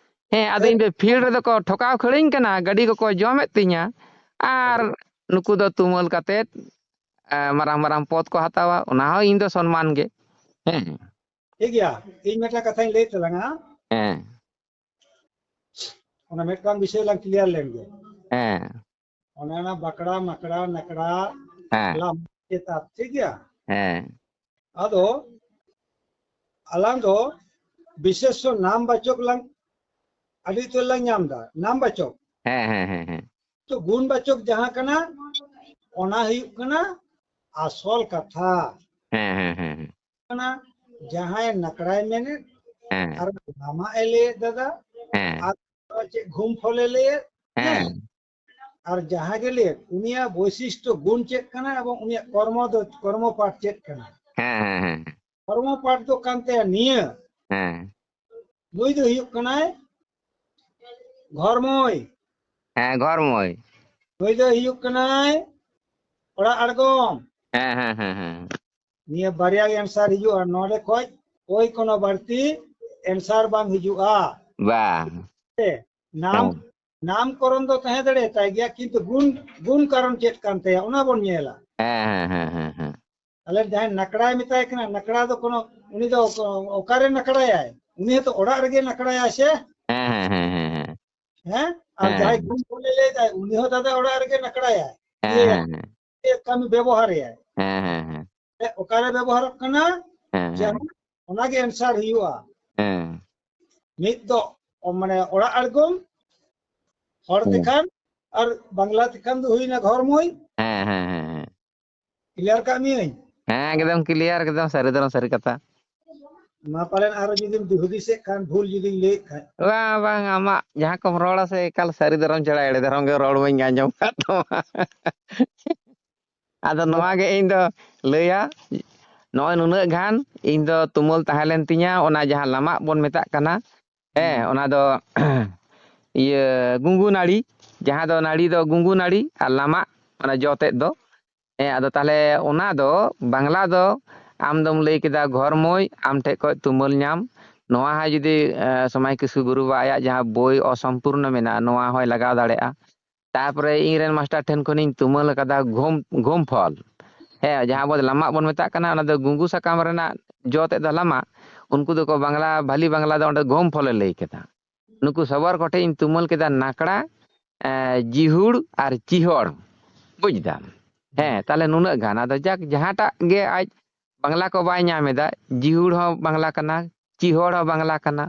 ᱦᱮᱸ, ᱟᱫᱚ ᱤᱧ ᱫᱚ field ᱨᱮᱫᱚ ᱠᱚ ᱴᱷᱚᱠᱟᱣ ᱠᱷᱟᱹᱲᱟᱹᱧ ᱠᱟᱱᱟ, ᱜᱟᱹᱰᱤ ᱠᱚᱠᱚ ᱡᱚᱢᱮᱫ ᱛᱤᱧᱟ, ᱟᱨ ᱱᱩᱠᱩ ᱫᱚ ᱛᱩᱢᱟᱹᱞ ᱠᱟᱛᱮᱫ, ᱮ, ᱢᱟᱨᱟᱝ ᱢᱟᱨᱟᱝ ᱯᱚᱫᱽ ᱠᱚ ᱦᱟᱛᱟᱣᱟ, ᱚᱱᱟ ᱦᱚᱸ ᱤᱧ ᱫᱚ ᱥᱚᱱᱢᱟᱱ ᱜᱮ᱾ ᱦᱮᱸ᱾ ᱴᱷᱤᱠ ᱜᱮᱭᱟ, ᱤᱧ ᱢᱤᱫᱴᱟᱝ ᱠᱟᱛᱷᱟᱧ ᱞᱟᱹᱭ ᱛᱟᱞᱟᱝᱟ᱾ ᱦᱮᱸ᱾ ᱚᱱᱟ ᱢᱤᱫᱴᱟᱝ ᱵᱤᱥᱚᱭ ᱞᱟᱝ clear ᱞᱮᱱ ᱜᱮ᱾ ᱦᱮᱸ᱾ ᱚᱱᱮ ᱚᱱᱟ ᱵᱟᱠᱲᱟ, ᱢᱟᱠᱲᱟ, ᱱᱟᱠᱲᱟ, ᱦᱮᱸ᱾ ᱞᱟᱢ ᱪᱮᱛᱟᱱ, ᱴᱷᱤᱠ ᱜᱮᱭᱟ? ᱦᱮᱸ᱾ ᱟᱫᱚ ᱟᱞᱟᱝ ᱫᱚ ᱵᱤᱥᱮᱥᱚ ᱱᱟᱢ ᱵᱟᱪᱚᱠ ᱞᱟᱝ ᱟᱹᱰᱤ ᱩᱛᱟᱹᱨ ᱞᱟᱝ ᱧᱟᱢ ᱮᱫᱟ, ᱱᱟᱢ ᱵᱟᱪᱚᱠ᱾ ᱦᱮᱸ, ᱦᱮᱸ, ᱦᱮᱸ, ᱦᱮᱸ᱾ ᱛᱚ ᱜᱩᱱ ᱵᱟᱪᱚᱠ ᱡᱟᱦᱟᱸ ᱠᱟᱱᱟ, ᱚᱱᱟ ᱦᱩᱭᱩᱜ ᱠᱟᱱᱟ ᱟᱥᱚᱞ ᱠᱟᱛᱷᱟ᱾ ᱦᱮᱸ, ᱦᱮᱸ, ᱦᱮᱸ, ᱦᱮᱸ᱾ ᱠᱟᱱᱟ, ᱡᱟᱦᱟᱸᱭ ᱱᱟᱠᱲᱟᱭ ᱢᱮᱱᱮᱫ, ᱦᱮᱸ᱾ ᱟᱨ ᱞᱟᱢᱟ ᱮ ᱞᱟᱹᱭᱮᱫ ᱫᱟᱫᱟ, ᱦᱮᱸ᱾ ᱟᱨ ᱪᱮᱫ ᱜᱷᱩᱢ ᱯᱷᱚᱞᱮ ᱞᱟᱹᱭᱮᱫ, ᱦᱮᱸ᱾ ᱦᱮᱸ᱾ ᱟᱨ ᱡᱟᱦᱟᱸ ᱜᱮ ᱞᱟᱹᱭᱮᱫ, ᱩᱱᱤᱭᱟᱜ ᱵᱳᱭᱥᱤᱥᱴᱚ ᱜᱩᱱ ᱪᱮᱫ ᱠᱟᱱᱟ ᱮᱵᱚᱝ ᱩᱱᱤᱭᱟᱜ ᱠᱚᱨᱢᱚ ᱫᱚ, ᱠᱚᱨᱢᱚ ᱯᱟᱴ ᱪᱮᱫ ᱠᱟᱱᱟ? ᱦᱮᱸ, ᱦᱮᱸ, ᱦᱮᱸ᱾ ᱠᱚᱨᱢᱚ ᱯᱟᱴ ᱫᱚ ᱠᱟᱱ ᱛᱟᱭᱟ ᱱᱤᱭᱟᱹ, ᱦᱮᱸ᱾ ᱱᱩᱭ ᱫᱚ ᱦᱩᱭᱩᱜ ᱠᱟᱱᱟᱭ ᱜᱷᱚᱨᱢᱚᱭ᱾ ᱦᱮᱸ, ᱜᱷᱚᱨᱢᱚᱭ᱾ ᱱᱩᱭ ᱫᱚ ᱦᱩᱭᱩᱜ ᱠᱟᱱᱟᱭ ᱚᱲᱟᱜ ᱟᱬᱜᱚᱢ᱾ ᱦᱮᱸ, ᱦᱮᱸ, ᱦᱮᱸ, ᱦᱮᱸ᱾ ᱱᱤᱭᱟᱹ ᱵᱟᱨᱭᱟ ᱜᱮ answer ᱦᱤᱡᱩᱜᱼᱟ, ᱱᱚᱰᱮ ᱠᱷᱚᱡ ᱳᱭ ᱠᱳᱱᱳ ᱵᱟᱹᱲᱛᱤ answer ᱵᱟᱝ ᱦᱤᱡᱩᱜᱼᱟ᱾ ᱵᱟᱝ᱾ ᱥᱮ ᱱᱟᱢ, ᱦᱮᱸ᱾ ᱱᱟᱢᱠᱚᱨᱚᱱ ᱫᱚ ᱛᱟᱦᱮᱸ ᱫᱟᱲᱮᱭᱟᱛᱟᱭ ᱜᱮᱭᱟ, ᱠᱤᱱᱛᱩ ᱜᱩᱱ, ᱜᱩᱱ ᱠᱟᱨᱚᱱ ᱪᱮᱫ ᱠᱟᱱ ᱛᱟᱭᱟ, ᱚᱱᱟ ᱵᱚᱱ ᱧᱮᱞᱟ᱾ ᱦᱮᱸ, ᱦᱮᱸ, ᱦᱮᱸ, ᱦᱮᱸ, ᱦᱮᱸ᱾ ᱛᱟᱦᱞᱮ ᱡᱟᱦᱟᱸᱭ ᱱᱟᱠᱲᱟᱭ ᱢᱮᱛᱟᱭ ᱠᱟᱱᱟ, ᱱᱟᱠᱲᱟ ᱫᱚ ᱠᱳᱱᱳ, ᱩᱱᱤ ᱫᱚ ᱚᱠᱟᱨᱮ ᱱᱟᱠᱲᱟᱭᱟᱭ? ᱩᱱᱤ ᱦᱚᱸᱛᱚ ᱚᱲᱟᱜ ᱨᱮᱜᱮ ᱱᱟᱠᱲᱟᱭᱟᱭ ᱥᱮ? ᱦᱮᱸ, ᱦᱮᱸ, ᱦᱮᱸ, ᱦᱮᱸ, ᱦᱮᱸ᱾ ᱦᱮᱸ? ᱟᱨ ᱦᱮᱸ᱾ ᱡᱟᱦᱟᱸᱭ ᱜᱩᱢ ᱠᱚᱞᱮ ᱞᱟᱹᱭ ᱫᱟᱭ, ᱩᱱᱤ ᱦᱚᱸ ᱫᱟᱫᱟ ᱚᱲᱟᱜ ᱨᱮᱜᱮ ᱱᱟᱠᱲᱟᱭᱟᱭ᱾ ᱦᱮᱸ, ᱤᱭᱟᱹᱭᱟᱭ, ᱦᱮᱸ, ᱦᱮᱸ᱾ ᱪᱮᱫ ᱠᱟᱹᱢᱤ ᱵᱮᱵᱚᱦᱟᱨᱮᱭᱟᱭ᱾ ᱦᱮᱸ, ᱦᱮᱸ, ᱦᱮᱸ᱾ ᱚᱠᱟᱨᱮ ᱵᱮᱵᱚᱦᱟᱨᱚᱜ ᱠᱟᱱᱟ, ᱦᱮᱸ, ᱦᱮᱸ᱾ ᱡᱟᱦᱟᱸ, ᱚᱱᱟᱜᱮ answer ᱦᱩᱭᱩᱜᱼᱟ᱾ ᱦᱮᱸ᱾ ᱢᱤᱫ ᱫᱚ, ᱢᱟᱱᱮ, ᱚᱲᱟᱜ ᱟᱬᱜᱚᱢ, ᱦᱚᱲ ᱦᱮᱸ᱾ ᱛᱮᱠᱷᱟᱱ, ᱟᱨ ᱵᱟᱝᱞᱟ ᱛᱮᱠᱷᱟᱱ ᱫᱚ ᱦᱩᱭᱱᱟ ᱜᱷᱚᱨ ᱢᱚᱭ᱾ ᱦᱮᱸ, ᱦᱮᱸ, ᱦᱮᱸ, ᱦᱮᱸ᱾ Clear ᱠᱟᱜ ᱢᱤᱭᱟᱹᱧ? ᱦᱮᱸ, ᱮᱠᱫᱚᱢ clear, ᱮᱠᱫᱚᱢ ᱥᱟᱹᱨᱤ ᱫᱷᱚᱨᱚᱢ ᱥᱟᱹᱨᱤ ᱠᱟᱛᱷᱟ᱾ ᱢᱟ ᱯᱟᱞᱮᱱ ᱟᱨᱚ ᱡᱩᱫᱤᱢ ᱦᱩᱫᱤᱥᱮᱫ ᱠᱷᱟᱱ, ᱵᱷᱩᱞ ᱡᱩᱫᱤᱧ ᱞᱟᱹᱭᱮᱫ ᱠᱷᱟᱱ᱾ ᱵᱟᱝ, ᱵᱟᱝ, ᱟᱢᱟᱜ ᱡᱟᱦᱟᱸ ᱠᱚᱢ ᱨᱚᱲᱟ ᱥᱮ, ᱮᱠᱟᱞ ᱥᱟᱹᱨᱤ ᱫᱷᱚᱨᱚᱢ ᱪᱷᱟᱲᱟ ᱮᱲᱮ ᱫᱷᱚᱨᱚᱢ ᱜᱮ ᱨᱚᱲ ᱵᱟᱹᱧ ᱟᱸᱡᱚᱢ ᱠᱟᱫ ᱛᱟᱢᱟ᱾ ᱟᱫᱚ ᱱᱚᱣᱟ ᱜᱮ ᱤᱧ ᱫᱚ ᱞᱟᱹᱭᱟ, ᱱᱚᱜᱼᱚᱭ ᱱᱩᱱᱟᱹᱜ ᱜᱟᱱ ᱤᱧ ᱫᱚ ᱛᱩᱢᱟᱹᱞ ᱛᱟᱦᱮᱸ ᱞᱮᱱ ᱛᱤᱧᱟ, ᱚᱱᱟ ᱡᱟᱦᱟᱸ ᱞᱟᱢᱟᱜ ᱵᱚᱱ ᱢᱮᱛᱟᱜ ᱠᱟᱱᱟ, ᱦᱮᱸ, ᱦᱩᱸ᱾ ᱚᱱᱟ ᱫᱚ ᱤᱭᱟᱹ ᱜᱩᱝᱜᱩ ᱱᱟᱹᱲᱤ, ᱡᱟᱦᱟᱸ ᱫᱚ ᱱᱟᱹᱲᱤ ᱫᱚ ᱜᱩᱝᱜᱩ ᱱᱟᱹᱲᱤ ᱟᱨ ᱞᱟᱢᱟᱜ, ᱚᱱᱟ ᱡᱚ ᱛᱮᱫ ᱫᱚ᱾ ᱦᱮᱸ, ᱟᱫᱚ ᱛᱟᱦᱞᱮ ᱚᱱᱟ ᱫᱚ ᱵᱟᱝᱞᱟ ᱫᱚ ᱟᱢ ᱫᱚᱢ ᱞᱟᱹᱭ ᱠᱮᱫᱟ ᱜᱷᱚᱨᱢᱚᱭ, ᱟᱢ ᱴᱷᱮᱡ ᱠᱷᱚᱡ ᱛᱩᱢᱟᱹᱞ ᱧᱟᱢ᱾ ᱱᱚᱣᱟ ᱦᱚᱸ ᱡᱩᱫᱤ, ᱮ, ᱥᱚᱢᱟᱭ ᱠᱤᱥᱠᱩ ᱜᱩᱨᱩ ᱵᱟᱵᱟ ᱟᱭᱟᱜ ᱡᱟᱦᱟᱸ ᱵᱳᱭ ᱚᱥᱚᱢᱯᱩᱨᱱᱚ ᱢᱮᱱᱟᱜᱼᱟ, ᱱᱚᱣᱟ ᱦᱚᱸᱭ ᱞᱟᱜᱟᱣ ᱫᱟᱲᱮᱭᱟᱜᱼᱟ᱾ ᱛᱟᱨᱯᱚᱨᱮ ᱤᱧ ᱨᱮᱱ ᱢᱟᱥᱴᱟᱨ ᱴᱷᱮᱱ ᱠᱷᱚᱱᱤᱧ ᱛᱩᱢᱟᱹᱞ ᱟᱠᱟᱫᱟ ᱜᱷᱩᱢ, ᱜᱷᱩᱢ ᱯᱷᱚᱞ᱾ ᱦᱮᱸ, ᱡᱟᱦᱟᱸ ᱵᱚ ᱞᱟᱢᱟᱜ ᱵᱚᱱ ᱢᱮᱛᱟᱜ ᱠᱟᱱᱟ, ᱚᱱᱟ ᱫᱚ ᱜᱩᱝᱜᱩ ᱥᱟᱠᱟᱢ ᱨᱮᱱᱟᱜ ᱡᱚ ᱛᱮᱫ ᱫᱚ ᱞᱟᱢᱟᱜ᱾ ᱩᱱᱠᱩ ᱫᱚᱠᱚ ᱵᱟᱝᱞᱟ, ᱵᱷᱟᱞᱤ ᱵᱟᱝᱞᱟ ᱫᱚ ᱚᱸᱰᱮ ᱜᱷᱩᱢ ᱯᱷᱚᱞᱮ ᱞᱟᱹᱭ ᱠᱮᱫᱟ᱾ ᱱᱩᱠᱩ ᱥᱚᱵᱚᱨ ᱠᱚᱴᱷᱮᱡ ᱤᱧ ᱛᱩᱢᱟᱹᱞ ᱠᱮᱫᱟ ᱱᱟᱠᱲᱟ, ᱮ, ᱡᱤᱦᱩᱲ ᱟᱨ ᱪᱤᱦᱚᱲ᱾ ᱵᱩᱡᱽ ᱫᱟᱢ? ᱦᱮᱸ, ᱛᱟᱦᱞᱮ ᱱᱩᱱᱟᱹᱜ ᱜᱟᱱ᱾ ᱟᱫᱚ ᱡᱟᱠ, ᱡᱟᱦᱟᱸᱴᱟᱜ ᱜᱮ ᱟᱡ ᱵᱟᱝᱞᱟ ᱠᱚ ᱵᱟᱭ ᱧᱟᱢ ᱮᱫᱟ, ᱡᱤᱦᱩᱲ ᱦᱚᱸ ᱵᱟᱝᱞᱟ ᱠᱟᱱᱟ, ᱪᱤᱦᱚᱲ ᱦᱚᱸ ᱵᱟᱝᱞᱟ ᱠᱟᱱᱟ,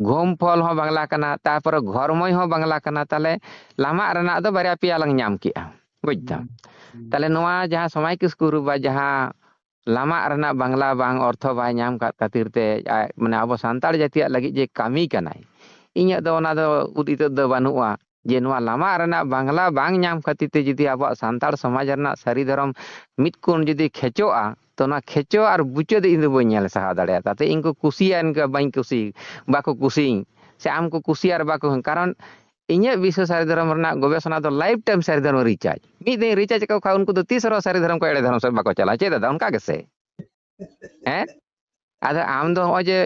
ᱜᱷᱩᱢ ᱯᱷᱚᱞ ᱦᱚᱸ ᱵᱟᱝᱞᱟ ᱠᱟᱱᱟ, ᱛᱟᱨᱯᱚᱨᱮ ᱜᱷᱚᱨᱢᱚᱭ ᱦᱚᱸ ᱵᱟᱝᱞᱟ ᱠᱟᱱᱟ, ᱛᱟᱦᱞᱮ ᱞᱟᱢᱟᱜ ᱨᱮᱱᱟᱜ ᱫᱚ ᱵᱟᱨᱭᱟ ᱯᱮᱭᱟ ᱞᱟᱝ ᱧᱟᱢ ᱠᱮᱜᱼᱟ᱾ ᱵᱩᱡᱽ ᱫᱟᱢ? ᱦᱩᱸ, ᱦᱩᱸ᱾ ᱛᱟᱦᱞᱮ ᱱᱚᱣᱟ ᱡᱟᱦᱟᱸ ᱥᱚᱢᱟᱭ ᱠᱤᱥᱠᱩ ᱜᱩᱨᱩ ᱵᱟᱵᱟ ᱡᱟᱦᱟᱸ ᱞᱟᱢᱟᱜ ᱨᱮᱱᱟᱜ ᱵᱟᱝᱞᱟ ᱵᱟᱝ ᱚᱨᱛᱷᱚ ᱵᱟᱭ ᱧᱟᱢ ᱠᱟᱫ ᱠᱷᱟᱹᱛᱤᱨ ᱛᱮ, ᱟᱡ, ᱢᱟᱱᱮ, ᱟᱵᱚ ᱥᱟᱱᱛᱟᱲ ᱡᱟᱹᱛᱤᱭᱟᱜ ᱞᱟᱹᱜᱤᱫ ᱡᱮ ᱠᱟᱹᱢᱤ ᱠᱟᱱᱟᱭ, ᱤᱧᱟᱹᱜ ᱫᱚ ᱚᱱᱟ ᱫᱚ ᱩᱫ ᱤᱛᱟᱹᱫ ᱫᱚ ᱵᱟᱹᱱᱩᱜᱼᱟ ᱡᱮ ᱱᱚᱣᱟ ᱞᱟᱢᱟᱜ ᱨᱮᱱᱟᱜ ᱵᱟᱝᱞᱟ ᱵᱟᱝ ᱧᱟᱢ ᱠᱷᱟᱹᱛᱤᱨ ᱛᱮ ᱡᱩᱫᱤ ᱟᱵᱚᱣᱟᱜ ᱥᱟᱱᱛᱟᱲ ᱥᱚᱢᱟᱡᱽ ᱨᱮᱱᱟᱜ ᱥᱟᱹᱨᱤ ᱫᱷᱚᱨᱚᱢ ᱢᱤᱫ ᱠᱚᱬ ᱡᱩᱫᱤ ᱠᱷᱮᱪᱚᱜᱼᱟ, ᱛᱚ ᱚᱱᱟ ᱠᱷᱮᱪᱚ ᱟᱨ ᱵᱩᱪᱟᱹᱫ ᱤᱧ ᱫᱚ ᱵᱟᱹᱧ ᱧᱮᱞ ᱥᱟᱦᱟᱣ ᱫᱟᱲᱮᱭᱟᱜᱼᱟ᱾ ᱛᱟᱛᱮ ᱤᱧ ᱠᱚ ᱠᱩᱥᱤᱭᱟᱜ, ᱤᱧ ᱠᱚ ᱵᱟᱹᱧ ᱠᱩᱥᱤ, ᱵᱟᱠᱚ ᱠᱩᱥᱤᱭᱟᱹᱧ, ᱥᱮ ᱟᱢ ᱠᱚ ᱠᱩᱥᱤᱭᱟᱜ ᱟᱨ ᱵᱟᱠᱚ, ᱠᱟᱨᱚᱱ ᱤᱧᱟᱹᱜ ᱵᱤᱥᱥᱚ ᱥᱟᱹᱨᱤ ᱫᱷᱚᱨᱚᱢ ᱨᱮᱱᱟᱜ ᱜᱚᱵᱮᱥᱚᱱᱟ ᱫᱚ life time ᱥᱟᱹᱨᱤ ᱫᱷᱚᱨᱚᱢ research᱾ ᱢᱤᱫ ᱫᱤᱱ research ᱟᱠᱚ ᱠᱷᱟᱱ ᱩᱱᱠᱩ ᱫᱚ ᱛᱤᱥ ᱨᱮᱦᱚᱸ ᱥᱟᱹᱨᱤ ᱫᱷᱚᱨᱚᱢ ᱠᱚ ᱮᱲᱮ ᱫᱷᱚᱨᱚᱢ ᱥᱮᱫ ᱵᱟᱠᱚ ᱪᱟᱞᱟᱜᱼᱟ᱾ ᱪᱮᱫ ᱫᱟᱫᱟ, ᱚᱱᱠᱟ ᱜᱮᱥᱮ? ᱦᱮᱸ? ᱟᱫᱚ ᱟᱢ ᱫᱚ ᱦᱚᱸᱜᱼᱚᱭ ᱡᱮ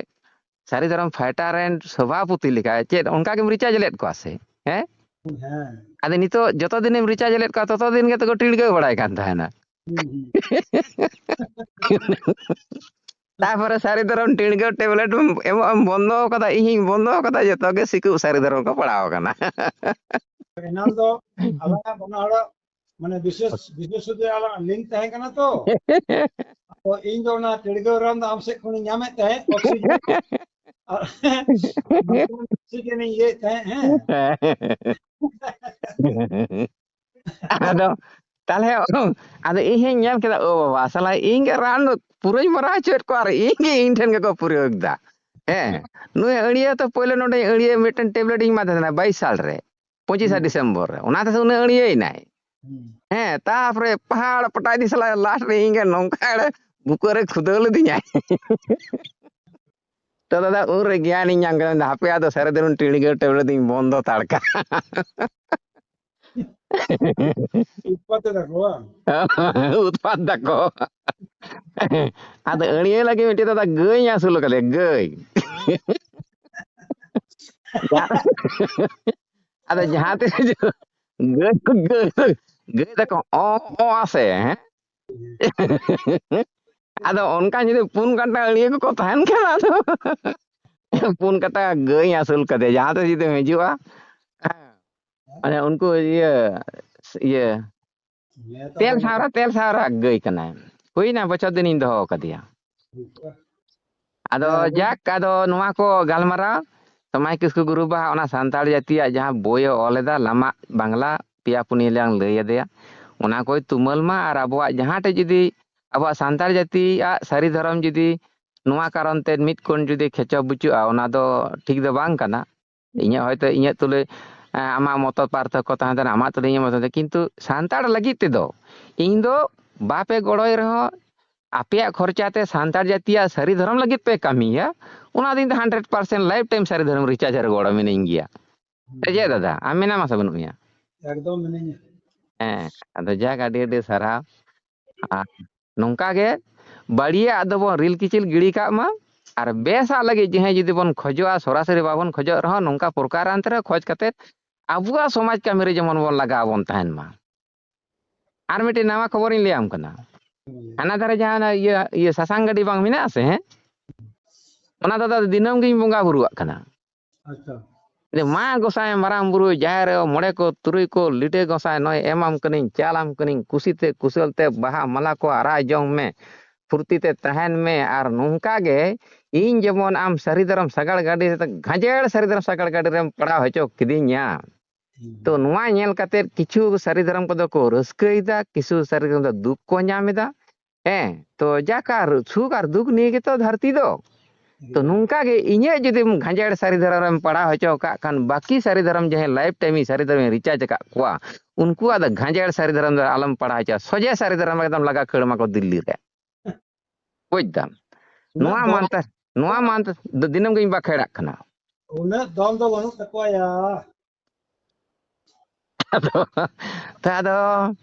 ᱥᱟᱹᱨᱤ ᱫᱷᱚᱨᱚᱢ fighter ᱨᱮᱱ ᱥᱚᱵᱷᱟᱯᱚᱛᱤ ᱞᱮᱠᱟ ᱪᱮᱫ ᱚᱱᱠᱟ ᱜᱮᱢ research ᱞᱮᱫ ᱠᱚᱣᱟ ᱥᱮ? ᱦᱮᱸ? ᱦᱮᱸ᱾ ᱟᱫᱚ ᱱᱤᱛᱚᱜ ᱡᱚᱛᱚ ᱫᱤᱱᱮᱢ research ᱞᱮᱫ ᱠᱚᱣᱟ, ᱛᱚᱛᱚ ᱫᱤᱱ ᱜᱮᱛᱚ ᱠᱚ ᱴᱤᱲᱜᱟᱹᱣ ᱵᱟᱲᱟᱭ ᱠᱟᱱ ᱛᱟᱦᱮᱱᱟ᱾ ᱦᱩᱸ, ᱦᱩᱸ᱾ ᱛᱟᱯᱚᱨᱮ ᱥᱟᱹᱨᱤ ᱫᱷᱚᱨᱚᱢ ᱴᱤᱲᱜᱟᱹᱣ ᱴᱮᱵᱞᱮᱴ ᱮᱢᱚᱜ ᱮᱢ ᱵᱚᱱᱫᱚ ᱟᱠᱟᱫᱟ, ᱤᱧ ᱦᱚᱧ ᱵᱚᱱᱫᱚ ᱟᱠᱟᱫᱟ, ᱡᱚᱛᱚ ᱜᱮ ᱥᱤᱠᱩᱵ ᱥᱟᱹᱨᱤ ᱫᱷᱚᱨᱚᱢ ᱠᱚ ᱯᱟᱲᱟᱣ ᱟᱠᱟᱱᱟ᱾ ᱮᱱᱟᱝ ᱫᱚ ᱟᱞᱟᱝᱟᱜ ᱵᱟᱱᱟ ᱦᱚᱲᱟᱜ ᱢᱟᱱᱮ ᱵᱤᱥᱮᱥ, ᱵᱤᱥᱮᱥ ᱥᱩᱫᱷᱩ ᱟᱞᱟᱝᱟᱜ ᱞᱤᱝᱠ ᱛᱟᱦᱮᱸ ᱠᱟᱱᱟ ᱛᱚ᱾ ᱛᱚ ᱤᱧ ᱫᱚ ᱚᱱᱟ ᱴᱤᱲᱜᱟᱹᱣ ᱨᱟᱱ ᱫᱚ ᱟᱢ ᱥᱮᱫ ᱠᱷᱚᱱᱤᱧ ᱧᱟᱢᱮᱫ ᱛᱟᱦᱮᱸᱫ, ᱚᱠᱥᱤᱡᱮᱱ᱾ ᱟᱨ ᱚᱠᱥᱤᱡᱮᱱ ᱤᱧ ᱤᱭᱟᱹᱭᱮᱫ ᱛᱟᱦᱮᱸᱫ, ᱦᱮᱸ᱾ ᱟᱫᱚ ᱛᱟᱦᱞᱮ ᱟᱫᱚ ᱤᱧ ᱦᱚᱧ ᱧᱮᱞ ᱠᱮᱫᱟ, ᱳ ᱵᱟᱵᱟ, ᱥᱟᱞᱟ ᱤᱧ ᱜᱮ ᱨᱟᱱ ᱫᱚ ᱯᱩᱨᱟᱹᱧ ᱢᱟᱨᱟᱣ ᱦᱚᱪᱚᱭᱮᱫ ᱠᱚᱣᱟ ᱟᱨ ᱤᱧ ᱜᱮ ᱤᱧ ᱴᱷᱮᱱ ᱜᱮᱠᱚ ᱯᱩᱨᱟᱹᱣ ᱮᱫᱟ᱾ ᱦᱮᱸ, ᱱᱩᱭ ᱟᱹᱲᱭᱟᱹ ᱛᱚ ᱯᱳᱭᱞᱳ ᱱᱚᱰᱮ ᱟᱹᱲᱭᱟᱹ ᱢᱤᱫᱴᱮᱱ ᱴᱮᱵᱞᱮᱴ ᱤᱧ ᱮᱢᱟ ᱫᱮ ᱛᱟᱦᱮᱱᱟ ᱵᱟᱭᱤᱥ ᱥᱟᱞ ᱨᱮ, ᱯᱚᱸᱪᱤᱥᱟ ᱦᱩᱸ᱾ ᱰᱤᱥᱮᱢᱵᱚᱨ ᱨᱮ, ᱚᱱᱟ ᱛᱮᱥᱮ ᱩᱱᱟᱹᱜ ᱟᱹᱲᱭᱟᱹᱭᱮᱱᱟᱭ᱾ ᱦᱩᱸ᱾ ᱦᱮᱸ, ᱛᱟᱯᱚᱨᱮ ᱯᱟᱦᱟᱲ ᱯᱟᱴᱟ ᱤᱫᱤ ᱥᱟᱞᱟ ᱞᱟᱥᱴ ᱨᱮ ᱤᱧ ᱜᱮ ᱱᱚᱝᱠᱟ ᱮᱲᱮ ᱵᱩᱠᱟᱹ ᱨᱮ ᱠᱷᱩᱫᱟᱹᱣ ᱞᱤᱫᱤᱧᱟᱭ᱾ ᱛᱚ ᱫᱟᱫᱟ, ᱩᱱᱨᱮ ᱜᱮᱭᱟᱱᱤᱧ ᱧᱟᱢ ᱠᱮᱫᱟ, ᱦᱟᱯᱮ ᱟᱫᱚ ᱥᱟᱹᱨᱤ ᱫᱚ ᱴᱤᱲᱜᱟᱹᱣ ᱴᱮᱵᱞᱮᱴ ᱫᱚᱧ ᱵᱚᱱᱫᱚ ᱛᱟᱲ ᱠᱟᱜᱼᱟ᱾ ᱩᱛᱯᱟᱛ ᱮᱫᱟ ᱠᱚ ᱵᱟᱝ? ᱩᱛᱯᱟᱛ ᱫᱟᱠᱚ᱾ ᱟᱫᱚ ᱟᱹᱲᱭᱟᱹ ᱞᱟᱹᱜᱤᱫ ᱢᱤᱫᱴᱮᱡ ᱫᱟᱫᱟ ᱜᱟᱹᱭ ᱟᱹᱥᱩᱞ ᱠᱟᱫᱮᱭᱟ, ᱜᱟᱹᱭ᱾ ᱟᱫᱚ ᱡᱟᱦᱟᱸ ᱛᱤᱥ ᱜᱟᱹᱭ, ᱜᱟᱹᱭ, ᱜᱟᱹᱭ ᱫᱟᱠᱚ ᱚ, ᱚ ᱟᱥᱮ, ᱦᱮᱸ? ᱟᱫᱚ ᱚᱱᱠᱟ ᱡᱩᱫᱤ ᱯᱩᱱ ᱠᱟᱴᱟ ᱟᱹᱲᱭᱟᱹ ᱠᱚᱠᱚ ᱛᱟᱦᱮᱱ ᱠᱷᱟᱱ, ᱟᱫᱚ ᱯᱩᱱ ᱠᱟᱴᱟ ᱜᱟᱹᱭ ᱟᱹᱥᱩᱞ ᱠᱟᱫᱮᱭᱟ, ᱡᱟᱦᱟᱸ ᱛᱤᱥ ᱡᱩᱫᱤᱢ ᱦᱤᱡᱩᱜᱼᱟ, ᱦᱮᱸ, ᱢᱟᱱᱮ ᱩᱱᱠᱩ ᱤᱭᱟᱹ, ᱤᱭᱟᱹ, ᱦᱮᱸ, ᱛᱚ ᱛᱮᱞ ᱦᱮᱸ᱾ ᱥᱟᱣᱨᱟ, ᱛᱮᱞ ᱥᱟᱣᱨᱟ ᱜᱟᱹᱭ ᱠᱟᱱᱟᱭ᱾ ᱦᱩᱭᱱᱟ ᱵᱚᱪᱷᱚᱨ ᱫᱤᱱᱤᱧ ᱫᱚᱦᱚ ᱟᱠᱟᱫᱮᱭᱟ᱾ ᱟᱫᱚ ᱦᱮᱸ, ᱟᱫᱚ ᱡᱟᱠ, ᱟᱫᱚ ᱱᱚᱣᱟ ᱠᱚ ᱜᱟᱞᱢᱟᱨᱟᱣ ᱥᱚᱢᱟᱭ ᱠᱤᱥᱠᱩ ᱜᱩᱨᱩ ᱵᱟᱦᱟ ᱚᱱᱟ ᱥᱟᱱᱛᱟᱲ ᱡᱟᱹᱛᱤᱭᱟᱜ ᱡᱟᱦᱟᱸ ᱵᱳᱭᱮ ᱚᱞ ᱮᱫᱟ, ᱞᱟᱢᱟᱜ ᱵᱟᱝᱞᱟ, ᱯᱮᱭᱟ ᱯᱩᱱᱭᱟᱹ ᱞᱟᱝ ᱞᱟᱹᱭ ᱟᱫᱮᱭᱟ, ᱚᱱᱟ ᱠᱚᱭ ᱛᱩᱢᱟᱹᱞ ᱢᱟ᱾ ᱟᱨ ᱟᱵᱚᱣᱟᱜ ᱡᱟᱦᱟᱸ ᱴᱷᱮᱡ ᱡᱩᱫᱤ ᱟᱵᱚᱣᱟᱜ ᱥᱟᱱᱛᱟᱲ ᱡᱟᱹᱛᱤᱭᱟᱜ ᱥᱟᱹᱨᱤ ᱫᱷᱚᱨᱚᱢ ᱡᱩᱫᱤ ᱱᱚᱣᱟ ᱠᱟᱨᱚᱱ ᱛᱮ ᱢᱤᱫ ᱠᱚᱱ ᱡᱩᱫᱤ ᱠᱷᱮᱪᱚ ᱵᱩᱪᱩᱜᱼᱟ, ᱚᱱᱟ ᱫᱚ ᱴᱷᱤᱠ ᱫᱚ ᱵᱟᱝ ᱠᱟᱱᱟ᱾ ᱤᱧᱟᱹᱜ ᱦᱚᱭᱛᱳ ᱤᱧᱟᱹᱜ ᱛᱩᱞᱟᱹ, ᱮᱸ, ᱟᱢᱟᱜ ᱢᱚᱛᱚ ᱯᱟᱨᱛᱷᱚᱠᱠᱚ ᱛᱟᱦᱮᱸ ᱫᱟᱲᱮᱭᱟᱜᱼᱟ, ᱟᱢᱟᱜ ᱛᱩᱞᱟᱹ ᱤᱧᱟᱹᱜ ᱢᱚᱛᱚ, ᱠᱤᱱᱛᱩ ᱥᱟᱱᱛᱟᱲ ᱞᱟᱹᱜᱤᱫ ᱛᱮᱫᱚ ᱤᱧ ᱫᱚ ᱵᱟᱯᱮ ᱜᱚᱲᱚᱭ ᱨᱮᱦᱚᱸ ᱟᱯᱮᱭᱟᱜ ᱠᱷᱚᱨᱪᱟ ᱛᱮ ᱥᱟᱱᱛᱟᱲ ᱡᱟᱹᱛᱤᱭᱟᱜ ᱥᱟᱹᱨᱤ ᱫᱷᱚᱨᱚᱢ ᱞᱟᱹᱜᱤᱫ ᱯᱮ ᱠᱟᱹᱢᱤᱭᱟ, ᱚᱱᱟ ᱫᱤᱱ ᱫᱚ hundred percent lifetime ᱥᱟᱹᱨᱤ ᱫᱷᱚᱨᱚᱢ ᱨᱤᱪᱟᱨᱡ ᱨᱮ ᱜᱚᱲᱚ ᱢᱤᱱᱟᱹᱧ ᱜᱮᱭᱟ᱾ ᱥᱮ ᱪᱮᱫ ᱫᱟᱫᱟ, ᱟᱢ ᱢᱮᱱᱟᱢᱟ ᱥᱮ ᱵᱟᱹᱱᱩᱜ ᱢᱮᱭᱟ? ᱮᱠᱫᱚᱢ ᱢᱤᱱᱟᱹᱧᱟ᱾ ᱦᱮᱸ, ᱟᱫᱚ ᱡᱟᱠ, ᱟᱹᱰᱤ ᱟᱹᱰᱤ ᱥᱟᱨᱦᱟᱣ᱾ ᱟᱨ ᱱᱚᱝᱠᱟ ᱜᱮ ᱵᱟᱹᱲᱤᱡᱟᱜ ᱫᱚᱵᱚᱱ ᱨᱤᱞ ᱠᱤᱪᱤᱞ ᱜᱤᱰᱤ ᱠᱟᱜ ᱢᱟ, ᱟᱨ ᱵᱮᱥᱟᱜ ᱞᱟᱹᱜᱤᱫ ᱡᱟᱦᱟᱸᱭ ᱡᱩᱫᱤ ᱵᱚᱱ ᱠᱷᱚᱡᱚᱜᱼᱟ, ᱥᱚᱨᱟᱥᱚᱨᱤ ᱵᱟᱵᱚᱱ ᱠᱷᱚᱡᱚᱜ ᱨᱮᱦᱚᱸ, ᱱᱚᱝᱠᱟ ᱯᱨᱚᱠᱟᱨᱟᱱᱛᱚᱨᱮ ᱠᱷᱚᱡᱽ ᱠᱟᱛᱮ ᱟᱵᱚᱣᱟᱜ ᱥᱚᱢᱟᱡᱽ ᱠᱟᱹᱢᱤ ᱨᱮ ᱡᱮᱢᱚᱱ ᱵᱚᱱ ᱞᱟᱜᱟᱣ ᱵᱚᱱ ᱛᱟᱦᱮᱱ ᱢᱟ᱾ ᱟᱨ ᱢᱤᱫᱴᱮᱱ ᱱᱟᱣᱟ ᱠᱷᱚᱵᱚᱨᱤᱧ ᱞᱟᱹᱭᱟᱢ ᱠᱟᱱᱟ᱾ ᱦᱟᱱᱟ ᱫᱷᱟᱨᱮ ᱡᱟᱦᱟᱸ ᱚᱱᱟ ᱤᱭᱟᱹ ᱤᱭᱟᱹ ᱥᱟᱥᱟᱝ ᱜᱟᱹᱰᱤ ᱵᱟᱝ ᱢᱮᱱᱟᱜᱼᱟ ᱥᱮ, ᱦᱮᱸ? ᱚᱱᱟ ᱫᱚ ᱫᱤᱱᱟᱹᱢ ᱜᱤᱧ ᱵᱚᱸᱜᱟ ᱵᱩᱨᱩᱣᱟᱜ ᱠᱟᱱᱟ᱾ ᱟᱪᱪᱷᱟ᱾ ᱢᱟ ᱜᱚᱸᱥᱟᱭ ᱢᱟᱨᱟᱝ ᱵᱩᱨᱩ ᱡᱟᱦᱮᱨ ᱟᱭᱳ ᱢᱚᱬᱮ ᱠᱚ ᱛᱩᱨᱩᱭ ᱠᱚ ᱞᱤᱴᱟᱹ ᱜᱚᱸᱥᱟᱭ ᱱᱚᱜᱼᱚᱭ ᱮᱢᱟᱢ ᱠᱟᱹᱱᱟᱹᱧ, ᱪᱟᱞᱟᱢ ᱠᱟᱹᱱᱟᱹᱧ, ᱠᱩᱥᱤᱛᱮ ᱠᱩᱥᱟᱹᱞ ᱛᱮ ᱵᱟᱦᱟ ᱢᱟᱞᱟ ᱠᱚ ᱟᱨᱟᱭ ᱡᱚᱝ ᱢᱮ, ᱯᱷᱩᱨᱛᱤ ᱛᱮ ᱛᱟᱦᱮᱱ ᱢᱮ᱾ ᱟᱨ ᱱᱚᱝᱠᱟ ᱜᱮ ᱤᱧ ᱡᱮᱢᱚᱱ ᱟᱢ ᱥᱟᱹᱨᱤ ᱫᱷᱚᱨᱚᱢ ᱥᱟᱜᱟᱲ ᱜᱟᱹᱰᱤ ᱨᱮ, ᱜᱷᱟᱸᱡᱮᱲ ᱥᱟᱹᱨᱤ ᱫᱷᱚᱨᱚᱢ ᱥᱟᱜᱟᱲ ᱜᱟᱹᱰᱤ ᱨᱮᱢ ᱯᱟᱲᱟᱣ ᱦᱚᱪᱚ ᱠᱤᱫᱤᱧᱟ᱾ ᱛᱚ ᱱᱚᱣᱟ ᱧᱮᱞ ᱠᱟᱛᱮ ᱠᱤᱪᱷᱩ ᱥᱟᱹᱨᱤ ᱫᱷᱚᱨᱚᱢ ᱠᱚᱫᱚ ᱠᱚ ᱨᱟᱹᱥᱠᱟᱹᱭᱮᱫᱟ, ᱠᱤᱪᱷᱩ ᱥᱟᱹᱨᱤ ᱫᱷᱚᱨᱚᱢ ᱫᱚ ᱫᱩᱠ ᱠᱚ ᱧᱟᱢ ᱮᱫᱟ᱾ ᱦᱮᱸ, ᱛᱚ ᱡᱟᱠ ᱟᱨ ᱥᱩᱠ ᱟᱨ ᱫᱩᱠ ᱱᱤᱭᱮ ᱜᱮᱛᱚ ᱫᱷᱟᱹᱨᱛᱤ ᱫᱚ᱾ ᱛᱚ ᱱᱚᱝᱠᱟ ᱜᱮ ᱤᱧᱟᱹᱜ ᱡᱩᱫᱤ ᱜᱷᱟᱸᱡᱮᱲ ᱥᱟᱹᱨᱤ ᱫᱷᱚᱨᱚᱢ ᱨᱮᱢ ᱯᱟᱲᱟᱣ ᱦᱚᱪᱚ ᱠᱟᱜ ᱠᱷᱟᱱ, ᱵᱟᱹᱠᱤ ᱥᱟᱹᱨᱤ ᱫᱷᱚᱨᱚᱢ ᱡᱟᱦᱟᱸᱭ ᱞᱟᱭᱤᱯᱷ ᱴᱟᱭᱤᱢ ᱤᱧ ᱥᱟᱹᱨᱤ ᱫᱷᱚᱨᱚᱢ ᱤᱧ ᱨᱤᱪᱟᱨᱡᱽ ᱟᱠᱟᱫ ᱠᱚᱣᱟ, ᱩᱱᱠᱩᱣᱟᱜ ᱫᱚ ᱜᱷᱟᱸᱡᱮᱲ ᱥᱟᱹᱨᱤ ᱫᱷᱚᱨᱚᱢ ᱫᱚ ᱟᱞᱚᱢ ᱯᱟᱲᱦᱟᱣ ᱦᱚᱪᱚᱣᱟ᱾ ᱥᱚᱡᱷᱮ ᱥᱟᱹᱨᱤ ᱫᱷᱚᱨᱚᱢ ᱮᱠᱫᱚᱢ ᱞᱟᱜᱟ ᱠᱷᱟᱹᱲ ᱢᱟᱠᱚ ᱫᱤᱞᱞᱤ ᱨᱮ᱾ ᱵᱩᱡᱽ ᱫᱟᱢ? ᱩᱱᱟᱹᱜ ᱱᱚᱣᱟ ᱫᱚ ᱢᱟᱱᱛᱮ, ᱱᱚᱣᱟ ᱢᱟᱱᱛᱮ ᱫᱚ ᱫᱤᱱᱟᱹᱢ ᱜᱤᱧ ᱵᱟᱠᱷᱮᱲᱟᱜ ᱠᱟᱱᱟ᱾ ᱩᱱᱟᱹᱜ ᱫᱚᱢ ᱫᱚ ᱵᱟᱹᱱᱩᱜ ᱛᱟᱠᱚᱣᱟ ᱭᱟ᱾ ᱟᱫᱚ, ᱛᱚ ᱟᱫᱚ,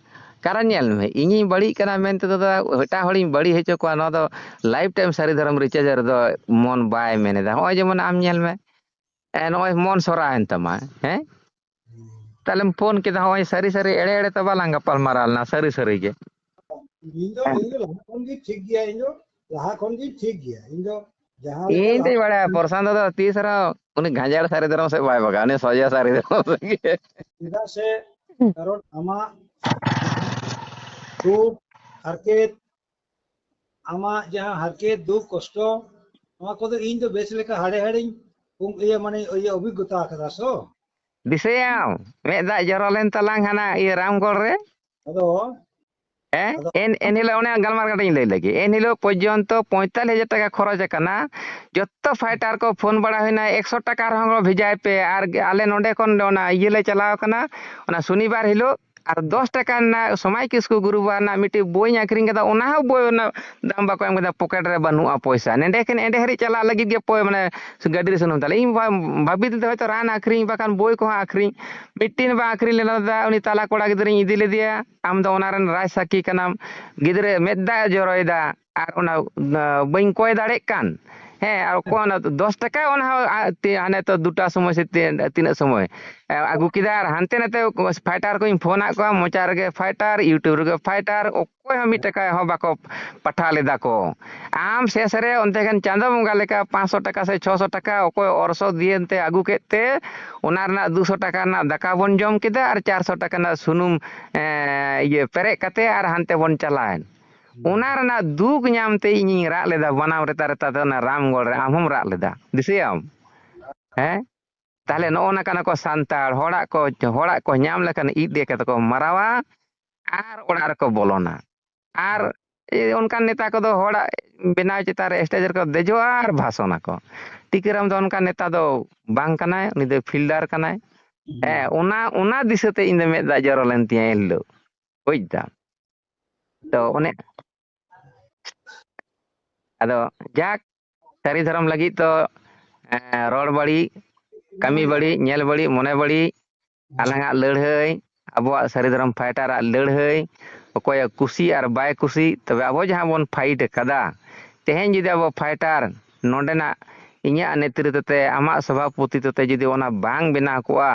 ᱠᱟᱨᱚᱱ ᱧᱮᱞ ᱢᱮ, ᱤᱧᱤᱧ ᱵᱟᱹᱲᱤᱡ ᱠᱟᱱᱟ ᱢᱮᱱᱛᱮ ᱫᱚ ᱮᱴᱟᱜ ᱦᱚᱲᱤᱧ ᱵᱟᱹᱲᱤᱡ ᱦᱚᱪᱚ ᱠᱚᱣᱟ, ᱱᱚᱣᱟ ᱫᱚ ᱞᱟᱭᱤᱯᱷ ᱴᱟᱭᱤᱢ ᱥᱟᱹᱨᱤ ᱫᱷᱚᱨᱚᱢ ᱨᱤᱪᱟᱨᱡᱽ ᱨᱮᱫᱚ ᱢᱚᱱ ᱵᱟᱭ ᱢᱮᱱ ᱮᱫᱟ᱾ ᱱᱚᱜᱼᱚᱭ ᱡᱮᱢᱚᱱ ᱟᱢ ᱧᱮᱞ ᱢᱮ, ᱮ, ᱱᱚᱜᱼᱚᱭ ᱢᱚᱱ ᱥᱚᱨᱟᱣᱮᱱ ᱛᱟᱢᱟ, ᱦᱮᱸ? ᱛᱟᱦᱞᱮᱢ ᱯᱷᱳᱱ ᱠᱮᱫᱟ, ᱱᱚᱜᱼᱚᱭ ᱥᱟᱹᱨᱤ ᱥᱟᱹᱨᱤ ᱮᱲᱮ ᱮᱲᱮ ᱛᱚ ᱵᱟᱞᱟᱝ ᱜᱟᱯᱟᱞ ᱢᱟᱨᱟᱣ ᱞᱮᱱᱟ, ᱥᱟᱹᱨᱤ ᱥᱟᱹᱨᱤ ᱜᱮ᱾ ᱤᱧ ᱫᱚ, ᱦᱮᱸ᱾ ᱤᱧ ᱫᱚ ᱞᱟᱦᱟ ᱠᱷᱚᱱ ᱜᱮ ᱴᱷᱤᱠ ᱜᱮᱭᱟ, ᱤᱧ ᱫᱚ ᱞᱟᱦᱟ ᱠᱷᱚᱱ ᱜᱮ ᱴᱷᱤᱠ ᱜᱮᱭᱟ, ᱤᱧ ᱫᱚ ᱡᱟᱦᱟᱸ ᱞᱮᱠᱟ ᱤᱧ ᱫᱚᱧ ᱞᱟᱦᱟ ᱵᱟᱲᱟᱭᱟ, ᱯᱨᱚᱥᱟᱱᱛ ᱫᱚ ᱛᱤᱥ ᱨᱮᱦᱚᱸ ᱩᱱᱤ ᱜᱷᱟᱸᱡᱟᱲ ᱥᱟᱹᱨᱤ ᱫᱷᱚᱨᱚᱢ ᱥᱮᱫ ᱵᱟᱭ ᱵᱟᱜᱟᱜᱼᱟ, ᱩᱱᱤ ᱥᱚᱡᱟ ᱥᱟᱹᱨᱤ ᱫᱷᱚᱨᱚᱢ ᱥᱮᱫ ᱜᱮ᱾ ᱪᱮᱫᱟᱜ ᱥᱮ, ᱠᱟᱨᱚᱱ ᱟᱢᱟᱜ ᱫᱩᱠ, ᱦᱟᱨᱠᱮᱛ, ᱟᱢᱟᱜ ᱡᱟᱦᱟᱸ ᱦᱟᱨᱠᱮᱛ, ᱫᱩᱠ, ᱠᱚᱥᱴᱚ, ᱱᱚᱣᱟ ᱠᱚᱫᱚ ᱤᱧ ᱫᱚ ᱵᱮᱥ ᱞᱮᱠᱟ ᱦᱟᱲᱮ ᱦᱟᱲᱮᱧ ᱩᱢ-, ᱤᱭᱟᱹ, ᱢᱟᱱᱮ, ᱤᱭᱟᱹ, ᱚᱵᱷᱤᱜᱽᱜᱚᱛᱟ ᱟᱠᱟᱫᱟ ᱥᱚ᱾ ᱫᱤᱥᱟᱹᱭᱟᱢ, ᱢᱮᱫ ᱫᱟᱜ ᱡᱚᱨᱚ ᱞᱮᱱ ᱛᱟᱞᱟᱝ ᱦᱟᱱᱟ ᱤᱭᱟᱹ ᱨᱟᱢᱜᱚᱲ ᱨᱮ᱾ ᱟᱫᱚ, ᱦᱮᱸ? ᱟᱫᱚ ᱮᱱ, ᱮᱱ ᱦᱤᱞᱳᱜ ᱚᱱᱮ ᱜᱟᱞᱢᱟᱨᱟᱣ ᱠᱟᱹᱴᱤᱡ ᱤᱧ ᱞᱟᱹᱭ ᱞᱮᱜᱮ᱾ ᱮᱱ ᱦᱤᱞᱳᱜ ᱯᱚᱨᱡᱚᱱᱛᱚ ᱯᱚᱸᱭᱛᱟᱞᱞᱤᱥ ᱦᱟᱡᱟᱨ ᱴᱟᱠᱟ ᱠᱷᱚᱨᱚᱪ ᱟᱠᱟᱱᱟ᱾ ᱡᱚᱛᱚ ᱯᱷᱟᱭᱴᱟᱨ ᱠᱚ ᱯᱷᱳᱱ ᱵᱟᱲᱟ ᱦᱩᱭᱱᱟ, ᱮᱠᱥᱚ ᱴᱟᱠᱟ ᱨᱮᱦᱚᱸ ᱵᱷᱮᱡᱟᱭ ᱯᱮ᱾ ᱟᱨ ᱟᱞᱮ ᱱᱚᱸᱰᱮ ᱠᱷᱚᱱ ᱚᱱᱟ ᱤᱭᱟᱹ ᱞᱮ ᱪᱟᱞᱟᱣ ᱠᱟᱱᱟ, ᱚᱱᱟ ᱥᱚᱱᱤᱵᱟᱨ ᱦᱤᱞᱳᱜ᱾ ᱟᱨ ᱫᱚᱥ ᱴᱟᱠᱟ ᱨᱮᱱᱟᱜ ᱥᱚᱢᱟᱭ ᱠᱤᱥᱠᱩ ᱜᱩᱨᱩᱵᱟᱨ ᱨᱮᱱᱟᱜ ᱢᱤᱫᱴᱤᱡ ᱵᱳᱭᱤᱧ ᱟᱹᱠᱷᱨᱤᱧ ᱠᱟᱫᱟ, ᱚᱱᱟ ᱦᱚᱸ ᱵᱳᱭ ᱨᱮᱱᱟᱜ ᱫᱟᱢ ᱵᱟᱠᱚ ᱮᱢ ᱠᱟᱫᱟ, ᱯᱚᱠᱮᱴ ᱨᱮ ᱵᱟᱹᱱᱩᱜᱼᱟ ᱯᱚᱭᱥᱟ᱾ ᱱᱮᱸᱰᱮ ᱠᱷᱚᱱ ᱮᱸᱰᱮ ᱦᱟᱹᱨᱤᱡ ᱪᱟᱞᱟᱜ ᱞᱟᱹᱜᱤᱫ ᱜᱮ ᱯᱚᱭ-, ᱢᱟᱱᱮ ᱜᱟᱹᱰᱤ ᱨᱮ ᱥᱩᱱᱩᱢ ᱛᱟᱞᱮ᱾ ᱤᱧ ᱵᱷᱟ-, ᱵᱷᱟᱹᱵᱤᱛ ᱞᱮᱫᱟ ᱦᱚᱭᱛᱳ ᱨᱟᱱ ᱟᱹᱠᱷᱨᱤᱧ, ᱵᱟᱠᱷᱟᱱ ᱵᱳᱭ ᱠᱚᱦᱚᱸ ᱟᱹᱠᱷᱨᱤᱧ᱾ ᱢᱤᱫᱴᱤᱱ ᱵᱟᱝ ᱟᱹᱠᱷᱨᱤᱧ ᱞᱮᱱᱟ ᱫᱟᱫᱟ, ᱩᱱᱤ ᱛᱟᱞᱟ ᱠᱚᱲᱟ ᱜᱤᱫᱽᱨᱟᱹᱧ ᱤᱫᱤ ᱞᱮᱫᱮᱭᱟ᱾ ᱟᱢ ᱫᱚ ᱚᱱᱟ ᱨᱮᱱ ᱨᱟᱡᱽ ᱥᱟᱹᱠᱷᱤ ᱠᱟᱱᱟᱢ᱾ ᱜᱤᱫᱽᱨᱟᱹ ᱢᱮᱫ ᱫᱟᱜ ᱮ ᱡᱚᱨᱚᱭᱮᱫᱟ, ᱟᱨ ᱚᱱᱟ, ᱟᱸ, ᱵᱟᱹᱧ ᱠᱚᱭ ᱫᱟᱲᱮᱜ ᱠᱟᱱ᱾ ᱦᱮᱸ, ᱟᱨ ᱚᱠᱚᱭ ᱚᱱᱟ ᱫᱚᱥ ᱴᱟᱠᱟ, ᱚᱱᱟ ᱦᱚᱸ ᱟ-, ᱛᱤ-, ᱦᱟᱱᱮ ᱛᱚ ᱫᱩᱴᱟ ᱥᱚᱢᱚᱭ ᱥᱮ ᱛᱤ-, ᱛᱤᱱᱟᱹᱜ ᱥᱚᱢᱚᱭ, ᱮ, ᱟᱹᱜᱩ ᱠᱮᱫᱟ, ᱟᱨ ᱦᱟᱱᱛᱮ ᱱᱟᱛᱮ ᱯᱷᱟᱭᱴᱟᱨ ᱠᱚᱧ ᱯᱷᱳᱱᱟᱫ ᱠᱚᱣᱟ, ᱢᱚᱪᱟ ᱨᱮᱜᱮ ᱯᱷᱟᱭᱴᱟᱨ, YouTube ᱨᱮᱜᱮ ᱯᱷᱟᱭᱴᱟᱨ, ᱚᱠᱚᱭ ᱦᱚᱸ ᱢᱤᱫ ᱴᱟᱠᱟ ᱦᱚᱸ ᱵᱟᱠᱚ ᱯᱟᱴᱷᱟᱣ ᱞᱮᱫᱟ ᱠᱚ᱾ ᱟᱢ ᱥᱮᱥ ᱨᱮ ᱚᱱᱛᱮ ᱠᱷᱟᱱ ᱪᱟᱸᱫᱚ ᱵᱚᱸᱜᱟ ᱞᱮᱠᱟ ᱯᱟᱸᱪᱥᱚ ᱴᱟᱠᱟ ᱥᱮ ᱪᱷᱚᱥᱚ ᱴᱟᱠᱟ ᱚᱠᱚᱭ ᱚᱨᱥᱚ ᱫᱤᱭᱮ ᱮᱱᱛᱮ ᱟᱹᱜᱩ ᱠᱮᱫ ᱛᱮ, ᱚᱱᱟ ᱨᱮᱱᱟᱜ ᱫᱩᱥᱚ ᱴᱟᱠᱟ ᱨᱮᱱᱟᱜ ᱫᱟᱠᱟ ᱵᱚᱱ ᱡᱚᱢ ᱠᱮᱫᱟ ᱟᱨ ᱪᱟᱨᱥᱚ ᱴᱟᱠᱟ ᱨᱮᱱᱟᱜ ᱥᱩᱱᱩᱢ, ᱮ, ᱤᱭᱟᱹ ᱯᱮᱨᱮᱡ ᱠᱟᱛᱮ ᱟᱨ ᱦᱟᱱᱛᱮ ᱵᱚᱱ ᱪᱟᱞᱟᱣᱮᱱ᱾ ᱚᱱᱟ ᱨᱮᱱᱟᱜ ᱫᱩᱠ ᱧᱟᱢ ᱛᱮ ᱤᱧᱤᱧ ᱨᱟᱜ ᱞᱮᱫᱟ, ᱵᱟᱱᱟᱢ ᱨᱮᱛᱟ ᱨᱮᱛᱟ ᱛᱮ ᱚᱱᱟ ᱨᱟᱢᱜᱚᱲ ᱨᱮ᱾ ᱟᱢ ᱦᱚᱸᱢ ᱨᱟᱜ ᱞᱮᱫᱟ, ᱫᱤᱥᱟᱹᱭᱟᱢ? ᱦᱮᱸ? ᱛᱟᱦᱞᱮ ᱱᱚᱜᱼᱚ ᱱᱚᱝᱠᱟᱱ ᱠᱚ ᱥᱟᱱᱛᱟᱲ, ᱦᱚᱲᱟᱜ ᱠᱚ, ᱦᱚᱲᱟᱜ ᱠᱚ ᱧᱟᱢ ᱞᱮᱠᱷᱟᱱ ᱤᱫ ᱤᱭᱟᱹ ᱠᱟᱛᱮ ᱠᱚ ᱢᱟᱨᱟᱣᱟ ᱟᱨ ᱚᱲᱟᱜ ᱨᱮᱠᱚ ᱵᱚᱞᱚᱱᱟ᱾ ᱟᱨ ᱮ, ᱚᱱᱠᱟᱱ ᱱᱮᱛᱟ ᱠᱚᱫᱚ ᱦᱚᱲᱟᱜ ᱵᱮᱱᱟᱣ ᱪᱮᱛᱟᱱ ᱨᱮ ᱥᱴᱮᱡ ᱨᱮᱠᱚ ᱫᱮᱡᱚᱜᱼᱟ ᱟᱨ ᱵᱷᱟᱥᱚᱱ ᱟᱠᱚ᱾ ᱴᱤᱠᱟᱹᱨᱟᱢ ᱫᱚ ᱚᱱᱠᱟᱱ ᱱᱮᱛᱟ ᱫᱚ ᱵᱟᱝ ᱠᱟᱱᱟᱭ, ᱩᱱᱤ ᱫᱚ ᱯᱷᱤᱞᱰᱟᱨ ᱠᱟᱱᱟᱭ᱾ ᱦᱮᱸ, ᱚᱱᱟ, ᱚᱱᱟ ᱫᱤᱥᱟᱹᱛᱮ ᱤᱧ ᱫᱚ ᱢᱮᱫ ᱫᱟᱜ ᱡᱚᱨᱚ ᱞᱮᱱ ᱛᱤᱧᱟᱹ ᱮᱱ ᱦᱤᱞᱳᱜ, ᱵᱩᱡᱽ ᱫᱟᱢ᱾ ᱛᱚ ᱚᱱᱮ, ᱟᱫᱚ ᱡᱟᱠ, ᱥᱟᱹᱨᱤ ᱫᱷᱚᱨᱚᱢ ᱞᱟᱹᱜᱤᱫ ᱫᱚ, ᱮᱸ, ᱨᱚᱲ ᱵᱟᱹᱲᱤᱡ, ᱠᱟᱹᱢᱤ ᱵᱟᱹᱲᱤᱡ, ᱧᱮᱞ ᱵᱟᱹᱲᱤᱡ, ᱢᱚᱱᱮ ᱵᱟᱹᱲᱤᱡ, ᱟᱞᱟᱝᱟᱜ ᱞᱟᱹᱲᱦᱟᱹᱭ, ᱟᱵᱚᱣᱟᱜ ᱥᱟᱹᱨᱤ ᱫᱷᱚᱨᱚᱢ ᱯᱷᱟᱭᱴᱟᱨᱟᱜ ᱞᱟᱹᱲᱦᱟᱹᱭ, ᱚᱠᱚᱭᱟᱜ ᱠᱩᱥᱤ ᱟᱨ ᱵᱟᱭ ᱠᱩᱥᱤ, ᱛᱚᱵᱮ ᱟᱵᱚ ᱡᱟᱦᱟᱸ ᱵᱚᱱ ᱯᱷᱟᱭᱤᱴ ᱟᱠᱟᱫᱟ, ᱛᱮᱦᱮᱧ ᱡᱩᱫᱤ ᱟᱵᱚ ᱯᱷᱟᱭᱴᱟᱨ ᱱᱚᱰᱮᱱᱟᱜ ᱤᱧᱟᱹᱜ ᱱᱮᱛᱨᱤᱛᱵ ᱛᱮ, ᱟᱢᱟᱜ ᱥᱚᱵᱷᱟᱯᱚᱛᱤᱛᱚ ᱛᱮ ᱡᱩᱫᱤ ᱚᱱᱟ ᱵᱟᱝ ᱵᱮᱱᱟᱣ ᱠᱚᱜᱼᱟ,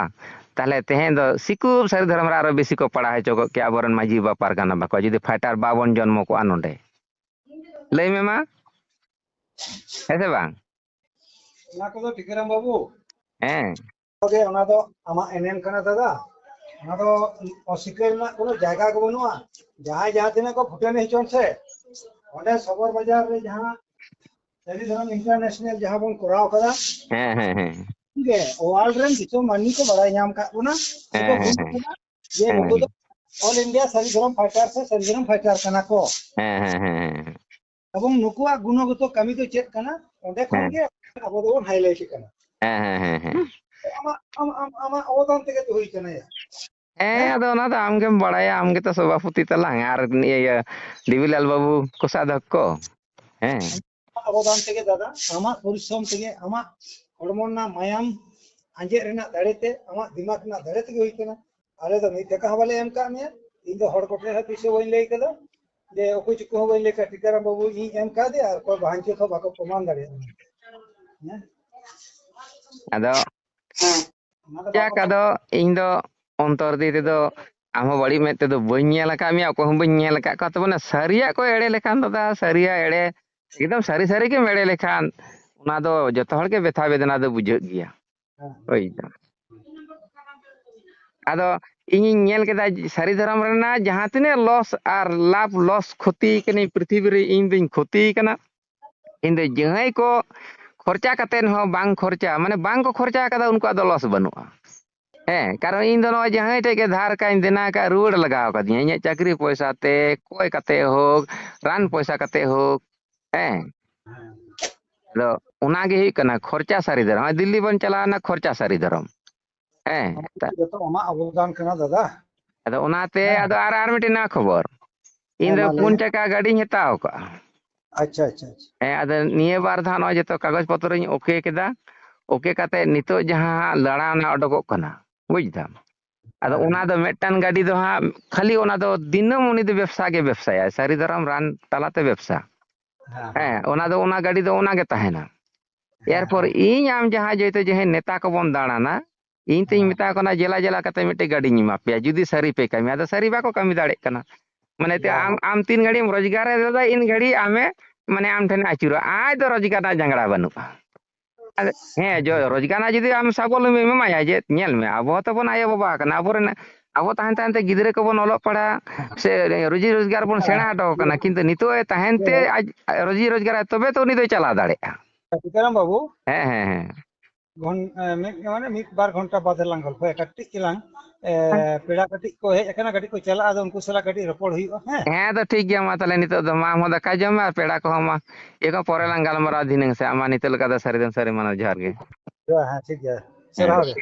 ᱛᱟᱦᱞᱮ ᱛᱮᱦᱮᱧ ᱫᱚ ᱥᱤᱠᱩᱵ ᱥᱟᱹᱨᱤ ᱫᱷᱚᱨᱚᱢ ᱨᱮ ᱟᱨᱚ ᱵᱮᱥᱤ ᱠᱚ ᱯᱟᱲᱟᱣ ᱦᱚᱪᱚ ᱠᱚᱜ ᱠᱮᱭᱟ ᱟᱵᱚᱨᱮᱱ ᱢᱟᱹᱡᱷᱤ ᱵᱟᱵᱟ ᱯᱟᱨᱜᱟᱱᱟ ᱵᱟᱠᱚ, ᱡᱩᱫᱤ ᱯᱷᱟᱭᱴᱟᱨ ᱵᱟᱵᱚᱱ ᱡᱚᱱᱢᱚ ᱠᱚᱜᱼᱟ ᱱᱚᱰᱮ᱾ ᱞᱟᱹᱭ ᱢᱮ ᱢᱟ, ᱦᱮᱸ ᱥᱮ ᱵᱟᱝ? ᱚᱱᱟ ᱠᱚᱫᱚ ᱴᱤᱠᱟᱹᱨᱟᱢ ᱵᱟᱹᱵᱩ, ᱦᱮᱸ᱾ ᱚᱱᱟ ᱫᱚ ᱟᱢᱟᱜ ᱮᱱᱮᱢ ᱠᱟᱱᱟ ᱫᱟᱫᱟ, ᱚᱱᱟ ᱫᱚ ᱚᱥᱤᱠᱟᱹᱨ ᱨᱮᱱᱟᱜ ᱠᱳᱱᱳ ᱡᱟᱭᱜᱟ ᱜᱮ ᱵᱟᱹᱱᱩᱜᱼᱟ᱾ ᱡᱟᱦᱟᱸᱭ ᱡᱟᱦᱟᱸ ᱛᱤᱱᱟᱹᱜ ᱠᱚ ᱯᱷᱩᱴᱟᱹᱱᱤ ᱦᱚᱪᱚᱱ ᱥᱮ, ᱚᱸᱰᱮ ᱥᱚᱵᱚᱨ ᱵᱟᱡᱟᱨ ᱨᱮ ᱡᱟᱦᱟᱸ ᱥᱟᱹᱨᱤ ᱫᱷᱚᱨᱚᱢ ᱤᱱᱴᱟᱨᱱᱮᱥᱱᱟᱞ ᱡᱟᱦᱟᱸ ᱵᱚᱱ ᱠᱚᱨᱟᱣ ᱠᱟᱫᱟ, ᱦᱮᱸ, ᱦᱮᱸ, ᱦᱮᱸ᱾ ᱜᱮ ᱣᱟᱨᱞᱰ ᱨᱮᱱ ᱫᱤᱥᱚᱢ ᱢᱟᱹᱱᱢᱤ ᱠᱚ ᱵᱟᱲᱟᱭ ᱧᱟᱢ ᱠᱟᱫ ᱵᱚᱱᱟ, ᱦᱮᱸ, ᱥᱮᱠᱚ ᱦᱮᱸ, ᱵᱩᱡᱽ ᱦᱮᱸ᱾ ᱠᱟᱫᱟ ᱡᱮ ᱦᱮᱸ, ᱱᱩᱠᱩ ᱫᱚ ᱦᱮᱸ᱾ ᱚᱞ ᱤᱱᱰᱤᱭᱟ ᱥᱟᱹᱨᱤ ᱫᱷᱚᱨᱚᱢ ᱯᱷᱟᱭᱴᱟᱨ ᱥᱮ ᱥᱟᱹᱨᱤ ᱫᱷᱚᱨᱚᱢ ᱯᱷᱟᱭᱴᱟᱨ ᱠᱟᱱᱟ ᱠᱚ᱾ ᱦᱮᱸ, ᱦᱮᱸ, ᱦᱮᱸ, ᱦᱮᱸ᱾ ᱮᱵᱚᱝ ᱱᱩᱠᱩᱣᱟᱜ ᱜᱩᱱᱚᱜᱚᱛᱚ ᱠᱟᱹᱢᱤ ᱫᱚ ᱪᱮᱫ ᱠᱟᱱᱟ, ᱚᱸᱰᱮ ᱠᱷᱚᱱ ᱦᱮᱸ᱾ ᱜᱮ ᱟᱵᱚ ᱫᱚᱵᱚᱱ highlight ᱠᱟᱱᱟ᱾ ᱦᱮᱸ, ᱦᱮᱸ, ᱦᱮᱸ, ᱦᱮᱸ᱾ ᱟᱢᱟᱜ, ᱟᱢ, ᱟᱢ, ᱟᱢᱟᱜ ᱚᱵᱚᱫᱟᱱ ᱛᱮᱜᱮ ᱛᱚ ᱦᱩᱭ ᱠᱟᱱᱟ ᱭᱟ᱾ ᱦᱮᱸ, ᱦᱮᱸ? ᱟᱫᱚ ᱚᱱᱟ ᱫᱚ ᱟᱢ ᱜᱮᱢ ᱵᱟᱲᱟᱭᱟ, ᱟᱢ ᱜᱮᱛᱚ ᱥᱚᱵᱷᱟᱯᱚᱛᱤ ᱛᱟᱞᱟᱝ᱾ ᱟᱨ ᱤᱭᱟᱹ, ᱤᱭᱟᱹ, ᱰᱤᱵᱤᱞᱟᱞ ᱵᱟᱹᱵᱩ ᱠᱚᱥᱟᱫᱷᱚᱠ ᱠᱚ᱾ ᱦᱮᱸ᱾ ᱟᱢᱟᱜ ᱚᱵᱚᱫᱟᱱ ᱛᱮᱜᱮ ᱫᱟᱫᱟ, ᱟᱢᱟᱜ ᱯᱚᱨᱤᱥᱨᱚᱢ ᱛᱮᱜᱮ, ᱟᱢᱟᱜ ᱦᱚᱲᱢᱚ ᱨᱮᱱᱟᱜ ᱢᱟᱭᱟᱢ ᱟᱸᱡᱮᱫ ᱨᱮᱱᱟᱜ ᱫᱟᱲᱮ ᱛᱮ, ᱟᱢᱟᱜ ᱫᱤᱢᱟᱜᱽ ᱨᱮᱱᱟᱜ ᱫᱟᱲᱮ ᱛᱮᱜᱮ ᱦᱩᱭ ᱠᱟᱱᱟ᱾ ᱟᱞᱮ ᱫᱚ ᱢᱤᱫ ᱴᱟᱠᱟ ᱦᱚᱸ ᱵᱟᱞᱮ ᱮᱢ ᱠᱟᱜ ᱢᱮᱭᱟ᱾ ᱤᱧ ᱫᱚ ᱦᱚᱲ ᱠᱚᱴᱷᱮᱱ ᱦᱚᱸ ᱛᱤᱥ ᱦᱚᱸ ᱵᱟᱹᱧ ᱞᱟᱹᱭ ᱠᱟᱫᱟ᱾ ᱡᱮ ᱚᱠᱚᱭ ᱪᱩᱠᱩ ᱦᱚᱸ ᱵᱟᱹᱧ ᱞᱟᱹᱭ ᱠᱟᱜ, ᱴᱤᱠᱟᱹᱨᱟᱢ ᱵᱟᱹᱵᱩ ᱤᱧ ᱮᱢ ᱠᱟᱫᱮᱭᱟ ᱟᱨ ᱚᱠᱚᱭ ᱵᱟᱦᱟᱧᱪᱚᱫ ᱦᱚᱸ ᱵᱟᱠᱚ ᱯᱨᱚᱢᱟᱱ ᱫᱟᱲᱮᱭᱟᱜᱼᱟ᱾ ᱦᱮᱸ? ᱟᱫᱚ ᱚᱱᱟ ᱫᱚ ᱪᱟᱠ ᱵᱟᱠᱚ ᱟᱫᱚ ᱤᱧ ᱫᱚ ᱚᱱᱛᱚᱨ ᱫᱤ ᱛᱮᱫᱚ ᱟᱢ ᱦᱚᱸ ᱵᱟᱹᱲᱤᱡ ᱢᱮᱫ ᱛᱮᱫᱚ ᱵᱟᱹᱧ ᱧᱮᱞ ᱟᱠᱟᱫ ᱢᱮᱭᱟ, ᱚᱠᱚᱭ ᱦᱚᱸ ᱵᱟᱹᱧ ᱧᱮᱞ ᱟᱠᱟᱫ ᱠᱚᱣᱟ᱾ ᱛᱚᱵᱮ ᱚᱱᱟ ᱥᱟᱹᱨᱤᱭᱟᱜ ᱠᱚ ᱮᱲᱮ ᱞᱮᱠᱷᱟᱱ ᱫᱟᱫᱟ, ᱥᱟᱹᱨᱤᱭᱟᱜ ᱮᱲᱮ, ᱮᱠᱫᱚᱢ ᱥᱟᱹᱨᱤ ᱥᱟᱹᱨᱤ ᱜᱮᱢ ᱮᱲᱮ ᱞᱮᱠᱷᱟᱱ ᱚᱱᱟ ᱫᱚ ᱡᱚᱛᱚ ᱦᱚᱲ ᱜᱮ ᱵᱮᱛᱷᱟ ᱵᱮᱫᱱᱟ ᱫᱚ ᱵᱩᱡᱷᱟᱹᱜ ᱜᱮᱭᱟ᱾ ᱦᱮᱸ᱾ ᱦᱳᱭ᱾ ᱟᱫᱚ ᱤᱧᱤᱧ ᱧᱮᱞ ᱠᱮᱫᱟ ᱥᱟᱹᱨᱤ ᱫᱷᱚᱨᱚᱢ ᱨᱮᱱᱟᱜ ᱡᱟᱦᱟᱸ ᱛᱤᱱᱟᱹᱜ ᱞᱚᱥ ᱟᱨ ᱞᱟᱵᱷ, ᱞᱚᱥ ᱠᱷᱚᱛᱤ ᱠᱟᱹᱱᱟᱹᱧ ᱯᱨᱤᱛᱷᱤᱵᱤ ᱨᱮ, ᱤᱧ ᱫᱩᱧ ᱠᱷᱚᱛᱤ ᱠᱟᱱᱟ᱾ ᱤᱧ ᱫᱚ ᱡᱟᱦᱟᱸᱭ ᱠᱚ ᱠᱷᱚᱨᱪᱟ ᱠᱟᱛᱮᱫ ᱦᱚᱸ ᱵᱟᱝ ᱠᱷᱚᱨᱪᱟ, ᱢᱟᱱᱮ ᱵᱟᱝ ᱠᱚ ᱠᱷᱚᱨᱪᱟ ᱠᱟᱫᱟ, ᱩᱱᱠᱩᱣᱟᱜ ᱫᱚ ᱞᱚᱥ ᱵᱟᱹᱱᱩᱜᱼᱟ᱾ ᱦᱮᱸ, ᱠᱟᱨᱚᱱ ᱤᱧ ᱫᱚ ᱱᱚᱜᱼᱚᱭ ᱡᱟᱦᱟᱸᱭ ᱴᱷᱮᱡ ᱜᱮ ᱫᱷᱟᱨ ᱠᱟᱜ ᱤᱧ, ᱫᱮᱱᱟ ᱠᱟᱜ, ᱨᱩᱣᱟᱹᱲ ᱞᱟᱜᱟᱣ ᱠᱟᱫᱤᱧᱟ, ᱤᱧᱟᱹᱜ ᱪᱟᱹᱠᱨᱤ ᱯᱚᱭᱥᱟ ᱛᱮ, ᱠᱚᱭ ᱠᱟᱛᱮ ᱦᱳᱠ, ᱨᱟᱱ ᱯᱚᱭᱥᱟ ᱠᱟᱛᱮ ᱦᱳᱠ᱾ ᱦᱮᱸ, ᱦᱮᱸ᱾ ᱟᱫᱚ ᱚᱱᱟ ᱜᱮ ᱦᱩᱭᱩᱜ ᱠᱟᱱᱟ ᱠᱷᱚᱨᱪᱟ ᱥᱟᱹᱨᱤ ᱫᱷᱚᱨᱚᱢ᱾ ᱱᱚᱜᱼᱚᱭ ᱫᱤᱞᱞᱤ ᱵᱚᱱ ᱪᱟᱞᱟᱣᱱᱟ, ᱠᱷᱚᱨᱪᱟ ᱥᱟᱹᱨᱤ ᱫᱷᱚᱨᱚᱢ᱾ ᱦᱮᱸ, ᱚᱱᱟ ᱠᱚ ᱡᱚᱛᱚ ᱟᱢᱟᱜ ᱚᱵᱚᱫᱟᱱ ᱠᱟᱱᱟ ᱫᱟᱫᱟ᱾ ᱟᱫᱚ ᱚᱱᱟᱛᱮ ᱦᱮᱸ᱾ ᱟᱫᱚ ᱟᱨ, ᱟᱨ ᱢᱤᱫᱴᱮᱱ ᱱᱟᱣᱟ ᱠᱷᱚᱵᱚᱨ, ᱤᱧ ᱦᱮᱸ, ᱫᱚ ᱢᱟ ᱞᱟᱹᱭ ᱯᱩᱱ ᱢᱮ᱾ ᱪᱟᱠᱟ ᱜᱟᱹᱰᱤᱧ ᱦᱟᱛᱟᱣ ᱠᱟᱜᱼᱟ᱾ ᱟᱪᱪᱷᱟ, ᱟᱪᱪᱷᱟ, ᱟᱪᱪᱷᱟ᱾ ᱦᱮᱸ, ᱟᱫᱚ ᱱᱤᱭᱟᱹ ᱵᱟᱨ ᱫᱚ ᱦᱟᱸᱜ ᱱᱚᱜᱼᱚᱭ ᱡᱚᱛᱚ ᱠᱟᱜᱚᱡᱽ ᱯᱚᱛᱨᱚᱧ ᱳᱠᱮ ᱠᱮᱫᱟ᱾ ᱳᱠᱮ ᱠᱟᱛᱮ ᱱᱤᱛᱚᱜ ᱡᱟᱦᱟᱸ ᱦᱟᱸᱜ ᱫᱟᱬᱟᱱ ᱚᱰᱚᱠᱚᱜ ᱠᱟᱱᱟ, ᱵᱩᱡᱽ ᱫᱟᱢ? ᱟᱫᱚ ᱦᱮᱸ, ᱚᱱᱟ ᱫᱚ ᱢᱤᱫᱴᱟᱝ ᱜᱟᱹᱰᱤ ᱫᱚ ᱦᱟᱸᱜ ᱠᱷᱟᱹᱞᱤ ᱚᱱᱟ ᱫᱚ ᱫᱤᱱᱟᱹᱢ ᱩᱱᱤ ᱫᱚ ᱵᱮᱵᱽᱥᱟ ᱜᱮ ᱵᱮᱵᱽᱥᱟᱭᱟᱭ, ᱥᱟᱹᱨᱤ ᱫᱷᱚᱨᱚᱢ ᱨᱟᱱ ᱛᱟᱞᱟᱛᱮ ᱵᱮᱵᱽᱥᱟ᱾ ᱦᱮᱸ, ᱦᱮᱸ, ᱚᱱᱟ ᱫᱚ, ᱚᱱᱟ ᱜᱟᱹᱰᱤ ᱫᱚ ᱚᱱᱟ ᱜᱮ ᱛᱟᱦᱮᱱᱟ᱾ ᱦᱮᱸ, ᱮᱨᱯᱚᱨ ᱦᱮᱸ᱾ ᱤᱧ ᱟᱢ ᱡᱟᱦᱟᱸ ᱡᱚᱭᱛᱚ ᱡᱮᱦᱮ ᱱᱮᱛᱟ ᱠᱚᱵᱚᱱ ᱫᱟᱬᱟᱱᱟ, ᱤᱧ ᱛᱤᱧ ᱦᱮᱸ᱾ ᱢᱮᱛᱟ ᱠᱚ ᱠᱟᱱᱟ, ᱡᱮᱞᱟ ᱡᱮᱞᱟ ᱠᱟᱛᱮ ᱢᱤᱫᱴᱮᱡ ᱜᱟᱹᱰᱤᱧ ᱮᱢᱟ ᱯᱮᱭᱟ, ᱡᱩᱫᱤ ᱥᱟᱹᱨᱤ ᱯᱮ ᱠᱟᱹᱢᱤᱭᱟ᱾ ᱟᱫᱚ ᱥᱟᱹᱨᱤ ᱵᱟᱠᱚ ᱠᱟᱹᱢᱤ ᱫᱟᱲᱮᱭᱟᱜ ᱠᱟᱱᱟ᱾ ᱢᱟᱱᱮ ᱛᱮ ᱵᱟ- ᱟᱢ, ᱟᱢ ᱛᱤᱱ ᱜᱷᱟᱹᱲᱤᱡ ᱮᱢ ᱨᱳᱡᱽᱜᱟᱨ ᱨᱮ ᱫᱟᱫᱟ, ᱤᱱ ᱜᱷᱟᱹᱲᱤᱡ ᱟᱢᱮ, ᱢᱟᱱᱮ ᱟᱢ ᱴᱷᱮᱱᱮ ᱟᱹᱪᱩᱨᱚᱜᱼᱟ᱾ ᱟᱡ ᱫᱚ ᱨᱳᱡᱽᱜᱟᱨ ᱨᱮᱱᱟᱜ ᱡᱟᱸᱜᱲᱟ ᱵᱟᱹᱱᱩᱜᱼᱟ᱾ ᱟᱫᱚ ᱦᱮᱸ, ᱡᱚ-, ᱨᱳᱡᱽᱜᱟᱨ ᱨᱮᱱᱟᱜ ᱡᱩᱫᱤ ᱟᱢ ᱥᱟᱵᱚᱞᱚᱢᱵᱤᱢ ᱮᱢᱟᱭᱟ, ᱡᱮ ᱧᱮᱞ ᱢᱮ, ᱟᱵᱚ ᱦᱚᱸ ᱛᱟᱵᱚᱱ ᱟᱭᱳ ᱵᱟᱵᱟ ᱠᱟᱱᱟ, ᱟᱵᱚᱨᱮᱱ, ᱟᱵᱚ ᱛᱟᱦᱮᱱ ᱛᱟᱦᱮᱱ ᱛᱮ ᱜᱤᱫᱽᱨᱟᱹ ᱠᱚᱵᱚᱱ ᱚᱞᱚᱜ ᱯᱟᱲᱦᱟᱜ ᱥᱮ ᱨᱩᱡᱤ ᱨᱳᱡᱽᱜᱟᱨ ᱵᱚᱱ ᱥᱮᱬᱟ ᱦᱚᱴᱚ ᱠᱟᱱᱟ, ᱠᱤᱱᱛᱩ ᱱᱤᱛᱚᱜ ᱮ ᱛᱟᱦᱮᱱ ᱛᱮ ᱟᱡ ᱨᱩᱡᱤ ᱨᱳᱡᱽᱜᱟᱨ ᱛᱚᱵᱮ ᱛᱚ ᱩᱱᱤ ᱫᱚᱭ ᱪᱟᱞᱟᱣ ᱫᱟᱲᱮᱭᱟᱜᱼᱟ᱾ ᱴᱤᱠᱟᱹᱨᱟᱢ ᱵᱟᱹᱵᱩ, ᱦᱮᱸ, ᱦᱮᱸ, ᱦᱮᱸ᱾ ᱜᱷᱚᱱ-, ᱮ, ᱢᱤᱫ, ᱢᱟᱱᱮ ᱢᱤᱫ ᱵᱟᱨ ᱜᱷᱚᱱᱴᱟ ᱵᱟᱫᱮ ᱞᱟᱝ ᱜᱚᱞᱯᱷᱚᱭᱟ, ᱠᱟᱹᱴᱤᱡ ᱪᱮᱞᱟᱝ, ᱮ, ᱯᱮᱲᱟ ᱠᱟᱹᱴᱤᱡ ᱠᱚ ᱦᱮᱡ ᱟᱠᱟᱱᱟ, ᱠᱟᱹᱴᱤᱡ ᱠᱚ ᱪᱟᱞᱟᱜᱼᱟ, ᱟᱫᱚ ᱩᱱᱠᱩ ᱥᱟᱞᱟᱜ ᱠᱟᱹᱴᱤᱡ ᱨᱚᱯᱚᱲ ᱦᱩᱭᱩᱜᱼᱟ, ᱦᱮᱸ? ᱦᱮᱸ, ᱟᱫᱚ ᱴᱷᱤᱠ ᱜᱮᱭᱟ, ᱢᱟ ᱛᱟᱦᱞᱮ ᱱᱤᱛᱚᱜ ᱫᱚ ᱢᱟ ᱟᱢ ᱦᱚᱸ ᱫᱟᱠᱟ ᱡᱚᱢ ᱢᱮ ᱟᱨ ᱯᱮᱲᱟ ᱠᱚᱦᱚᱸ ᱢᱟ ᱤᱭᱟᱹ ᱠᱚ, ᱯᱚᱨᱮ ᱞᱟᱝ ᱜᱟᱞᱢᱟᱨᱟᱣᱟ ᱫᱷᱤᱱᱟᱹᱝ ᱥᱮ᱾ ᱟᱢ ᱢᱟ ᱱᱤᱛᱚᱜ ᱞᱮᱠᱟ ᱫᱚ ᱥᱟᱹᱨᱤ ᱫᱚᱢ ᱥᱟᱹᱨᱤ ᱢᱟᱱᱟᱣ, ᱡᱚᱦᱟᱨ ᱜᱮ᱾ ᱦᱮᱸ, ᱦᱮᱸ, ᱴᱷᱤᱠ ᱜᱮᱭᱟ, ᱦᱮᱸ᱾ ᱥᱟᱨᱦᱟᱣ ᱜᱮ᱾